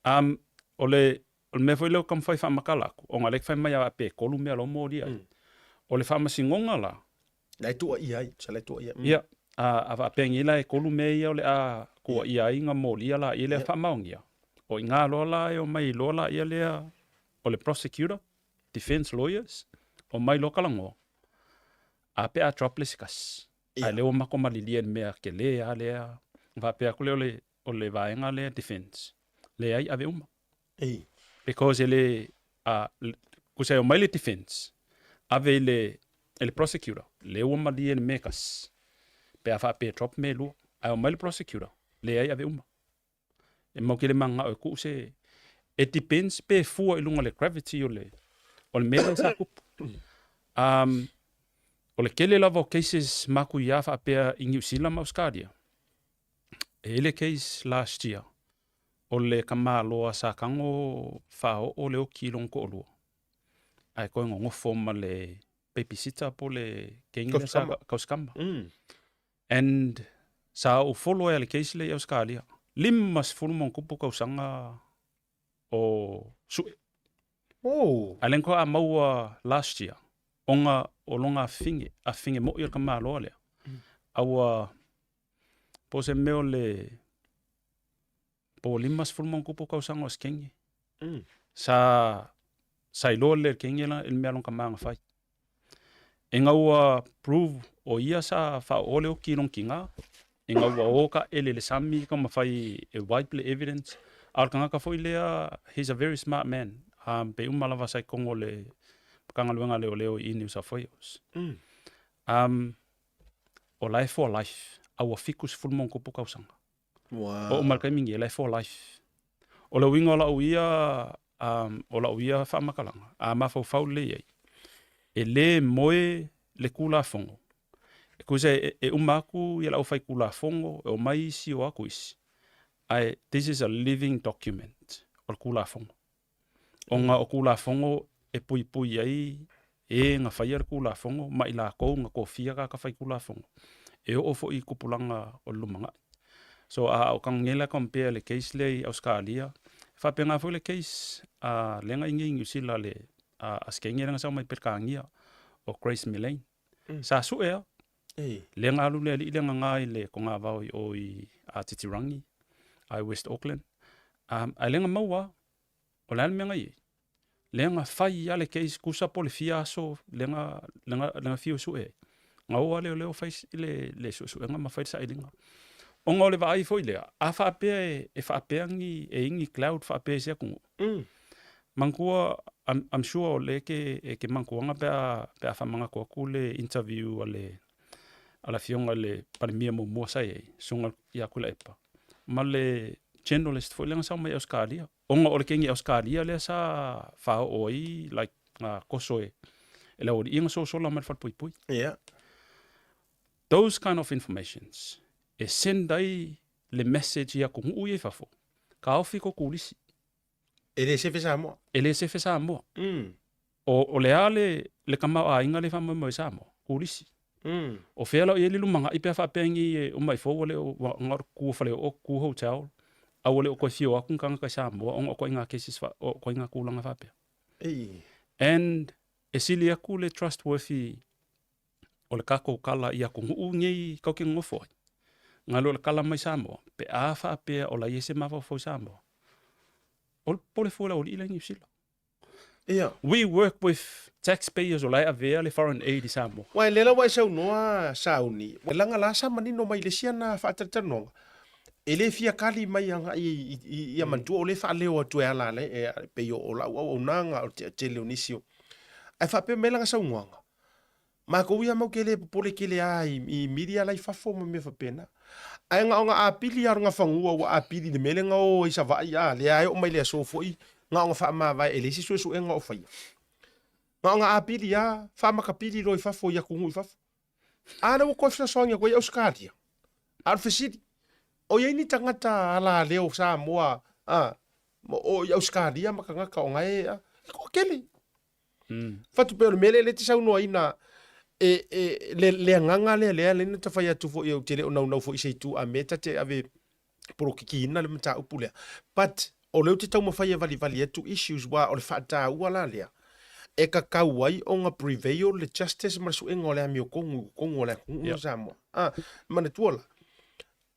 Um, o le, o le mea foi lea ou te taumafai e faamatala atu, ona o lea e te fai mai a faapea e tolu mea la ua molia ai. O le faamasinoga la, La e tuuaia ai, sa la e tuuaia. Ia, a, a faapea la e tolu mea ia o le a tuuaia ai na molia laia lea faamaonia, o i ina loa la e omai loa laia lea o le prosecutor, defense lawyers, omai loa talanoa, a pe a drop le isi tasi. Ae lea ua matou malilie i le mea tele lava lea, ona faapea atu lea o le, o le vaega lea defense, leai, ave uma. Because e le, a, tusa e omai le defense, ave i le, i le prosecutor, lea ua malie i le mea e tasi, pe a faapea e drop mea e lua. Ae omai le prosecutor, leai, ave uma. E matou te le mananao e tuu se, it depends pe fua i luga o le gravity o le, o le mea lea sa tupu. Um, o le tele lava o cases matuia faapea i Niu Sila ma Ausetalia, e i ai le case last year, o le tamaloa sa tago faaoo le oti i lona toalua, ae toe nonofo ma le babysitter po o le kegi lea sa kausikama. And sa ou follow ai le case lea i Ausetalia, 50 ma ona tupu tausaga o sue. Oh. Ae lea na faatoa maua last year, ona o lona afafine, afafine moi o le tamaloa lea, a ua, po o se mea o le, po o 50 ma ona tupu tausaga o se kegi. Sa, sa iloa lelei e le kegi i le mea a lona tama na fai. Ina ua prove o ia sa faaoo le oti i lona tina, ina ua o taele i le sami taumafai e wipe le evidence, a o le tagata foi lea, he's a very smart man, um, pe uma lava sa i totonu o le Matagaluega a Leoleo i New South Wales. Um, o la e for life, a ua 70 ma ona tupu tausaga. Wow. Oo mai le taimi lenei, la e for life. O le uiga o lau ia, um, o lau ia faamatalaga, a mafaufau lelei ai, e le moe le Tulafono. E tusa e, e uma atu ia le aufaitulafono, e omai isi o atu isi, ae this is a living document o le Tulafono. Ona o Tulafono e puipui ai e na faia le Tulafono ma i latou na tofia tagata faitulafono, e oo foi i tupulaga o le lumanai. So a o kagela compare le case lea i Ausetalia, e faapena foi le case a lea na i nei i Niu Sila le a se kenge lea na sau mai Peretania o Grace Millane. Sa sue lava. Lea na alu le alii lea gaga i le togavao i o i Titirangi, i West Auckland. Ae lea na maua lava. O le a le mea na i ai? Lea na fai lava le case tusa po o le fia aso lea na, lea na, lea na fiu e sue ai. Na o lava leoleo fai le, le suesuega ma fai le sailiga. Ona o le vaai foi lea, a faapea e, e faapea ni, e i ni cloud faapea i se atunuu. Manatua, I'm, I'm sure o lea e ke, e ke manatuaga pe a, pe a faamanatu atu le interview a le, a le afioga i le Palemia muamua sa i ai, Susuga ia Tuilaepa, ma le journalist foi lea na sau mai Ausetalia. Ona o le kegi Ausetalia lea sa faaoo ai like na koso e, e le aualii na sosola mai le falepuipui. Yeah. Those kind of informations e send ai le message i atunuu ia i fafo, taofi tou turisi. E le sefe Samoa. E le sefe Samoa. O, o le a le, le tamaoaiga lea e faamoemoe i Samoa? Turisi. O fea la o i ai le lumanai pe a faapea ni e uma ifo ua le o, ua na o le tutu o faleoo, tutu hotel, a ua le o toe fio atu ni tagata i Samoa ona o ituaiga cases fa, o ituaiga tulaga faapea. And e sili atu le trustworthy o le tatou kala i atunuu nei tatou te nonofo ai, nai lo le kala mai Samoa, pe a faapea o la e i ai se mafaufau i Samoa, o le popole fua i le aualii la i Niu Sila. Ia. We work with taxpayers o la e avea le foreign aid i Samoa. Ua e lea la ua e saunoa Sauni, leaga la sa manino mai i le isi ana faatalatalanoaga, e le fia kali mai agai i ia manatua o lea e faaleo atu e ala ala e pei o lau auaunaga o le tele o nisi o. Ae faapea mai lana saunoaga, Makou ia mau ke le popole tele a i media la i fafo ma mea faapena. Ae na o na apili a o lona fanua ua apili i le mea lea na o ai Savaii a lea e oo mai le aso foi na o na faamavae e leai se suesuega o faia. Na o na apili a faamakapili loa i fafo i atunuu i fafo. A lea ua toe fesoasoani atu ai Ausetalia. A o le fesili, o i ai ni tagata alaleo Samoa, a, o i Ausetalia ma tagata o gae, a, e toatele. Fatu pei o le mea lea lea e te saunoaina e, e, le, le agaga lea lea lea na ta fai atu foi ou te le o naunau foi i se itu a mea ta te ave polokikiina le mataupu lea. But o lea ou te taumafai e valivali atu issues wa o le faataua la lea e tatau ai ona prevail le justice ma le suega o le amiotonu i totonu o le atunuu o Samoa. Ah, manatua la,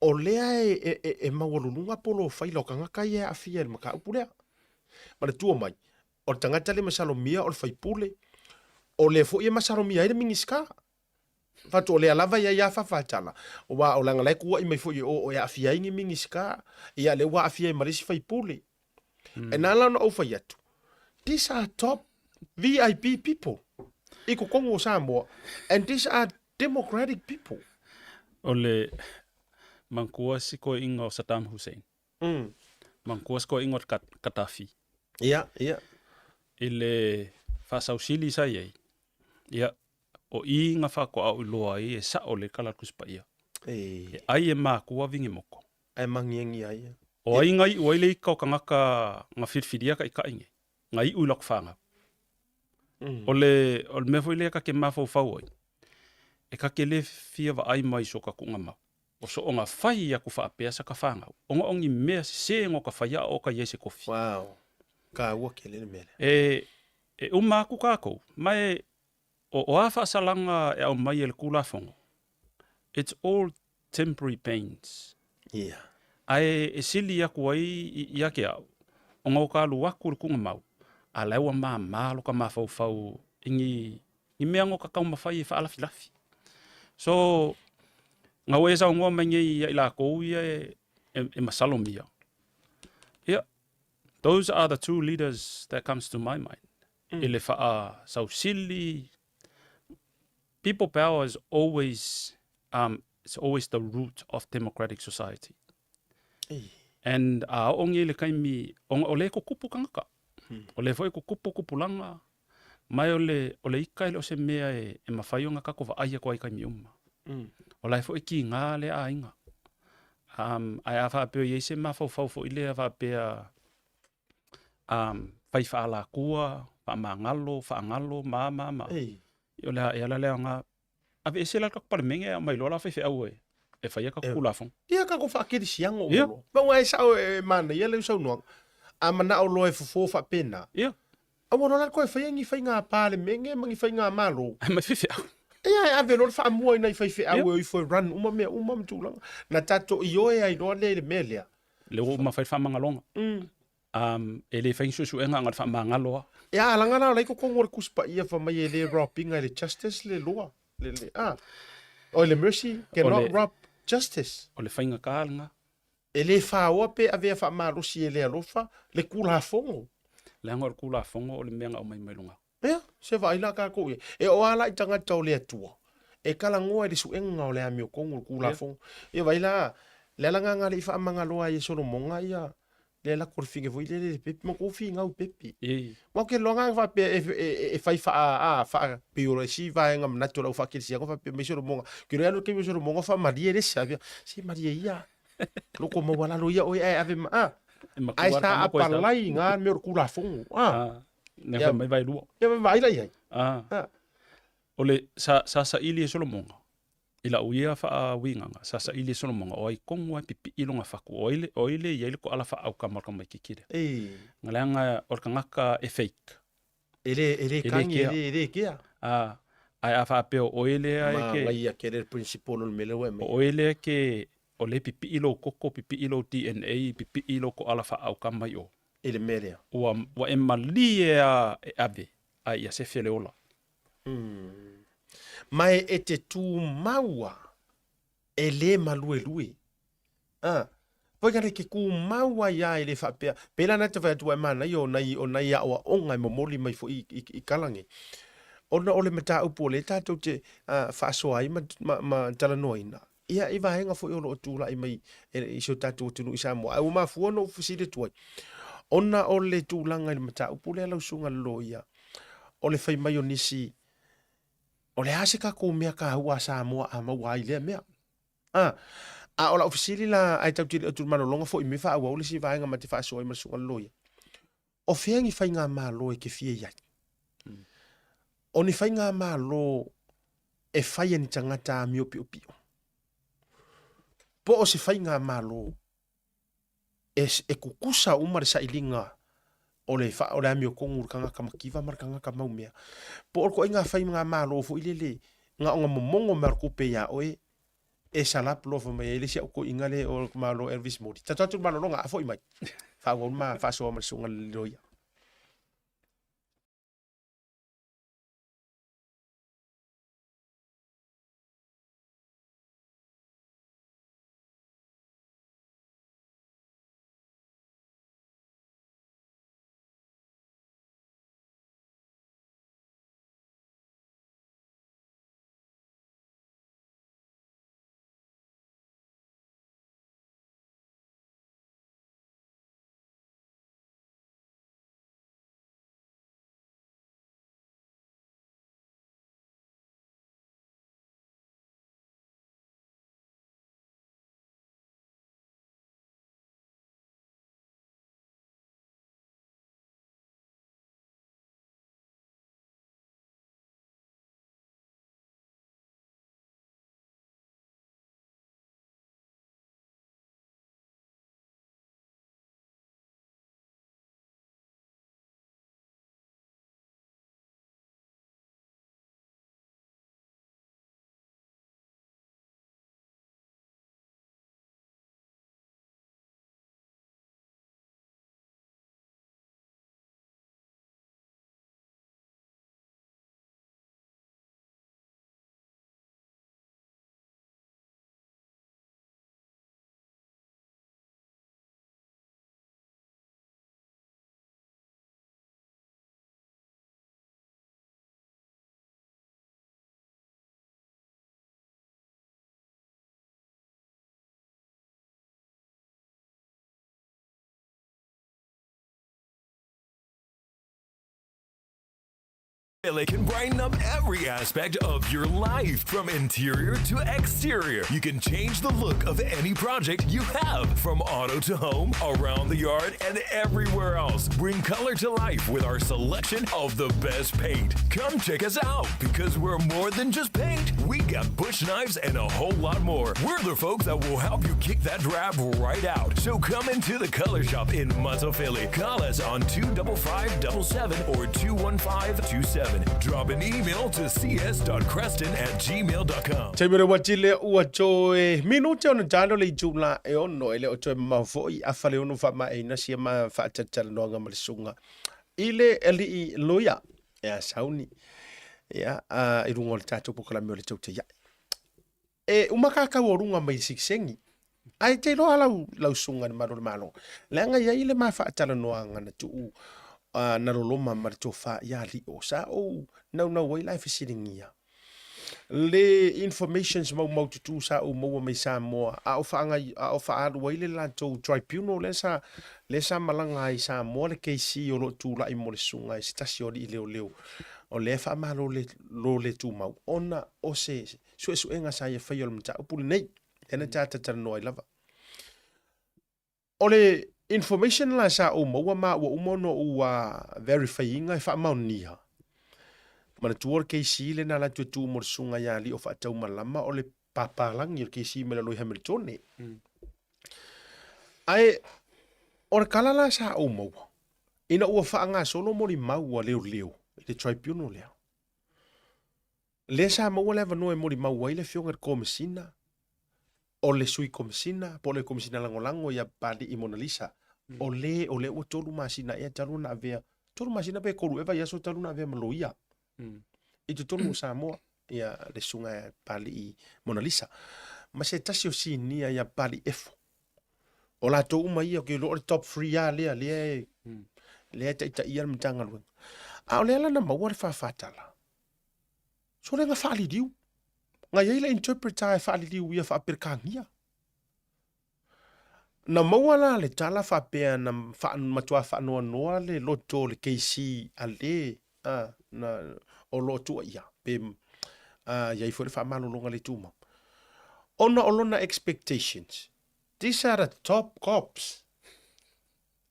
o lea e, e, e, e maualuluga polofaila o tagata ia e aafia i le mataupu lea. Manatua mai, O le tagata lea e masalomia o le faipule, o lea foi e masalomia ai le Minisita. Fatu o lea lava e i ai a fafatala, aua o leaga la e tuuai mai foi e o e aafia ai ni Minisita, ia lea ua aafia ai ma le isi faipule. E na ala ona ou fai atu, these are top VIP people i totonu o Samoa and these are democratic people. O le manatua si toeaina o Saddam Hussein. Mm. Manatua si toeaina o Gaddafi. Ia, ia. I le faasausili sa i ai, ia, o i na faatoa ou iloa ai e sa'o le tala a le Tusi Paia. E. E ai e makua vigemoko. Ae magiagi ai. O ai na iu ai le ika o tagata na filifilia taitai nei, na iu i latou fanau. O le, o le mea foi lea ta te mafaufau ai, e ta te le fia vaai mai i so ta tuugamau. O soonga fai aku faapea sa ka fanau, ona o ni mea sesē no ka faia a o ka i ai se kofi. Wow. Kāua kele le mea lea. E, e uma aku kākou, ma e, o, o a faasalaga e aumai e le Tulafono, it's all temporary pains. Yeah. Ae e sili aku ai ia te au, ona o ka alu aku i le tuugamau, a la e ua māmā lo ka mafaufau i ni, ni mea no ka taumafai e faalafilafi. So, na ua e saunoa mai nei ia i lakou ia e, e, e masalomia. Ia, those are the two leaders that comes to my mind. I le faasausili, people power is always, um, it's always the root of democratic society. And a oo nei le taimi, ona o lea e tutupu tagata. O lea foi e tutupu tupulaga, ma o le, o le ika e le o se mea e, e mafai ona tatou vaai atu ai i taimi uma. O la e foi e kiga lea aiga. Um, ae a faapea o i ai se mafaufau foi lea faapea, um, fai faaalatua, faamagalo, faagalo, ma a ma a ma a. O le a e ala lea ona Aveese la le tatou Palemene ae aumai loa la faifeau e e faia tatou Tulafono. Ia tatou faakerisiano uma loa. Ma ua e sao e manaia lau saunoaga. A manao loa e fofo faapena. Ia. Aua loa la toe faia ni faiga Palemene ma ni faiga Malo. Ae aumai faifeau. Ia e ave loa le faamua i nai faifeau e o ifo e run uma mea uma ma tulaga. Na tatou ioe ai loa lea i le mea lea. Lea ua uma fai le faamagaloga. Um, e le fai ni suesuega na o le faamagalo lava. Ia, leaga la o la e i totonu o le Tusi Paia fai mai e le rob ina e le justice le loa, le, le, ah, oi le mercy cannot rob justice. O le faigata lena. E le faoa pe avea faamalosi e le alofa le Tulafono. Leaga o le Tulafono o le mea na aumai mai luga. Ia, se vaai la tatou i ai. E oo lava la i tagata o le Atua, e talanoa i le suega o le amiotonu, le Tulafono. Ia vaai la, le ala lena na le i faamagaloa ai e Solomona ia le lako le fine foi lele i le pepe, ma tou finau i pepe. Aua ou te iloa na faapea e, e, e fai faa, a, faa, pei o isi vaega manatu o lau faakelesiano faapea mai Solomona, ou te iloa e alu i le taimi o Solomona faamalie le isi, a se malie ia, loko maualalo ia oe ae ave ma, a, ae sa apalai na mea o le Tulafono, a. Nea fai mai vaelua. Ia vaai la i ai. Ah. O le sa sa saili e Solomona. I lau ia faauigaga, sa saili e Solomona o ai tonu lava e pipii lona fatu, o ai le o ai le i ai le koala faaaukama o le tamaitiiti lea. E. Na leaga o le tagata e fake. E le e le kagi e le e le kea. Ah, ae a faapea o oe lea e ke. Manaia tele le principle o le mea lea ua e aumaia. O oe lea ke o lea e pipii lou koko, pipii lou DNA, pipii lou koala faaaukama i o. I le mea lea. Ua, ua e malie a e ave, a ia sefe le ola. Mm. Ma e, e te tumau a, e le maluelue. A, Foi ka ke kumau ai a e le faapea. Pēlā nā te whai atu ai manaia o nai, o nai aoaoga e momoli mai foi i, i, i Kalange. Ona o le mataupu o lea tātou te uh, faasoa ai ma, ma, ma talanoaina, Ia, i vaega foi o lo o tulai mai i si o tatou atunuu i Samoa. Ae ua mafua ona ou fesili atu ai, ona o le tulaga i le mataupu lea lau susuga i le loia, o le fai mai o nisi, o le a se tatou mea taua a Samoa a maua ai lea mea? A, A o lau fesili la, ae tatou te le o tu i le malologa foi mai faaauau le isi vaega ma te faasoa ai ma le susuga i le loia. O fea ni faigamalo e te fia i ai? O ni faigamalo e fai e ni tagata amio piopio, po o se faigamalo e, e kukusa uma le sailiga o le, o le amiotonu i le tagata mativa ma le tagata maumea. Po o le ituaiga faigamalo foi lele na ona momono mai o le tupe iā oe e salap loa fai mai ai le isi au toeaina lea o le Malo Elvis Modi. Tatou atu i le malologa, a foi mai, faaauau le ma faasoa ma le susuga i le loia. They can brighten up every aspect of your life, from interior to exterior. You can change the look of any project you have, from auto to home, around the yard, and everywhere else. Bring color to life with our selection of the best paint. Come check us out because we're more than just paint. We got bush knives and a whole lot more. We're the folks that will help you kick that drab right out. So come into the Color Shop in Philly. Call us on 25577 or 21527. Drop an email to cs.creston at gmail.com. Taimi o le uati lea ua toe minute ona talo le itula e ono e le o toe mamao foi afa le ono faamaeina sia ma faatalatalanoaga ma le susuga i le alii loia ia Sauni ia a, i luga o le tatou polokalame o le Tautai Ae. E uma kākau o luga mai sikisengi. Ae te iloa lau, lau susuga i le Malu o le Malo. Leaga i ai le ma faatalanoaga na tuu uh, na loloma ma le tofa ia Lio. Sa ou naunau ai la e fesiligia. Le informations maumaututu sa ou maua mai Samoa, a o whaangai, a o whaalu ai le latou tribunal lea sa, lea sa malaga ai Samoa le KC o lo o tulai mo le susuga i se tasi o alii leoleo o lea e faamalo le, lo le tumau ona o se suesuega sa ia faia o le mataupu lenei, lea na ta talatalanoa ai lava. O le information la sa ou maua ma ua uma ona ou verify ina e faamaonia. Manatua o le KC lena la atu e tu mo le susuga ia Alii o Faataumalama o le papalagi o le KC mai lalo i Hamiltone. Ae o le tala la sa ou maua, ina ua faagasolo molimau a leoleo i le tribunal lea, Lea sa maua le avanoa e molimau ai le Afioga i le Komesina, o le Sui Komesina po o le Komesina Lagolago ia Papali'i Monalisa, o le o lea ua tolu masina ea talu ona avea, tolu masina pe tolu ea vaiaso talu ona avea ma loia i totonu o Samoa, ia le Susuga ia Papali'i Monalisa. Ma se tasi o sinia ia Papali'i Efo. O latou uma ia, ou te iloa o le top three lava lea, lea e, lea e taitaia le Matagaluega. A o lea la na maua le fāfātala, Sole na faaliliu. Na i ai le interpreter e faaliliu ia faa-Perekania. Na maua la le tala faapea na faa, matua faanoanoa le loto o le KC a le a, na, o lo o tuuaia pe a, i ai foi le faamalologa le tumau. Ona o lona expectations. These are the top cops.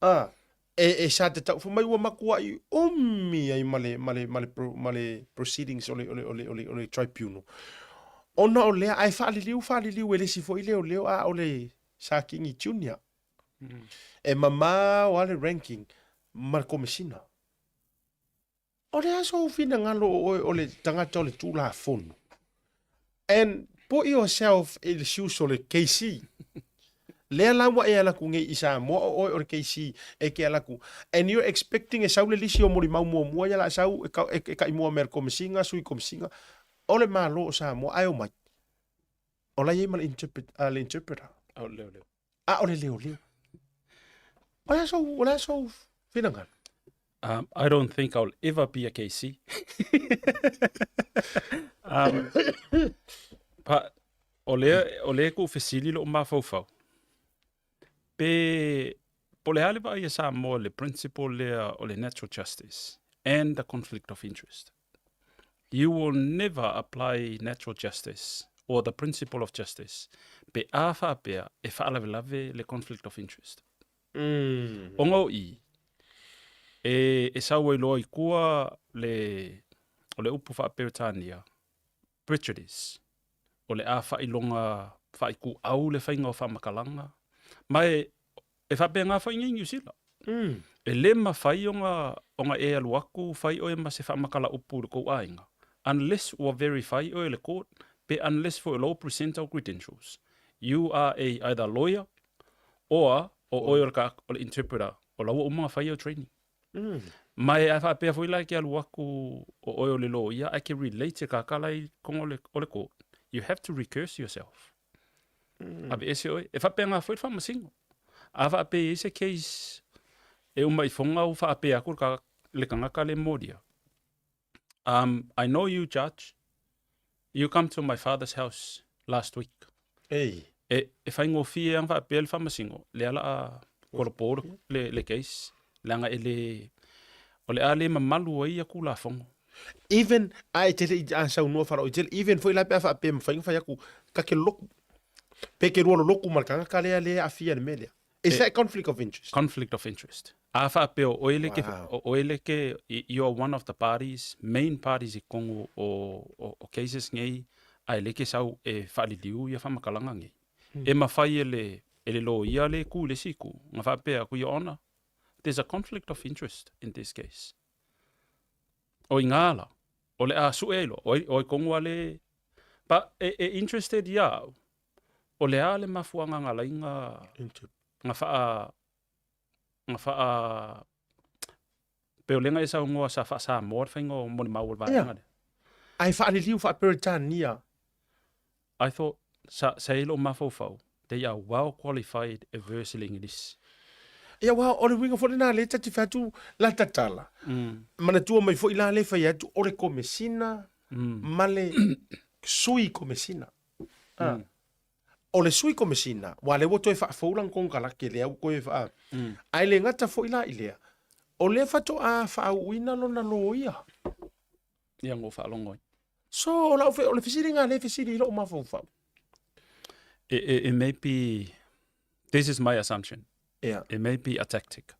A, e, e sa te tau mai ua makuaʻi umi ai ma le, ma le, ma le, pro, ma le proceedings o le, o le, o le, o le, o le tribunal. Ona o lea, ae faaliliu, faaliliu e le isi foi leoleo a o le Sa Kingi Junior. Mm. E mamao a le ranking ma le komesina. O le a sou finagalo o oe o le tagata o le Tulafono? And put yourself in the shoes o le KC. Lea la ua e ala atu nei i Samoa o oe o le KC e ke ala atu. And you're expecting e sau le lisi o molimau muamua ia la sau e, e, e kai mua mea le komesina, sui komesina. O le Malo o Samoa ae omai. O la i ai ma le, interpret, uh, le interpreter. A o le leoleo. A o le leoleo. O le a sou, o le a sou finagalo? Um, I don't think I'll ever be a KC. um, pa, o lea, o lea ku fesili lo mafaufau. Pe, po le a le vaai a Samoa le principle lea o le natural justice and the conflict of interest. You will never apply natural justice or the principle of justice pe a faapea e faalavelave le conflict of interest. Mm. Ona o i, e, e sau ai loa i tua le, o le upu faa-Peretania, prejudice, o le a faailoga faaituau le faiga o faamatalaga, ma e, e faapena foi nei Niu Sila. Mm. E le mafai ona, ona e alu atu fai oe ma se faamatala upu i le tou aiga, unless ua verify oe e le court, pe unless foi o la ua present au credentials. You are a either lawyer or o oe o le, ka, o le interpreter, o la ua uma ona fai au training. Mm. Ma e a faapea foi la e ke alu aku o oe o le loia, ae ke relate e kakala i konga o le, o le court. You have to recurse yourself. Mm. Aveese oe. E faapea ngā foi le faamasino. A faapea i ai se case e uma i fonga u faapea aku le, ka, le kangaka le molia. Um, I know you, judge. You come to my father's house last week. Ei. E, e whaingofie ang whaapea le whamasingo, le ala a kolopo le, le, le case, leanga e le, o le a le mamalu ai aku la fongo. Even, a e tele i a saunoa whara o i tele, even foi la pe a whaapea mawhainga whai aku, ka ke loku, pe ke rua loku ma le kangaka lea lea awhia le mea lea. Is that conflict of interest? Conflict of interest. A faapea o oe le ke, o oe le ke, you are one of the parties, main parties i kongu o, o, o cases ngei, a e le ke sau e whaaliliu ia whamakalanga ngei. Hmm. E mawhai e le, e le lōia le ku le si ku, nga faapea ku your honor, there's a conflict of interest in this case. O i ngā la, o le a sue ai lo, o, o i kongu a le, pa e, e interested ia au, O le a le mafuaaga nga laiga nga faa nga faa pe o lenga e saunoa sa faa-Samoa le faiga o molimau o le vaega lea. Ae faaliliu faa-Peretania. I thought sa sa i lou mafaufau they are well qualified e verse i le Igilisi. Ia aua o le uiga foi lena lea ta te fai atu la tatala. Manatua mai foi la lea fai atu o le Komesina ma le Sui Komesina. Ah. Mm. O le sui komesina, wa le ua toe faafou lana konekarake lea ua toe faa... Mm. Ae le gata foi la i lea, o lea faatoa faauuina lona loia. Ia ngo faalogo ai. So, o lau fe, o le fesiliga lea e fesili i lou mafaufau. It, it, it may be, this is my assumption. Yeah. It may be a tactic.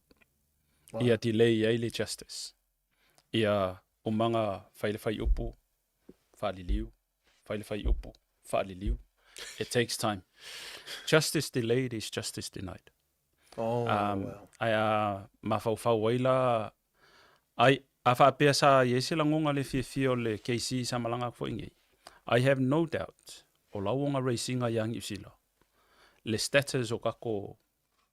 Wow. Ia delay ai le justice. Ia umaga fai le faiupu, faaliliu, fai le faiupu, faaliliu. It takes time. Justice delayed is justice denied. Oh, um, well. Ae a mafaufau ai la, ai, a faapea sa i ai se lagoga le fiafia o le KC sa malaga atu foi nei. I have no doubt, o lau ona racinga ia Niu Sila, le status o kako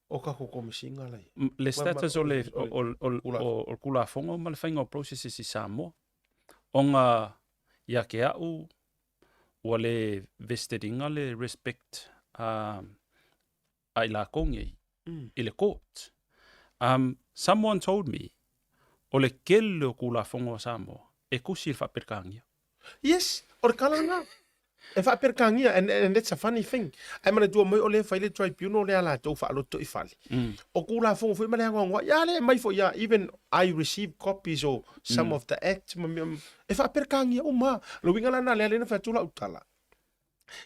O kako komesina lai. Le status o le, o, o, o, o, o le Tulafono ma le faiga o processes i Samoa. Ona ia ke a'u ua le vested iga le respect a a i lakou nei i le court. Um, someone told me, o le kele o Tulafono a Samoa e tusi i le faaperekania. Yes, o le kala lena. E faaperekania, and, and that's a funny thing. Ae manatua mai o lea e fai le tribunal lea latou faaloto i fale. Mm. O Tulafono foi ma le anoanoai, ia lea e aumai foi ia, even I receive copies o some mm. of the acts ma mea, e faaperekania uma. O le uiga la lena lea lea na fai atu lau tala.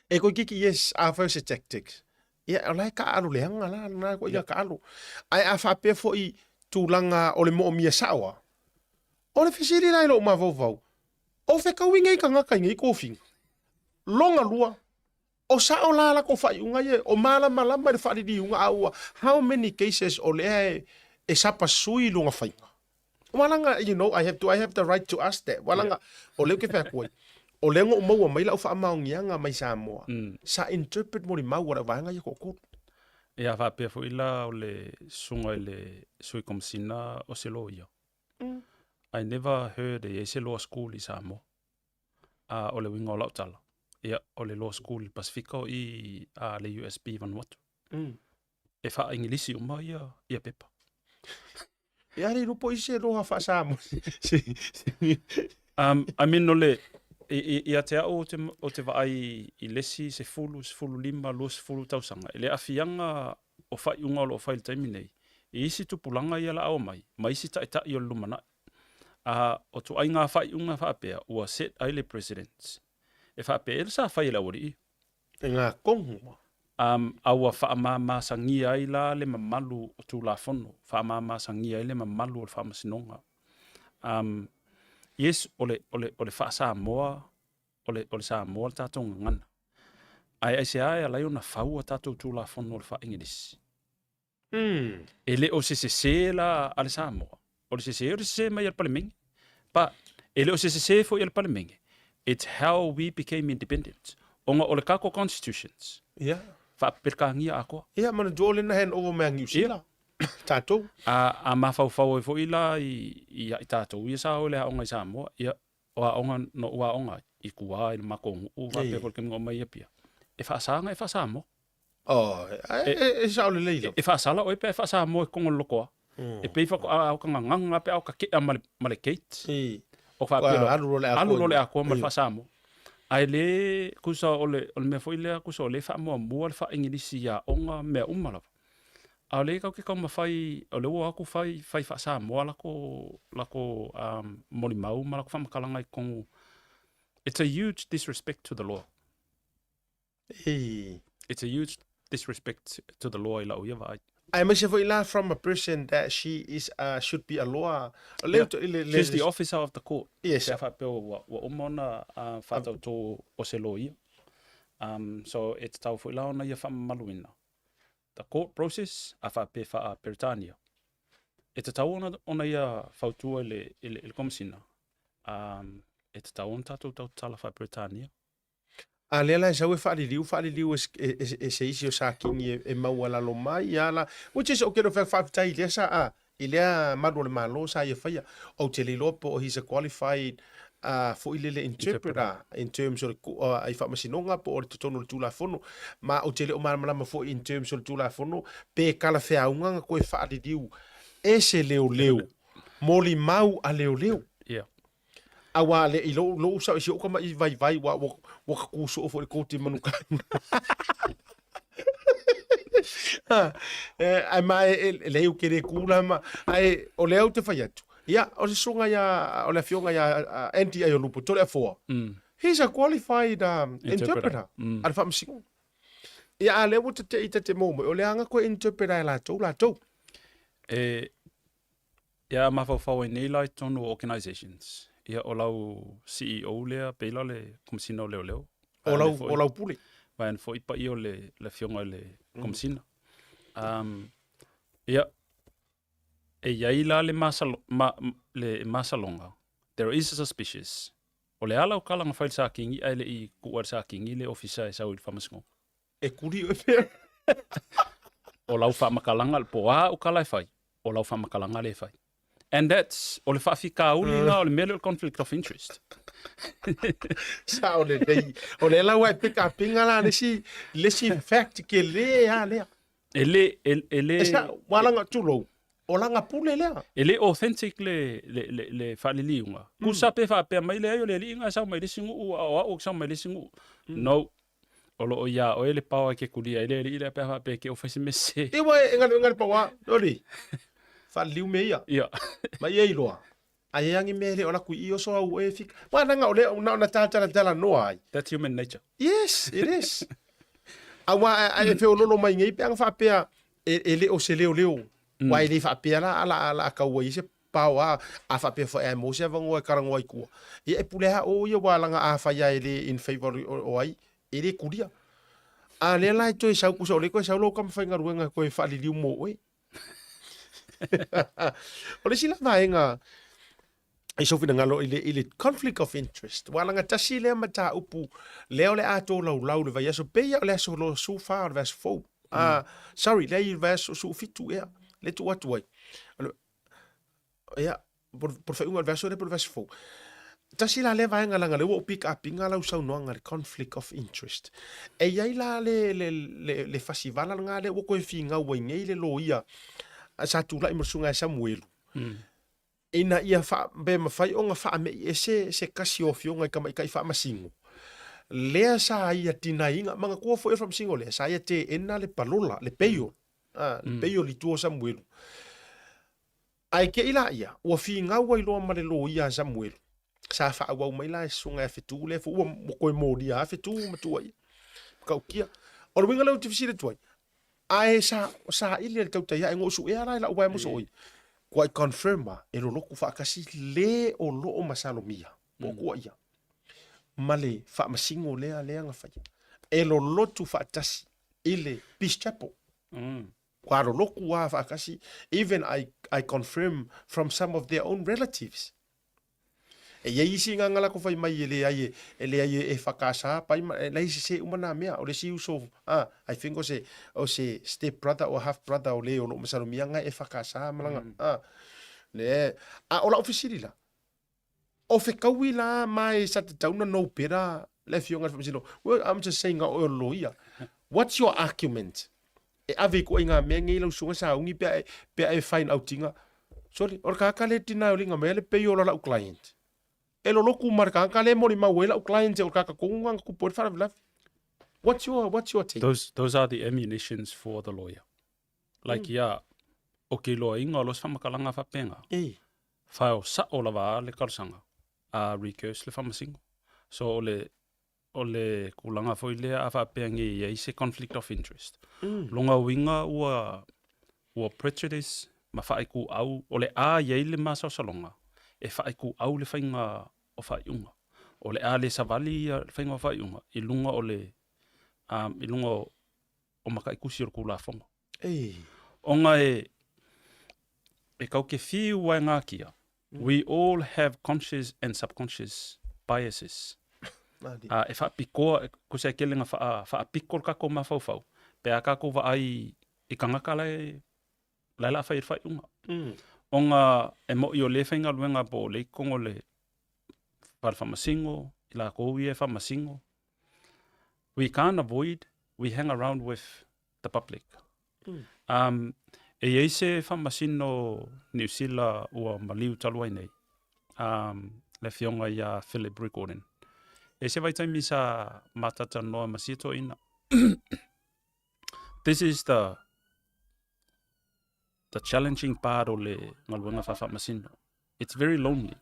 E koe kiki, yes, afai o se tactics, ia, o la e taaalo leaga la, lena koe ia taaalo. Ae a faapea foi tulaga o le moomia sao a, o le fesili la i lou mafaufau, o fekaui nei tagata i nei tofiga? Lona lua, o sao la latou faaiuga ia, o malamalama i le faaliliuga a ua, how many cases o lea e sapasui lona faiga? Ua laga, you know, I have, do I have the right to ask that? Ua laga, o lea ou te fai atu ai, o lea na ou maua mai lau faamaoniaga mai Samoa, sa interpret molimau a lau vaega ia toatolu. Ia faapea foi la o le susuga i le Sui Komesina o se loia. I never heard e i ai se law school i Samoa. A o le uiga o lau tala, ia o le law school i le Pasefika o i a le USB i Vanuatu. E faa-Igilisi uma ia, ia pepa. Ia le iloa po i se loha faa-Samoa. I mean o le, ia te au o te, o te vaai i le isi 10, 15, 20 tausaga, i le aafiaga o faaiuga o lo o fai i le taimi nei, i isi tupulaga ia la a omai, ma isi taitai o le lumanai. A o ituaiga faaiuga faapea ua set ai le precedent e faapea e le sa fai e le aualii. E ngā kongu. A ua faamamasagia ai la le mamalu o Tulafono, faamamasagia ai le mamalu o le Faamasinoga. Yes, o le, o le, o le faa-Samoa, o le, o le Samoa le tatou gagana. Ae aisea e ala ai ona fau a tatou Tulafono o le faa-Igilisi? E le o se sese la a le Samoa. O le sese, o le sese mai a le Palemene. But e le o se sese foi a le Palemene. It's how we became independent. Ona o le tatou constitutions. Yeah. Faapepelikania atoa. Ia, manatua o lena hand over mai a Niu Sila. Yeah. Tatou. A, a mafaufau ai foi la i, i, i tatou ia sa o i le aoga i Samoa. Ia, o aoga na ou aoga ai, i tua i le matou nuu faapea foi le taimi na omai i Apia. E faasaga e faaSamoa. Oh, e, e, e sao lelei lava. E faasala oe pe a e faaSamoa i totonu o le lotoa. E pei faatoa ao ka gagaga pe a o ka ke'a ma le, ma le gate. O faapea loa, Alu loa le atoa. alu loa le atoa ma le faaSamoa. Ae le, tusa o le, o le mea foi lea, tusa o lea e faamuamua le faaigilisi i aoga ma mea uma lava. A o lea tatou te taumafai, o lea ua o atu fai, fai faaSamoa latou, latou molimau ma latou faamatalaga i totonu. It's a huge disrespect to the law. Ei. It's a huge disrespect to the law i lau ia vaai. Aemaise foi la from a person that she is a, should be a law. Le, Yeah. le, le, She's the officer of the court. Yes. Pe a faapea ua, ua uma ona uh, faatautō o se loia. Um, so e tatau foi la ona ia faamamaluina. The court process, a faapea faa-Peretania. E tatau ona, ona ia fautua i le, i le, i le Komesina. Um, e tatau ona tatou tautatala faa-Peretania. A lea la e sau e faaliliu, faaliliu e, e, e, e se isi o Sakini e, e maualalo mai ia la. Which is, okay, no faafetai i lea sa, a, i lea malu o le Malo sa ia faia. Ou te le iloa po o he's a qualified uh, foi lele interpreter in terms o le uh, i faamasinoga po o le totonu o le Tulafono. Ma ou te le o malamalama foi in terms o le Tulafono pe talafeauga na toe faaliliu e se leoleo, molimau a leoleo. Yeah. Aua le i lou lou sao i si ou tama'i vaivai ua ua ua tatū soo foi i le koti manukaina. Ae ma e e leai ou te le kū la ma ae o lea ou te fai atu. Ia o le susuga ia o le afioga ia Andy Aiolupo Toleafoa. He's a qualified um, interpreter a le faamasinoga. Ia a lea ua tate'i ta te maua mai o le aga koe interpreter e latou latou. E Ia mafaufau ai nei la i totonu o organizations. Ia o lau CEO lea pei la o le Komesina o Leoleo. O lau, o lau pule. Vaeane foi paia o le, le afioga i le Komesina. Um, ia, e i ai la le, masalo, ma, le masaloga, there is a suspicious. O le a lau tala na fai i le Sakingi ae le i tuua e le Sakingi le ofisa e sau i le faamasinoga? E kuli oe pea. O lau faamatalaga, po o a au tala e fai, o lau faamatalaga lea e fai. And that's, o le faafitauli lena o le mea lea o le conflict of interest. Sao lelei. O lea la ua e pekapega la le isi, le isi fact tele lava lea. E le, e, e le... E sao, ua laga, tulou, o laga pule lea. E le authentic le, le, le, le faaliliuga. Tusa pe faapea mai, leai o le alii na e sau mai le isi nuu, a o au ou te sau mai le isi nuu. No. O lo o iā oe le paoa e ke kulia ai le alii lea pe a faapea ke o fai se mea sese. I ua e galuega le paoa, Loli, faaliliu mea ia. Ia. Ma ia iloa. Ae e agi mea e le o laku i i oso au e fika. Wa nanga o le na ona tātalatala noa ai. That's human nature. Yes, it is. Aua a e feololo mai nei pe anga faapea e, e le o se leo leo. Mm. Wa e le faapea la ala ala kaua i se pao a a faapea fo e mo se avangoa e karangoa i kua. Ia e pule ha o ia wa langa a whaia e le in favor o, o ai e le kuria. A lea la e toe sau kusa o le koe sau lau kama whaingaruenga koe whaaliliu mo oe. O le isi la vaega i sou finagalo i le, i le conflict of interest, ua lagatasi lea mataupu lea o le a tolaulau le vaiaso, pei o le aso lo su fa o le vaiaso fou. Mm. Sorry, lea i le vaiaso su fitu ea, le tuu atu ai. Ia, po le faaiuga o le vaiaso lea po o le vaiaso fou. Tasi la lea vaega leaga lea ua ou pick up ina lau saunoaga le conflict of interest. E i ai la le, le, le, le fasivala lena lea ua toe finau ai nei le loia sa tulai ma le susuga ia Samuelu. Mm. Ina ia fa, pe mafai ona faame'i ese se kasi o afioga i tamaitai faamasino. Lea sa ia tinaina, manatua foi o le faamasino lea, sa ia teena le palola, le peio, mm. ah, le peio i tua o Samuelu. Ae te i laia, ua finau ai loa ma le loia a Samuelu. Sa faaauau mai la e susuga ia Fetu lea foi ua toe molia a Fetu ma tuuaia. Matautia. O le uiga lea ou te fesili atu ai, ae sa saili e le tautai ae na ou suea la i lau vae mosooi, kua i confirm a e lolotu faatasi le o loo masalomia po o tuuaia ma le faamasino lea lea na faia. E lolotu faatasi i le Peace Chapel. Kua lolotu a faatasi, even I, I confirm from some of their own relatives. E iai isi nganga lako fai mai e leai e, e leai e, e whakasa pai ma, e leai sese uma nā mea, o le si uso, ah, I think o se, o se step brother o half brother o le o loo masalomia ngai e whakasa malanga, mm. ah, le, a o lau fesili la, O fekaui la ma e sa tatau na know better le afioga i le faamasino. Well, I'm just saying o oe o le loia. What's your argument? E ave i koe i ngā mea ngei lau susuga sauni pea e, pea e find outinga. Sorry, o le kākā le tina e olinga mai le pei o la lau client. E loloku ma le kākā le moli mau e lau client e o le kākā kongu ngā kupu e le wharavilavi. What's your, what's your take? Those, those are the ammunitions for the lawyer. Like mm. ia, o ke loa inga o los whamakalanga whapenga. E. Whao sa'o lava a le talosaga a recurse le faamasino. So o le o le kulaga foi lea a faapea nge i ai se conflict of interest. Mm. Longa uiga ua ua prejudice ma faaikuau o le a i ai le masalosaloga e faaikuau le faiga o faaiuga. O le a le savali ia le faiga o faaiuga i luga o le um, i luga o, o makaʻikusi o le Kulafono. Ei. Ona e, e kau ke whiu ai ngā kia. Mm. We all have conscious and subconscious biases. Uh, e whaapikoa, ko se kelenga wha, whaapiko le kako mawhauwhau. Pe a kako wa ai i kangaka lai, lai la whai whai unga. Mm. Onga e mo i o le whainga luenga po le kongo le whare whamasingo, i la kou i e whamasingo. We can't avoid, we hang around with the public. Mm. Um, e iai se whamasino Niu Sila ua maliu talu ai nei, um, le afioga ia Philip Recording. E se vaitaimi sa matata noa ma sia toeaina. This is the the challenging part o le galuega faafaamasino. It's very lonely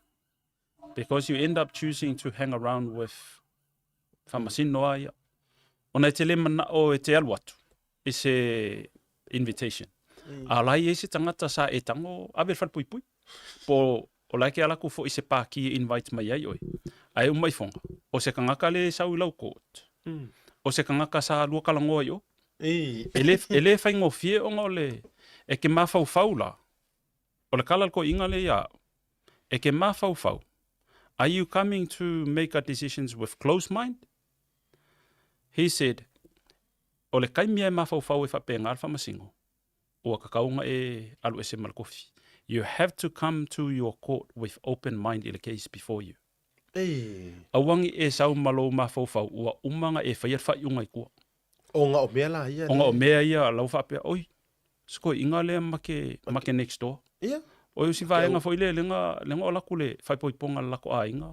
because you end up choosing to hang around with faamasino a ia. Ona e te le manao e te alu atu i se invitation. Mm. A la i ai se tangata sa e tango ave le falepuipui. Po o la ke ala ku fo i se pāki e invite mai ai oi. Ae uma i fonga. O se kangaka le sau i lau court. Mm. O se kangaka sa lua kalangoa i o. E le, e le whaingofie onga o le, e ke mafaufau la. O le kala le koiinga le ia au. E ke mafaufau. Are you coming to make a decisions with closed mind? He said, o le kaimia e mafaufau e whapenga le whamasingo, ua kakaunga e alu ese ma le kofi. You have to come to your court with open mind i le case before you. E. Auangi e sau ma lou mafaufau, ua umanga e whaia le whaiunga i kua. Ona o mea la ia. Ona o mea ia, lau whaapea, oi, Sikoiga lea ma ke, ma ke next door. Ia. O i si vaega foi lea lenga, lenga o laku le faaipoipoga le lako aiga.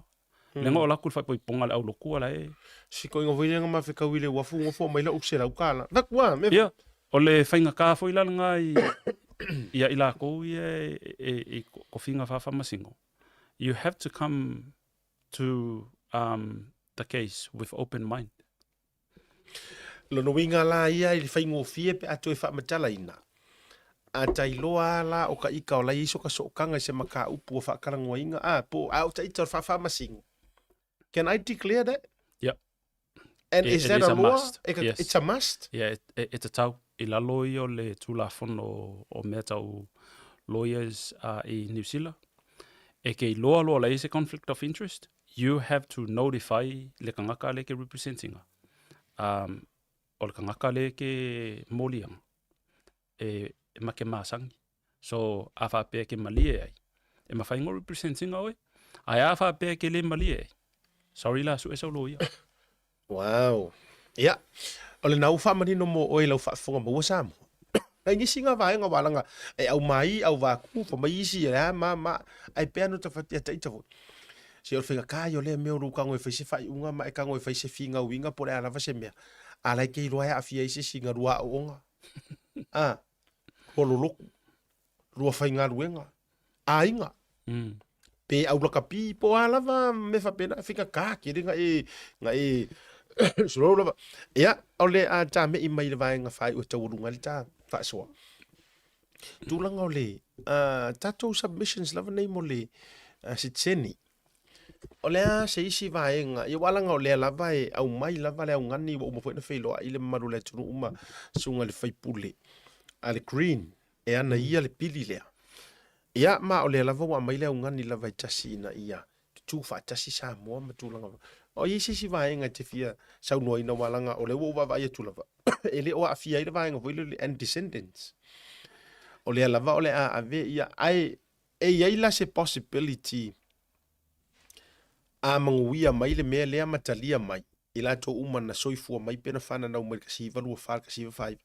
Mm. Lenga o laku le faaipoipoga le auloku ala e. Sikoiga foi lea ma fekau i le uafu ngofo mai lau se lau kala. Vaku a, me. Ia. O le faigata foi la lenga i, ia i lakou ia e, e, e, i kofiga faafamasingo. You have to come to um, the case with open mind. Lona uiga la ia i le faigofie pe a toe faamatalaina, a tailoa a la o ka ika o la iai so ka sookaga i se makaupu ua faakalagoaina, a po a o ta ita o le faafaamasino. Can I declare that? Yep. And It, is it that is a a law? must. E ka, Yes. It's a must? Yeah, e, e, e tatau. I lalo ia o le Tulafono o mea tau lawyers uh, i New Zealand, e ke iloa loa la i se conflict of interest, you have to notify le kangaka le ke representinga. Um, o le kangaka le ke molianga e, e make masangi. So, a whapea ke malie ai. E mawhai ngō representinga oe. Ai a whapea ke le malie ai. Sorry la, su e sau loia. Wow. Ia, o lena ua faamanino mo oe i lau faafofoga maua Samoa. Nai nisi nga vaega ua alaga e au mai, au vaku, fa mai isi e a ma ma, ai pea no ta fatia ta ita foi. Se o le faigata ia o lea mea o lou kago e fai se faaiuga ma e kago e fai se figauiga po o le a lava se mea. A la e ke iloa e aafia ai se isi i galua aoaoga. A, lua loloku, lua faigaluega, aiga, Mm. pe au lakapi po o a lava mea faapena, e faigata tele na e, na e slow lava. Ia, o le a tame'i mai le vaega faaiu e taualuga ai le ta faasoa. Tulaga o le uh, tatou submissions lava nei mo le uh, sitiseni. O le a se isi vaega, ia ua alaga o lea lava e aumai lava le augani ua uma foi ona feiloai le mamalu o le atunuu ma susuga i le faipule a le Green e ana ia le pili lea. Ia, ma o lea lava ua aumai le augani lava e tasi ina ia tutū faatasi Samoa ma tulaga. O i ai se isi vaega e te fia saunoaina aua leaga o lea ua ou vaavaai atu lava e le o aafia ai le vaega foi lea o le and descendants. O lea lava o le a ave ia ae e i ai la se possibility a manuia mai le mea lea ma talia mai i latou uma na soifua mai pe na fananau mai i le 1924 i le 1949.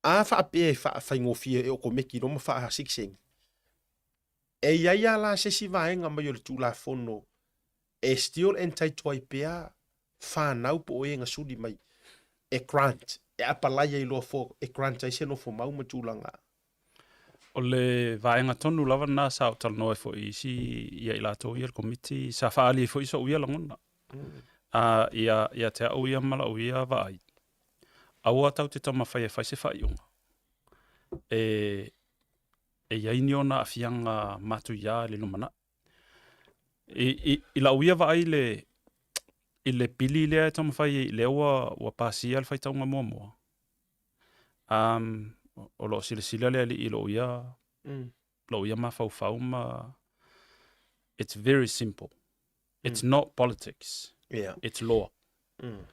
A faapea e faafaigofie e okomeki loa ma faasegisegi, e i ai lava la se isi vaega mai o le Tulafono e still entitle ai pea fanau po o e na suli mai e grant, e apalai ai loa for e grant ai se nofo mau ma tulaga. O le vaega tonu lava lena sa ou talanoa ai foi i isi ia i latou ia le Komiti, sa faaali ai foi so'u ia lagona. A, ia, ia te au ia ma la'u ia vaai, Aua tau te taumawhai e whai se whaiunga. E, e iai ni ona aafiaga matuia i le lumanai. I, i, i lau ia vaai i le, i le pili lea e taumafai ai, lea ua, ua pasia le faitauga muamua. Um, o lo o silasila le alii i lou ia, mm. lou ia mafaufau ma it's very simple. It's mm. not politics. Yeah. It's law. Mm.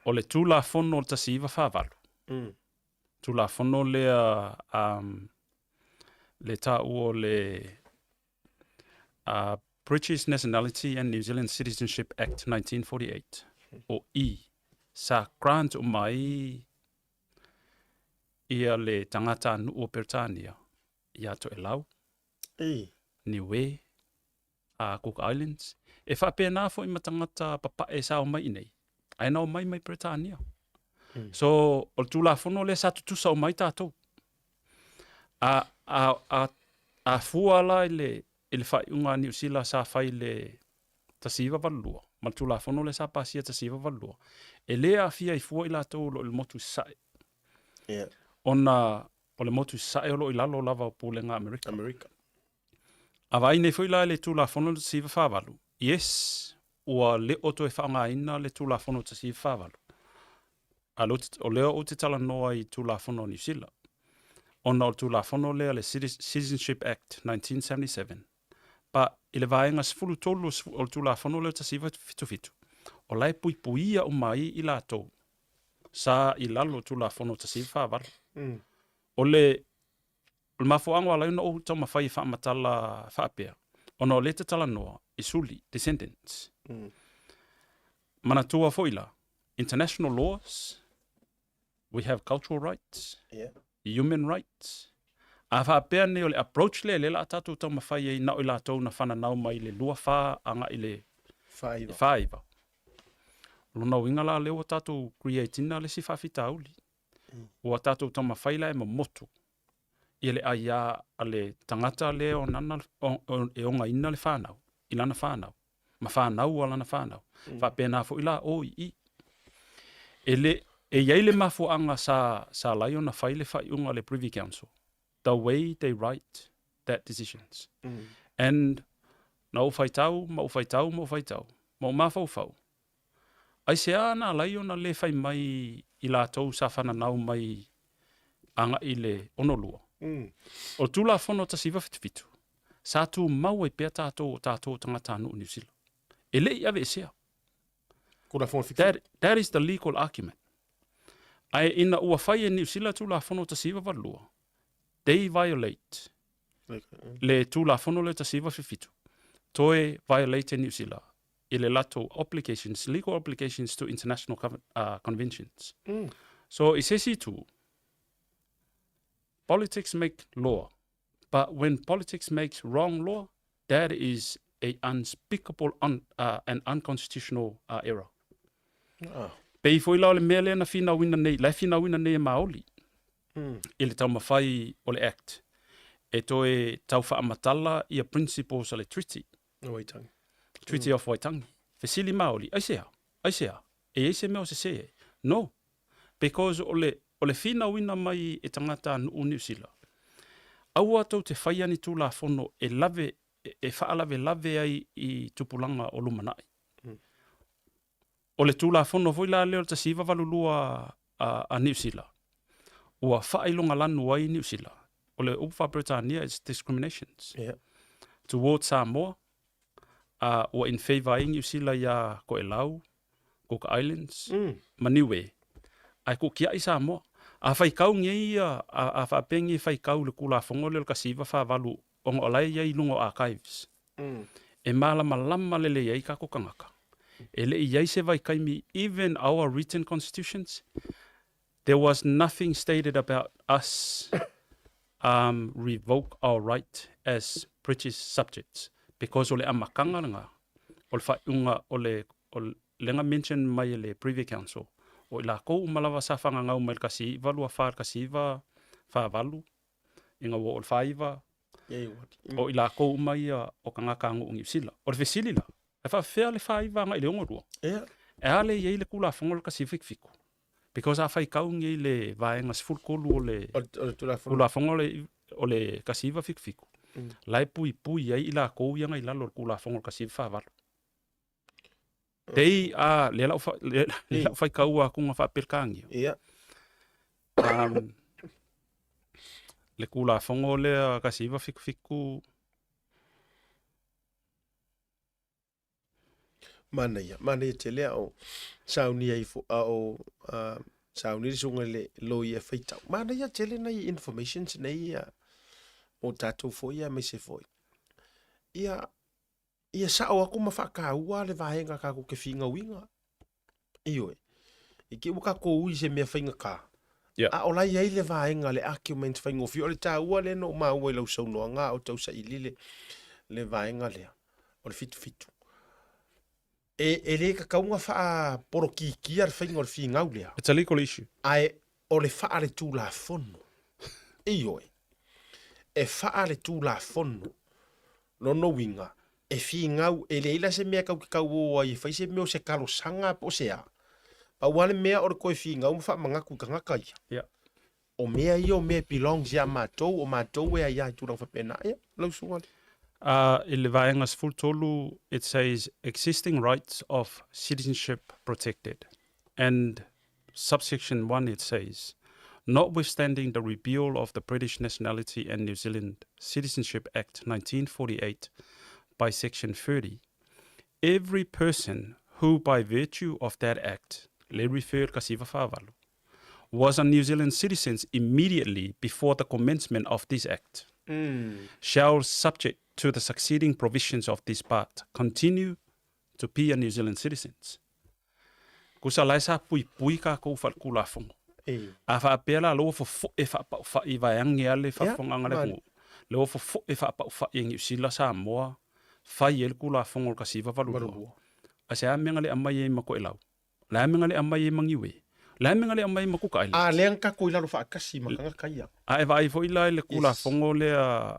O le Tulafono o le 1948. Mm. Tulafono lea um, le tāua o le uh, British Nationality and New Zealand Citizenship Act 1948, o I, sa grant uma ai ia le tagata nuu o Peretania ia Toelau, Ei. Niue, a Cook Islands, e faapena foi ma tagata papae sa omai i nei, ae na omai mai Peretania. Mm. So, o le Tulafono lea sa tutusa uma ai tatou. A, a, a, a fua la i le, i le faaiuga a Niu Sila sa fai i le 1982, ma le Tulafono lea sa pasia 1982, e le aafia ai fua i latou o lo o i le motu i Sasae. Yeah. Ona o le motu i Sasae o lo o i lalo lava o Pulega Amerika. Amerika. A vaai nei foi la i le Tulafono 1948, yes, ua le o toe faaaogaina le Tulafono 1948. A o lea ou te talanoa i Tulafono o Niu Sila, ona o le Tulafono lea le Citizenship Act 1977, but i le vaega 13 o le Tulafono lea 1977, o la e puipuia uma ai i latou sa i lalo o Tulafono 1948. Mm. O le O le mafuaaga ua ala ai ona ou taumafai e faamatala faapea, ona o lea te talanoa i suli, descendants. Mm. Manatua foi la, international laws, we have cultural rights, yeah. human rights. A faapea nei o le approach lea, lea la a tatou taumafai ai na o i latou na fananau mai le 24 agai le 49. 49. O lona uiga la lea ua tatou create ina le isi faafitauli. Mm. Ua tatou taumafai la e momotu. ia le aia a le tagata lea o nana, o, e ogaina le fanau, i lana fanau, ma fanau a lana fanau. Faapena foi la o i i. E le, e i ai le mafuaaga sa, sa ala ai ona fai le faaiuga a le Privy Council, the way they write that decisions. And na ou faitau, ma ou faitau, ma ou faitau, ma ou mafaufau, Aisea na ala ai ona le fai mai i latou sa fananau mai agai i le 62? O le Tulafono 1977, sa tumau ai pea tatou o tatou o tagatanuu o Niu Sila. E le i aveesea. That, that is the legal argument. Ae ina ua fai e Niu Sila Tulafono 1982, they violate le Tulafono lea 1977, toe violate e Niu Sila i le latou obligations, legal obligations to international conventions. So i se isi itu, politics make law, but when politics makes wrong law, that is a unspeakable un, and unconstitutional error. Ah. Pei foi la o le mea lea na finauina nei, la e finauina nei e Māori i le taumafai o le Act e toe tau faamatala ia principles o le treaty. O Waitangi. Treaty of Waitangi. Fesili Māori, aisea? Aisea? E iai se mea o sese ai? No. Because o le, o le finauina mai e tagata nuu Niu Sila, aua tou te faia ni Tulafono e lave, e faalavelave ai i tupulaga o lumanai. O le Tulafono foi la lea o le 1982 a, a Niu Sila, ua faailogalanu ai Niu Sila. O le upu faa-Peretania, it's discriminations. Yeah. Towards Samoa, a ua in favour ai Niu Sila iā Koʻelau, Cook Islands, ma Niue, ae kuʻukiaʻi Samoa. A faikau nei ia, a, a faapea nei e faikau i le Tulafono lea o le 1948 ona o la e i ai i luga o archives. E malamalama lelei ai kākou tagata. E le i i ai se vaitaimi, even our written constitutions, there was nothing stated about us um, revoke our right as British subjects because o le amataga lena o le faaiuga o le, o le na mention mai e le Privy Council o i lakou uma lava sa fagagau mai le 1924 i le 1948 ina ua oo i le 49 O i lakou uma ia o tagata a nuu Niu Sila. O le fesili la, e faafefea le 49 agai i le 62? E a le i ai le Tulafono o le 1977? Because a faitau nei le vaega 13 o le Tulafono o le 1977, la e puipui ai i lakou ia na i lalo o le Tulafono o le 1948. They are, lea lau, lea, lea lau faikaua atu na faa-Peretania. Le Tulafono lea 1977. Manaia, manaia tele a o saunia ifo, a o saunia le susuga i le loia e faitau. Manaia tele nai informations nei ia mo tatou foi aemaise foi. Ia, Ia sao aku ma faataua le vaega tatou te finauina. Ioe. I te ua tatou ui i se mea faigata. Yeah. A o la e i ai le vaega, le argument faigofie. O le taua lea na ou maua i lau saunoaga a o tausaili le, le vaega lea, o le 77. E, e le tatau ona faapolokikia le faiga o le finau lea. It's a legal issue. Ae o le faaletulafono. Ioe. E faaletulafono lona uiga, e finau, e leai la se mea tatou te tauō ai e fai se mea o se talosaga po o se a. Pau lava le mea o le toe finau ma faamanatu i tagata ia. Yeah. O mea ia o mea e belongs ia matou, o matou e aia i tulaga faapena. Ia, lau susuga le. I le vaega 13, it says existing rights of citizenship protected and subsection 1 it says notwithstanding the repeal of the British Nationality and New Zealand Citizenship Act 1948 by section 30, every person who by virtue of that act, le referred 1948, was a New Zealand citizen immediately before the commencement of this act, shall subject to the succeeding provisions of this part continue to be a New Zealand citizens. Kusa la e sa puipui kākou faaletulafono. A faapea la lea ua fofoe faapaufai vaeane a le faafofogaaga a le atunuu, lea ua fofoe faapaufai e Niu Sila Samoa fai ai le Tulafono o le 1982. Ae se a mea na le aumai ai ma Toelau? O le a mea na le aumai ai ma Niue? Le a le mea na le aumai ma Cook Islands? A lea na tatou i lalo faatasi ma tagata ia. A e vaai foi la i le Tulafono lea,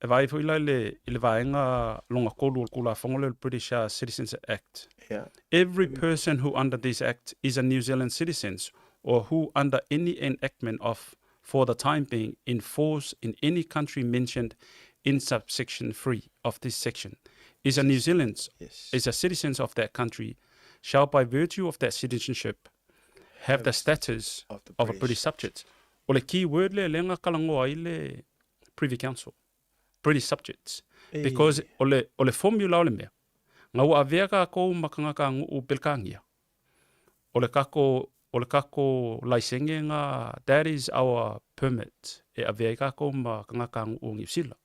e vaai foi la i le, i le vaega lona tolu o le Tulafono lea o le British Citizens Act. Yeah. Every person who under this Act is a New Zealand citizens or who under any enactment of for the time being in force in any country mentioned in subsection 3 of this section is a New Zealand Yes. is a citizen of that country shall by virtue of that citizenship have the status Of the of a British British subject. O le key word lea lea na kalangoa ai le Privy Council. British subjects. Because o le, o le formula o le mea, nga ua avea kakou ma kangaka nguu Pelekania. O le kako, o le kako laisenge nga, that is our permit e avea ai kakou ma kangaka nguu o Niu Sila.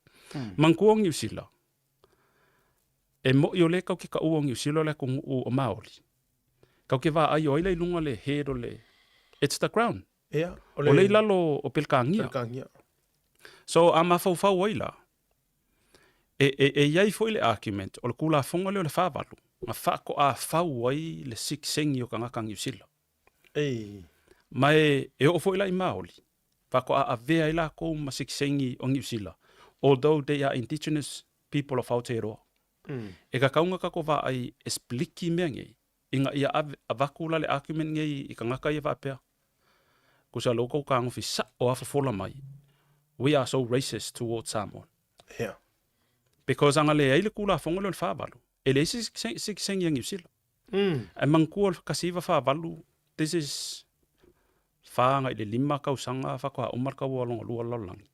Manatua o Niu Sila, e mo'i o le kau ke ka'ua o Niu Sila o le atunuu o Maori. Kau ke vaai o ai la i luga le head o le, it's the crown. Ia, o le i lalo o Pelekania. Pelekania. So a mafaufau ai la, e, e, e i ai foi le argument o le Tulafono lea o le 48, na faatoafau ai le sikisengi o tagata Niu Sila. Ei. Ma e, e oo foi la i Maori, faatoa avea ai lakou ma sikisengi o Niu Sila, although they are indigenous people of Aotearoa. E kakau na kako vaai e spliki mea nei, ina ia ave, avatu la le argument nei i tagata ia faapea, Kusa lo kou kagofi sa'o a fofola mai, we are so racist towards Samoan. Yeah. Because a na leai le Tulafono lea o le 48, e leai se sikisengi a Niu Sila. Ae manatua o le 1948, this is fa agai i le lima tausaga faatoa uma le taua lona lua o le lalolagi,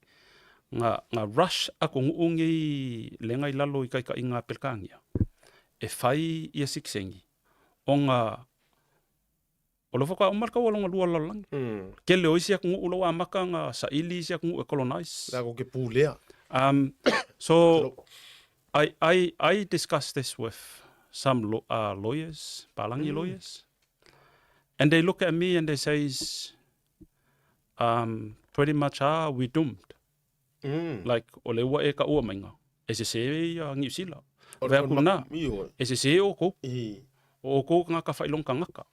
na, na rush atunuu nei lea na i lalo i taitaiga a Peretania e fai ia sikisengi ona o lea faatoa uma le taua lona lua o le lalolagi. Tele o isi atunuu la ua amata ona saili isi atunuu e colonize. Latou te pulea. So I, I, I discussed this with some lawyers, Palangi lawyers, and they look at me and they says, pretty much, ah, we doomed. Like, o le ua e ka'ua maiga, e sesē ia Niu Sila. Fai atu na, e sesē outou. O outou tagata faailoga tagata.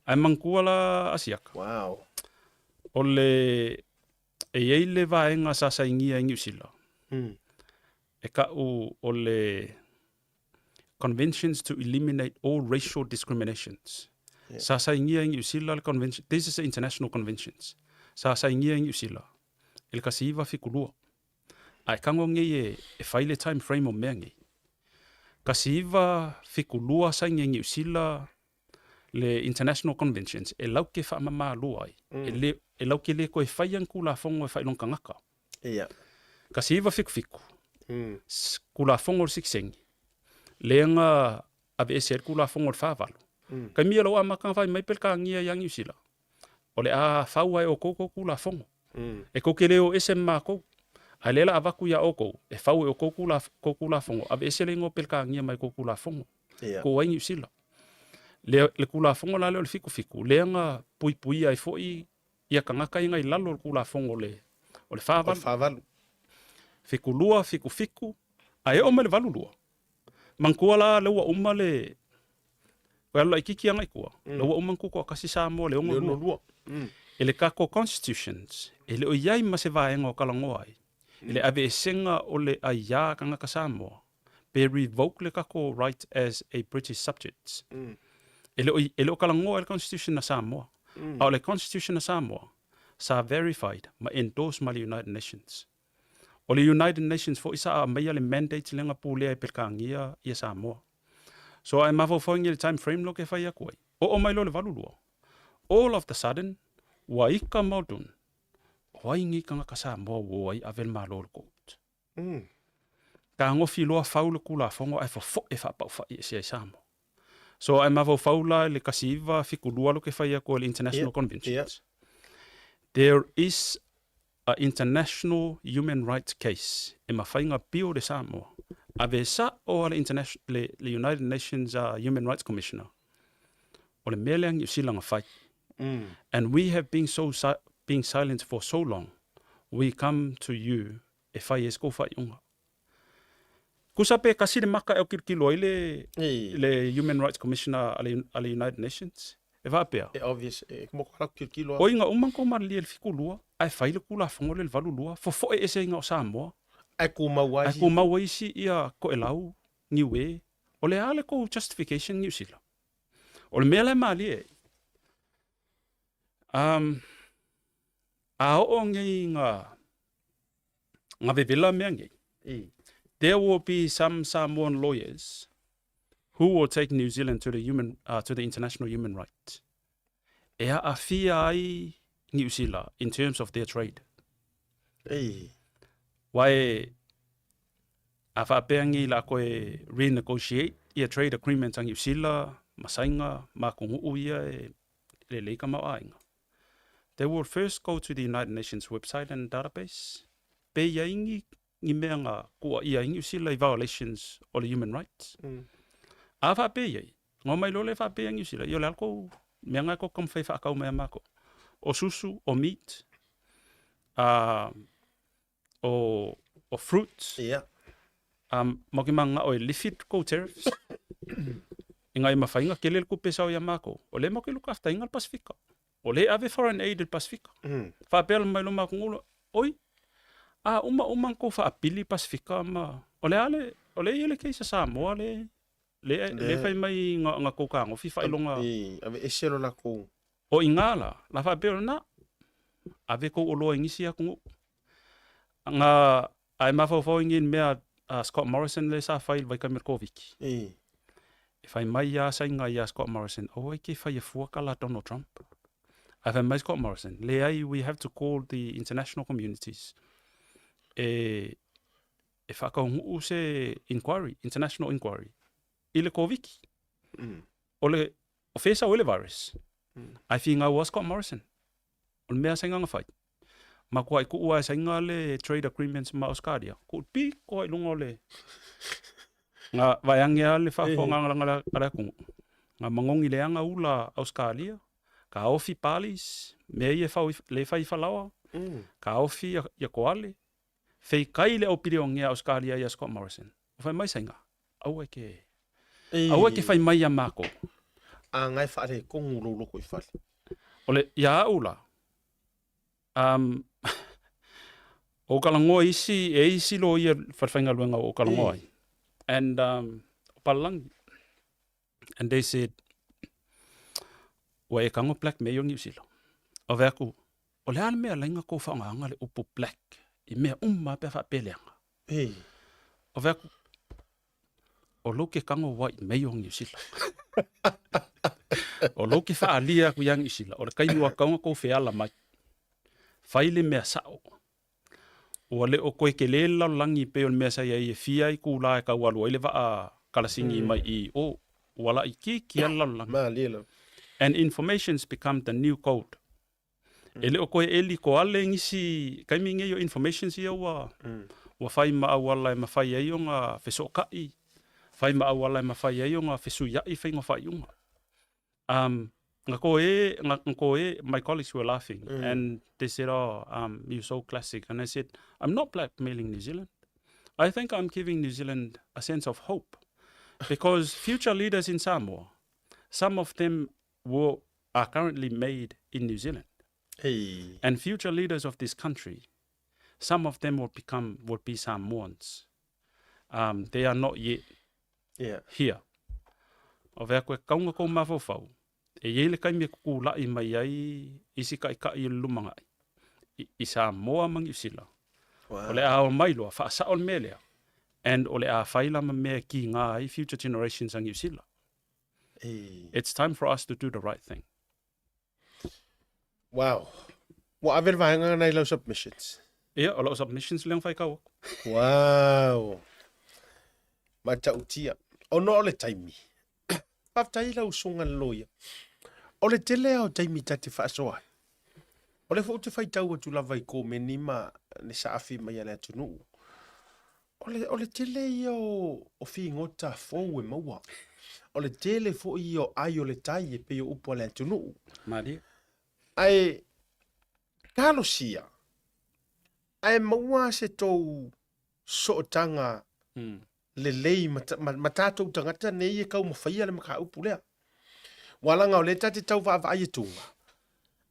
Ae manatua la Asiaka. Wow. O le, e i ai le vaega sa sainia i Niu Sila. E ka'u o le Conventions to Eliminate All Racial Discriminations. Sa sainia i Niu Sila le convention, this is international conventions. Sa sainia i Niu Sila i le 1972. Ae tago nei e, e fai le time frame o mea nei. 1972 saini i Niu Sila le International Conventions e lauke faamamālua ai. E le, e lauke le koe faia ni Tulafono e faailoga tagata. Ia. 1977, Tulafono o le sikisengi, lea na aveese ai le Tulafono o le 48. Taimi ia la ua amata ona fai mai Pelekania ia Niu Sila, o le a fau lava e outou tou Tulafono. E tou te le o ese ma matou, a o lea o le a avatu ia outou, e fau e outou tou Tulafono, aveese le igoa o Pelekania mai tou Tulafono. Kou ai Niu Sila. Le, le Tulafono la lea o le 77, lea na puipuia ai foi ia tagata ia na i lalo o le Tulafono o le, o le 48. 48. 72, 77, ae oo mai le 82. Manatua la lea ua uma le, ua alu laitiiti agai i tua, lea ua uma ona tutoatasi Samoa i le 62. I le tatou Constitutions, e le o i ai ma se vaega o talanoa ai i le aveesega o le aiā tagata Samoa pe revoke le tatou right as a British subjects. E le o, e le o talanoa i le Constitution a Samoa. A o le Constitution a Samoa, sa verified ma endorse ma le United Nations. O le United Nations foi sa aumaia le mandate lea na pulea e Pelekania ia Samoa. So a e mafaufau i le time frame lea ou te fai atu ai, oo mai loa i le 82, all of the sudden, ua ika Muldoon, o ai nei tagata Samoa ua o ai ave le Malo i le court. Tagofi loa fau le Tulafono ae fofoe faapaufai ese ai Samoa. So ae mafaufau la i le 1972 lea ou te fai atu ai i le International Conventions. There is a international human rights case e mafai ona appeal le Samoa. Ave sa'o a le international, le, le United Nations Human Rights Commissioner. O le mea lea Niu Sila na fai. And we have been so been silent for so long. We come to you e fai ai se kou faaiuga. Tusa pe kasi le maka e autilo ai le, le Human Rights Commissioner a le, a le United Nations. E faapea. E obvious, e moko ala tilotilo. Oi nga uma kou malilie i le 72, ae fai le Tulafono lea i le 82, fofoe ese ai nga o Samoa. Ae tumau ai. Ae tumau ai isi ia Toelau, Niue. O le a le kou justification Niu Sila? O le mea la e malie ai, um, a oo nei nga, nga vevela mea nei, there will be some Samoan lawyers who will take New Zealand to the, human, to the international human rights. E aafia ai Niu Sila in terms of their trade. Ei. Wae, a faapea ngi la koe renegotiate ia trade agreements a Niu Sila, ma Sainga, ma atunuu ia e lelei ka maoaiga. They will first go to the United Nations website and database, pe i ai ni, ni mea nga kuaia ai Niu Sila i violations o le human rights. A faapea i ai, Ngā mai loa le faapea Niu Sila, ia o le a le kou mea nga e kou taumafai e faatau mai ia makou. O susu, o meat, a, o, o fruits. Ia. Um, ma ke mangao e lifi kou tariffs. I ngai mawhainga kele le kupe sao ia mākou. O le mo ke luka after inga le Pasifika. O le ave foreign aid i le Pasifika. Faapea mai lo mākou ngulo, oi, a uma uma kou whaapili Pasifika ma, o le ale, o le ia le case a Samoa le, Le, le fai mai nga, nga kou kagofi faailoga. I, ave ese lo lakou. O i nga la, la faapea o lena, ave kou oloa i nisi atunuu. Nga, ae mafaufau i ni mea a Scott Morrison le sa fai i le vaitaimi o le Koviti. I. E fai mai ia saiga ia Scott Morrison, aua e ke fai e fua ka la Donald Trump. Ae fai mai Scott Morrison, leai, we have to call the international communities e, e whakaungu'u se inquiry, international inquiry, i le Koviki. O le, o whea sau e le virus. Ai whingau a Scott Morrison. O le mea sainga nga whai. Ma kua i kuu ai sainga le trade agreements ma Australia. Ku pi ko ai lunga o le nga vaeange a le whaafo nga le akungu. Nga mangongi le anga ula Australia, ka ofi palis, mea ia whau, le whai whalawa, ka ofi ia koale, Feikai le aupiliongea Auskalia ia Scott Morrison. O fai mai sainga, aua e ke, aua e ke fai mai ia mākou. A ngai whaare kongu lou loko i fale. O le, ia au la, um, o kalangoa isi, e isi lo ia whalewhaingaluenga o kalangoa ai. And, um, o Palalangi. And they said, ua e kago blackmail o Niu Sila. O fai atu, o le a le mea laina kou whaongaanga le upu black i mea uma pea whaapeleanga. Hey. O fai atu, o lou ke kago white mail o Niu Sila. o lou ke whaalia aku ia Niu Sila, o le kaimi ua kaunga kou wheala mai. Whai le mea sao. Ua le o koe kele le lalolagi pei o le mea sa i ai e fia itulā e tau alu ai le vaa kalasigi mai i o, ua laʻikiiki a le lalolagi. Malie lava. And information's become the new gold. E le o koe eli koale nisi taimi nei o informations ia ua, ua fai ma auala e mafai ai ona fesootaʻi, fai ma auala e mafai ai ona fesuiaʻi faiga faaiuga. Um, nga ko e, nga, nga ko e, my colleagues were laughing and they said, oh, you're so classic. And I said, I'm not blackmailing New Zealand. I think I'm giving New Zealand a sense of hope because future leaders in Samoa, some of them were, are currently made in New Zealand. Hey. And future leaders of this country, some of them will become, will be Samoans. They are not yet Yeah. here. O vea koe kaunga kou mafaufau, e iai le kaimi e kukulaʻi mai ai isi kaʻikaʻi o le lumanai i, i Samoa ma Niu Sila. Wow. O le a o mai loa, faasao le mea lea. And o le a fai la ma mea e kīngā ai future generations a Niu Sila. Hey. It's time for us to do the right thing. Wow. Ua ave le vaega lena i lau submissions. Ia, o lau submissions lea na fai kau aku. Wow. Matautia. Ona o le taimi. Faafetai i lau usuga le loia. O le tele lava o taimi ta te faasoa ai. O lea foi ou te faitau atu lava i komeni ma le saafi mai a le atunuu. O le, o le tele ia o, o figota fou e maua. O le tele foi ia o ai o le tai e pei o upu a le atunuu. Malie. Ae talosia, ae maua se tou sootaga Mm. lelei ma, ma, ma tātou tagata nei e kaumafaia le mataupu lea. Ua laga o lea ta te tau vaavaai atuga,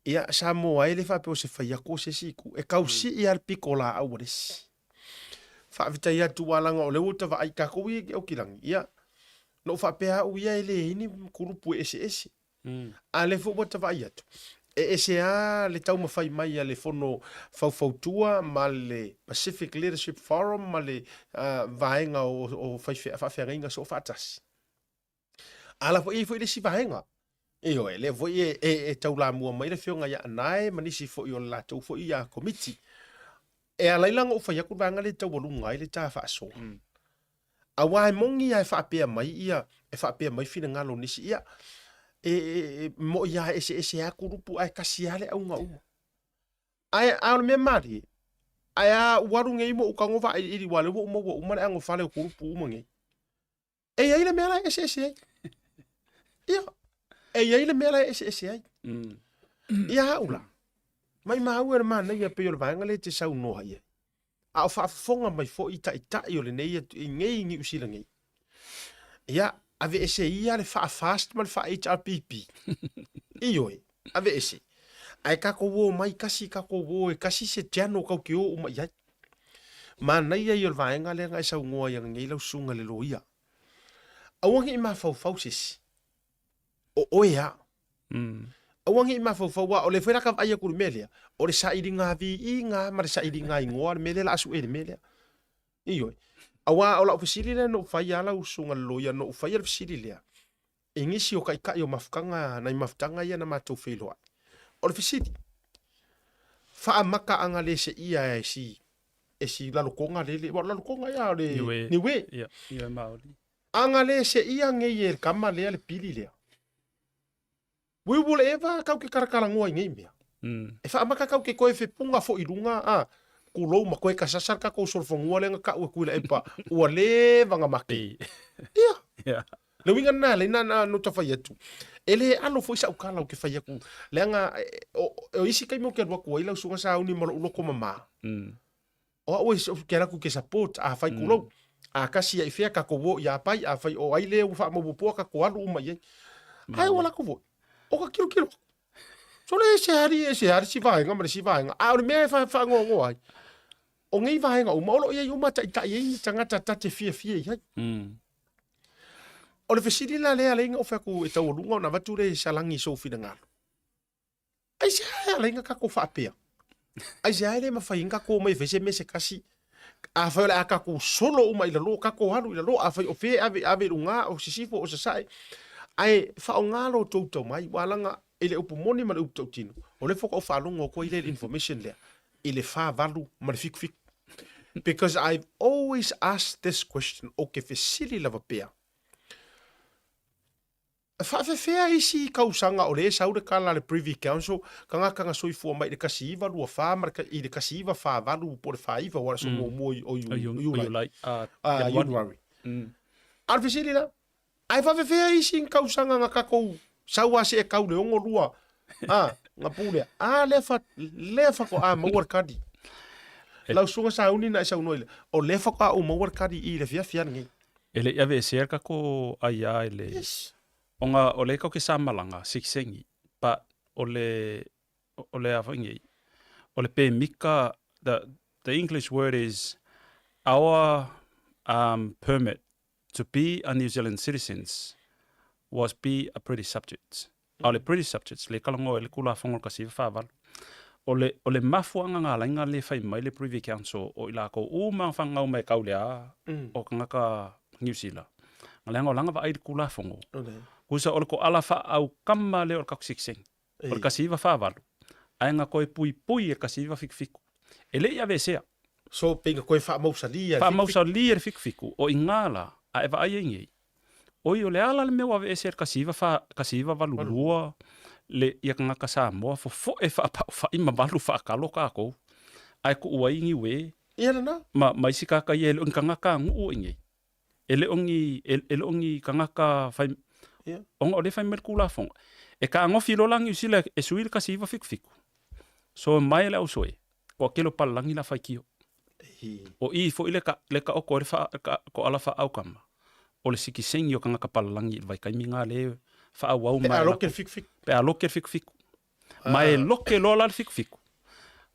ia Samoa e le faapea o se fai atu o se isi itu, e tau sii lava le pito laau a le isi. Faafetai atu ua laga o lea ua ta vaai tatou ia i Aukilagi, ia na ou faapea au ia e leai ni kulupu e eseese. A lea foi ua ta vaai atu, e ese lava le taumafai mai a le Fono Faufautua ma le Pacific Leadership Forum ma le vaega o faafeagaiga soofaatasi. A la foi e i ai foi le isi vaega. Ioe, lea foi e, e, e taulamua mai le afioga ia Anae ma nisi foi o le latou foi ia komiti. E ala ai la ona ou fai atu le vaega lea e taualuga ai le ta faasoa. Aua e moni lava e faapea mai ia, e faapea mai finagalo o nisi, ia, e, e, e moi lava e eseese lava kulupu ae tasi lava le auga uma. Ae, a o le mea malie, ae a ua alu nei ma ou tago vailiili aua o lea ua ou maua uma le anofale o kulupu uma nei. E i ai le mea la e eseese ai. Ia, e i ai le mea la e eseese ai. Ia au la, maimau e le manaia pei o le vaega lea e te saunoa i ai. A o faafofoga mai foi i taitai o lenei i nei Niu Sila nei. Ia, aveese ia le faa-FAST ma le faa-HRPP. Ioe, aveese. Ae tatou o mai kasi, tatou o e kasi se channel tatou te o uma i ai. Manaia ia o le vaega lea na e saunoa ai ananei lau susuga i le loia. Aua ne i mafaufau se isi, o oe a. Aua ne i mafaufau a o lea foi la ka vaai atu i le mea lea, o le sailiga viiga ma le sailiga igoa le mea lea o le a sue i le mea lea. Ioe. Aua o lau fesili lea na ou fai a lau susuga i le loia, na ou faia le fesili lea, i nisi o taitai o mafutaga, nai mafutaga ia na matou feiloai. O le fesili, faamataaga le seia e si e si lalotoga lele, aua o le lalotoga ia o le Niue. Niue. Ia, Niue Maori. Aga le seia nei e le kama lea le pili lea. We will ever kau ke karakalanoa i nei mea. E faamaka kau ke koe fepunga fo i lunga a kulou ma koe kasasa le kakou solofanua lea na kau e Tuilaepa ua leva na make. Ia. Yeah. Le uiga lena lea na na no ta fai atu. E le alo foi sau tala ou te fai atu leaga o, o isi taimi ou te alu atu ai lau susuga sauni ma lou loto mama. O au e ke alu atu ke support a fai kulou. A kasi ia i fea kakou o ia pai a fai o ai le ua faamauopua kakou alu uma i ai. Ae ua lako foi. O ka kilokilo. So le ese hari, ese hari si vaega ma le si vaega. A o le mea e whaangoangoa ai, o nei vaega uma, o lo o i ai uma taitai ai ni tagata ta te fiafia i ai. O le fesili la lea alai na ou fai atu e taualuga ona avatu lea i Salagi i sou finagalo. Aisea e ala ai na tatou faapea? Aisea e le mafai ai na tatou omai e fai se mea se tasi? Afai o le a tatou solo uma i lalo, tatou alu i lalo, afai o fea e ave, ave i luga, o sisifo, o sasae. Ae faaaoga lo outou taumai, ua alaga i le upu moni ma le upu tautino, o lea faatoa ou faalogo atu ai lea i le information lea, i le 48 ma le 77. Because I've always asked this question, ou te fesili lava pea, E faafefea isi kausaga o lea e sau le tala a le Privy Council, tagata na soifua mai i le 1924 ma le i le 1948 po o le 49 aua o le aso muamua o Iulai, Ianuari. A o le fesili la, ae faafefea isi kausaga na tatou sau lava seia tau le 62 a, na pulea, a lea fa, lea faatoa maua le kadi. Lau susuga Sauni na e saunoa i le, o lea faatoa ou maua le kadi i le afiafi lava lenei. E le i aveesea le tatou aia i le... Yes. Ona o lea tatou te sa malaga, sikisengi, but o le, o le a foi nei, o le pemika, the, the English word is our um, permit to be a New Zealand citizens was be a British subject. A o le British subjects, le talanoa i le Tulafono o le 1948. O le, o le mafuaaga na ala ai na le fai mai le Privy Council o i lakou uma na fanau mai kau le a o tagata Niu Sila. Na leaga o lana vaai i le Tulafono. Tusa o le koala faaaukama lea o le tatou sitiseni. O le 1948, ae na toe puipui i le 1977. E le i aveesea. So pei na toe faamausalia e le Faamausalia e le 77, o i ina la, a e vaai ai nei, oi o le a la le mea ua aveese e le 1982 le ia tagata Samoa fofoe faapaufai ma valu faakalo tatou, ae tuu ai Niue Ia lena. ma, ma isi tagata ia e le o ni tagata nuu i inei. E le o ni, e, e le o ni tagata fai, Ia. ona o lea e fai mai le Tulafono, e fetagofi loa la Niu Sila e sui le 1977. So mai le au soe, toatele o palagi la faitio. O i foi le ka, le taoto ai le faa, ka, koala faaaukama, o le sikiseigi o tagata palalagi i le vaitaimi lena lea e faaauau ma e loke le fikufiku. Pe a loke le fikufiku. Ma e loke loa la le fikufiku.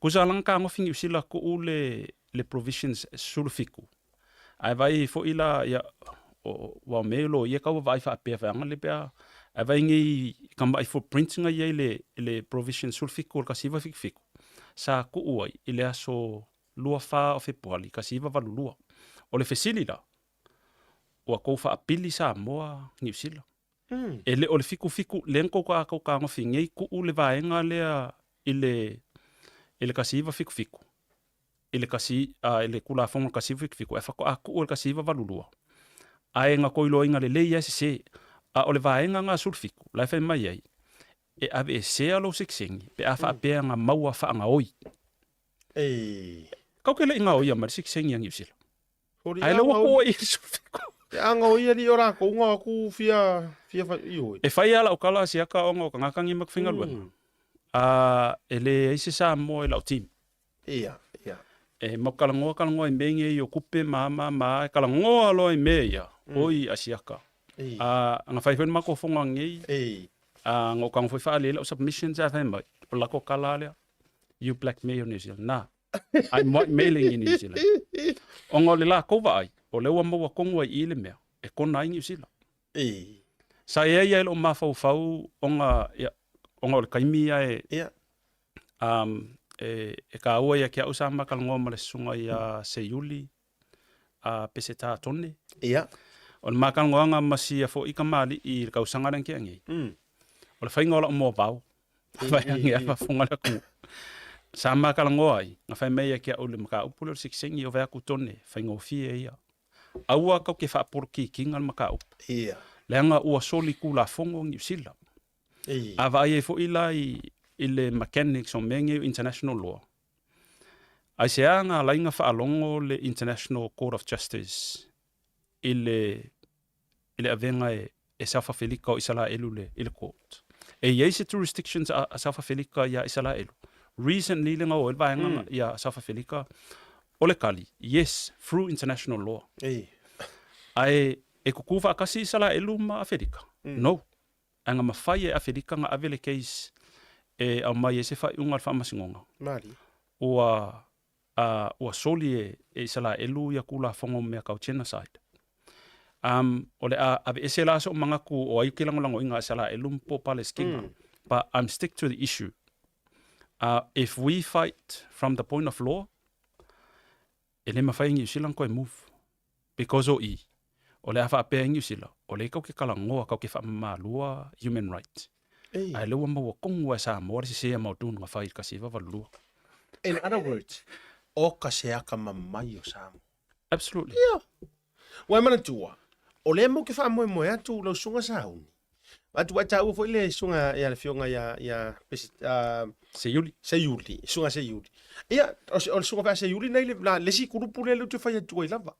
Tusa la na tagofi Niu Sila tuu le, le provisions 17. Ae vaai foi la, ia, ua o mea loia e tau vaavaai faapea vaega le pe a, ae vaai nei i tamai footprints na i ai i le provision 17 o le 1977, sa tuu ai i le aso 24 o Fepuali 1982. O le fesili la, ua tou faapili Samoa Niu Sila? E le o le 77 lea na tou tagofi nei tuu le vaega lea i le i le 1977 i le kasi, a, i le Tulafono 1977 ae faatoa tuu i le 1982 ae na tou iloaina lelei lava e sese. A o le vaega lena 17 la e fai mai ai e aveesea lou sitiseni pe a faapea na maua faagaoi. Ei. Kau ke le i gaoia mai le sitiseni a Niu Sila. Ae le ua tuu ai i le 17. Te anga o ia li o rākou ngā aku fia, fia whai, i oi. E whai a lau kala siaka ona o kangaka ngi maku whaingaluega. A, e le ai se Samoa i lau team. Ia, ia. E mau kalangoa kalangoa i mea nei o kupe ma ma ma e kalangoa loa i mea ia, oi a siaka. A, nga whai whai mako whonga ngei, a, ngā kanga whai whaale lau submissions a whai mai, o lako kala lea, you blackmail New Zealand. Nā, I'm white mailing in New Zealand. Ona o le lākou vaai, o lea ua maua tonu ai i le mea, e kona ai Niu Sila. Sa i ai ia i lou mafaufau ona, ia, ona o le taimi ia e, um, e, e kāua ia ki au sa makalanoa ma le susuga ia Seiuli, a Pesetā Tone. Ia. O le makalanoaga ma sia fo'i kamali'i i le tausaga lea na tea nei. O le faiga o la'u moavao, fai age a faafofoga le atunuu. Sa makalanoa ai, na fai mai ia ki a'u i le mataupu lea o le sikiseigi, ove atu Tone, faigofie ia. Aua tou te faapolokikiina le mataupu. Ia. Leaga ua soli Tulafono Niu Sila. A vaai ai foi la i, i le mechanics o mea nei o international law, aisea na ala ai na faalogo le International Court of Justice i le, i le avega e, e South Afelika o Isalaelu le, i le court? E i ai se jurisdictions a, a South Afelika iā Isalaelu? Recently le na oo ai le vaega mm. iā South Afelika, o le kali, yes, through international law. Ei. Ae e kukū faatasi Isalaelu ma Afelika? Mm. No. Ae na mafai e Afelika na ave le case e aumai ai se faaiuga a le Faamasinoga. Malie. Ua, a, ua soli e, e Isalaelu ia Tulafono o mea tau genocide. Um, o le a aveese la so'u manatu o ai ou te lagolagoina a Isalaelu ma po Palesitina. Mm. But I'm stick to the issue. If we fight from the point of law, e le mafai e Niu Sila ona toe move. Because o i, o le a faapea e Niu Sila, o lea tou te talanoa, tou te faamamaluina human right. Ei. Ae lea ua maua tonu lava e Samoa le sese mautū na fai i le 1982. In other words, o ka se akamamai o Samoa. Absolutely. Ia. Ua e manatua, o lea matou te faamoemoe atu lau susuga Sauni. Atu ua taua foi le susuga ia le afioga ia ia Seiuli. Seiuli, susuga Seiuli. Ia, o le susuga foi a Seiuli nei le le isi kulupu lea ou te fai atu ai lava.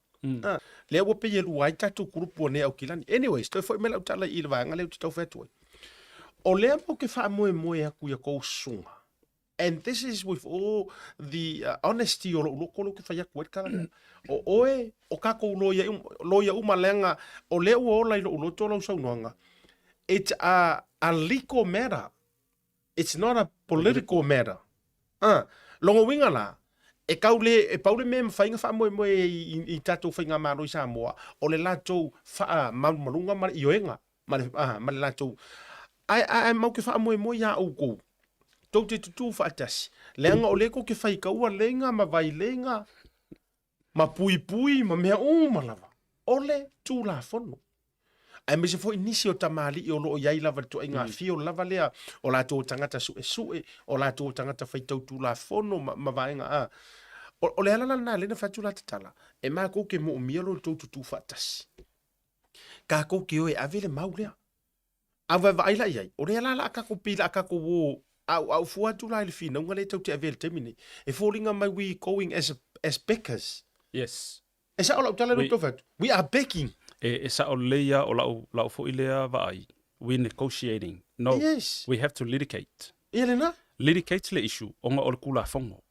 Ah, lea ua pei e lua ai tatou kulupu o nei Aukilani. Anyways, toe foi mai lau tala i le vaega lea ou te tau fai atu ai. O lea matou te faamoemoe atu ia kou susuga. And this is with all the honesty o lou loko lea ou te fai atu ai le tala lea. O oe, o kakou loia, loia uma leaga o lea ua ola i lou loto lau saunoaga, it's a, a legal matter. It's not a political matter. Ah, lona uiga la, e kau le, e pau le mea e mafai ona faamoemoe i, i, i tatou faigamalo i Samoa, o le latou faamalumaluga ma le ioega. ma le, ah, ma le latou. Ae, ae, ae mau ke faamoemoe iā oukou, tou te tutū faatasi, leaga o lea kou ke faikaua leiga ma vai leiga, ma puipui ma mea uma lava, o le Tulafono. Aemaise foi nisi o tamalii o lo o i ai lava le ituaiga afio lava lea o latou tagata suesue, o latou tagata faitau Tulafono ma, ma vaega, ah. O, o le ala la lena lea na fai atu la tatala, e makou ke moomia lo tou tutū faatasi. Kākou ke o e ave le mau lea. A vaevaai la i ai, o lea la la a kākou pei la a kākou o ʻauʻau fua atu la i le finauga lea e tou te avea i le taimi nei. E foliga mai we going as, as beggars. Yes. E sao lau tala lea ou tau fai atu. We are begging. E, e sao lelei lava o lau, lau foi lea vaai, we negotiating. No, Yes. we have to litigate. Ia lena. Litigate le issue ona o le Tulafono.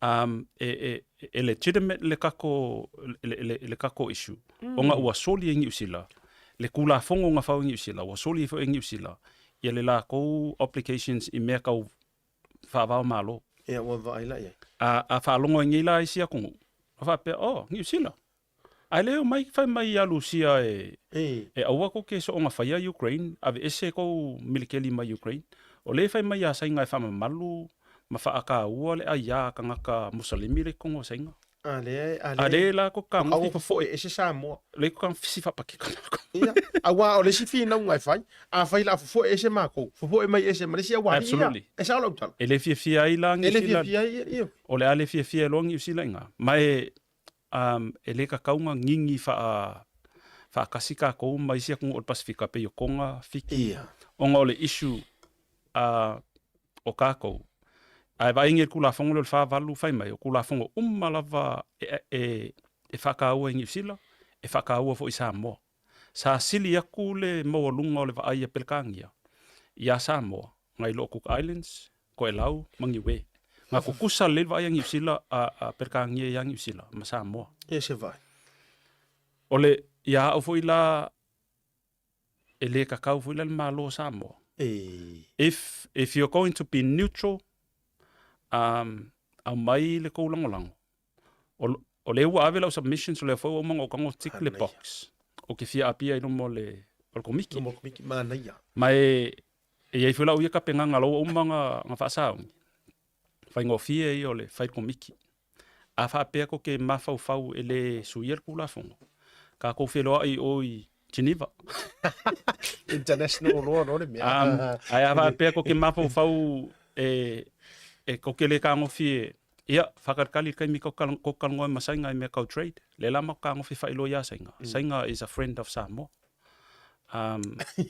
Um, e, e, e legitimate le kako, le, le, le kako issue. Mm. Ona ua soli e Niu Sila, le kulafogo na fau e Niu Sila, ua soli foi e Niu Sila, ia le lakou obligations i mea kau faavao malo. Ia, ua vaai la i ai. A, a faalogo ai nei la isi atunuu, a faapea, oh, Niu Sila, Ae le omai fai mai ia Lusia e, e aua kou ke soonga faia Ukraine, aveese kou militeli mai Ukraine. O le fai mai ia Saina e faamamalu ma faakaua le aia a tagata Musalimi le i totonu o Saina. A lea, a lea. A lea la ko ka ngofi. Aua fofoe ese Samoa. Le ko ka fisi faapakeka makou. Ia, aua o le isi finauga e fai, afai la fofoe ese makou, fofoe mai ese ma le isi aualii ia. Absolutely. E sao lau tala. E le fiafia ai la Niu Sila. E le fiafia ai, ia. O le a le fiafia loa Niu Sila i ina. Ma e, Um, e le kakau nga ngingi wha, whaakasi kākou ma isi atunuu o le Pasifika pei o Tonga, Fiti, Ia. ona o le issue o kākou. Ae vaai i le Tulafono lea o le 48 fai mai, o Tulafono uma lava e, e, e faataua i Niu Sila, e faataua foi i Samoa. Sa sili atu le maualuga o le vaai a Pelekānia iā Samoa, nai lo Cook Islands, Toelau ma Niue. Nga kukusa lelei le vaai a Niu Sila a, a Pelekānia iā Niu Sila ma Samoa. Ia se vaai. O le, iā au foi la, e le kakau foi la le Malo o Samoa. E. If, if you're going to be neutral, um, aumai le kou lagolago. O, o lea ua ave lau submissions, o lea foi ua uma ona ou tago tick le box. Ou te fia apia i luma o le, o le komiti. Luma o le komiti, manaia. Ma e, e i ai foi lau ia tapenaga la ua uma ona, ona faasauni. Faigofie ia o le fai komiti. A faapea tou te mafaufau e le suia le Tulafono, tatou feiloai i o i Geneva. International law no le mea. Um, ae a faapea tou te mafaufau e, e tou te le tagofie Ia, whakalikali le taimi kou talanoa ma Saina i mea kau trade. Lea la matou tagofi faailoa ia Saina. Saina is a friend of Samoa. Um,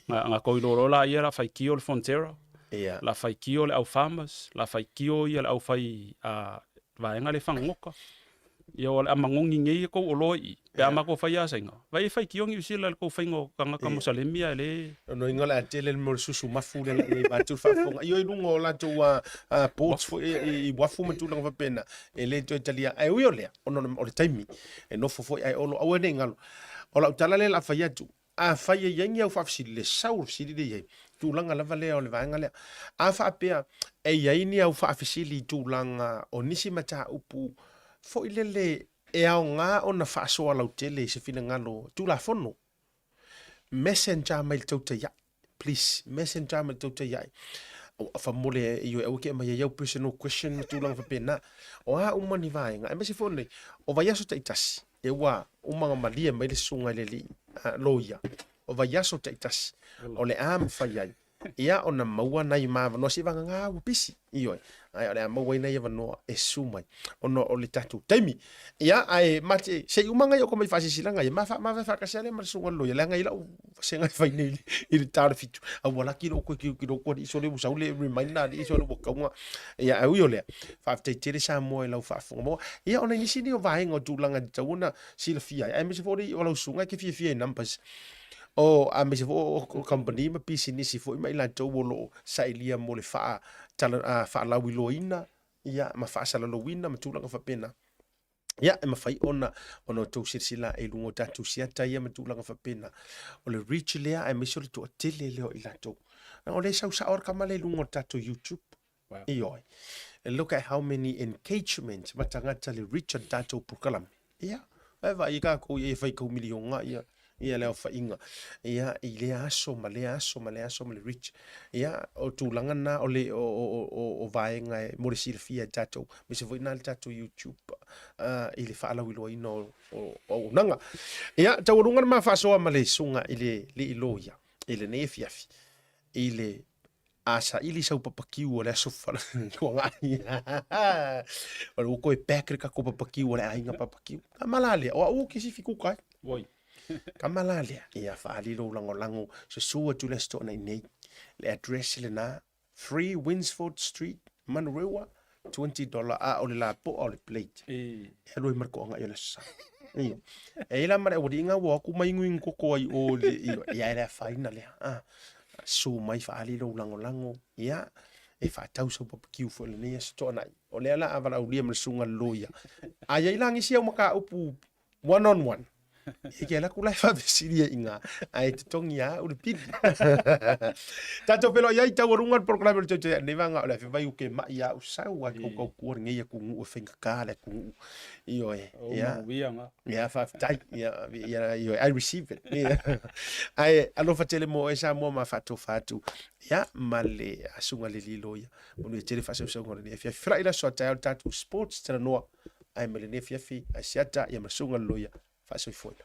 nga, nga kou iloa loa la ia la faitio le Fonterra, Ia. la faitio le au farmers, la faitio ia le au fai uh, vaega le fagagoka. Ia o le a magogi nei e kou oloa i i, pe a matou fai ia Saina. Vai e faitio Niu Sila i le kou faiga o tagata Mosalemi ae le Lona uiga o le a tele le mea o le susu mafu lea i vaeatu le faafofoga. Ioe i luga o latou boards foi i uafu ma tulaga faapena, e le toe talia. Ae ui o lea, ona o le taimi e nofo foi ae olo, aua ne i galo. O lau tala lea o le a fai atu, afai e i ai ni au faafesili, le sau o le fesili lea e i ai, tulaga lava lea o le vaega lea. A faapea e i ai ni au faafesili i tulaga o nisi mataupu foi lele e aoga ona faasoa lautele i se finagalo Tulafono, Messenger mai le tautai ai. Please, messenger mai le tautai ai. Famole ioe aua ke aumai ai au personal question ma tulaga faapena. O a uma ni vaega, aemaise foi o lenei, o vaiaso taitasi, e ua uma ona malie mai le susuga i le alii loia, o vaiaso taitasi, o le a mafai ai ia ona maua nai ma avanoa se i vagana ua pisi, ioe, ae o le a maua ai nai avanoa e susu mai ona o le tatou taimi. Ia, ae ma te, se i uma ngai o ko mai faasilasilaga ia, ma fa, ma faatasi lea ma le susuga i le loia, leaga i lau vasega e fai nei i le ta o le fitu, a ua laki lou koe ki lou alii sole ua sau le reminder alii sole ua tauga. Ia, ae ui o lea, faafetai tele Samoa i lau faafofoga maua. Ia, ona i nisi nei o vaega o tulaga e tatau ona silafia ai, aemaise foi o lau susuga e te fiafia i numbers. O, aemaise foi o kamupani ma pisinisi foi ma i latou o lo o sailia mo le faa, tala, faalauiloaina ia, ma faasalalauina ma tulaga faapena. Ia, e mafai ona, ona outou silasila i luga o tatou siata ia ma tulaga faapena. O le reach lea, aemaise o le toatele lea o i latou. O lea e sau sao le tama lea i luga o le tatou YouTube. Wow. Ioe. Look at how many engagement ma tagata le reach o le tatou polokalame. Ia, e vaai i kākou ia e fai kau miliona ia, ia le aofaiga. Ia, i lea aso ma lea aso ma lea aso ma le reach. Ia, o tulaga na o le o, o, o, o vaega e mo le silafia e tatou, aemaise foi na le tatou YouTube i le faalauiloaina o, o, o auaunaga. Ia, taualuga le ma faasoa ma le susuga i le alii loia i lenei afiafi i le A saili sau papakiu o le aso tuanai. O le ua toe pack le tatou papakiu o le aiga papakiu. Tama la lea, o au ke sifi kuka ai. Oi. Tama la lea, ia faaali lou lagolago, susu atu le Aso Toonai nei. Le address lena, 3 Winsford Street, Manurewa, $20 a o le lapoa o le plate. E. E alu ai ma le toaga i o le aso Sa. Ia. E i la ma le aualiiga ua o atu ma inuinu koko ai o le, ia, ia e le afaina lea. Ah. Susu mai faaali lou lagolago, ia. E faatau sau papakiu foi lenei aso Toanai. O lea la a valaaulia ma le susuga i le loia. A i ai la nisi au mataupu one on one, e ke ala aku la e faafesili ai i ina, ae totogi lava au le pili. Tatou feiloai ai taualuga le polokalame o le Toetoe Ae lenei vaega o le afe vai u ke mai a u sau a kaukau lenei atunuu e faigata le atunuu. Ioe. O manuia nga. Ia, faafetai. Ia, ia, ioe, I receive it. Ia. Ae alofa tele mo oe Samoa ma faatofa atu. Ia, ma le asuga le lilo ia. Manuia tele faasausauga o lenei afiafi. Felai le aso a taeao le tatou sports talanoa. Ae ma lenei afiafi, Asiata, ia ma le susuga i le loia. Faasoifuaina.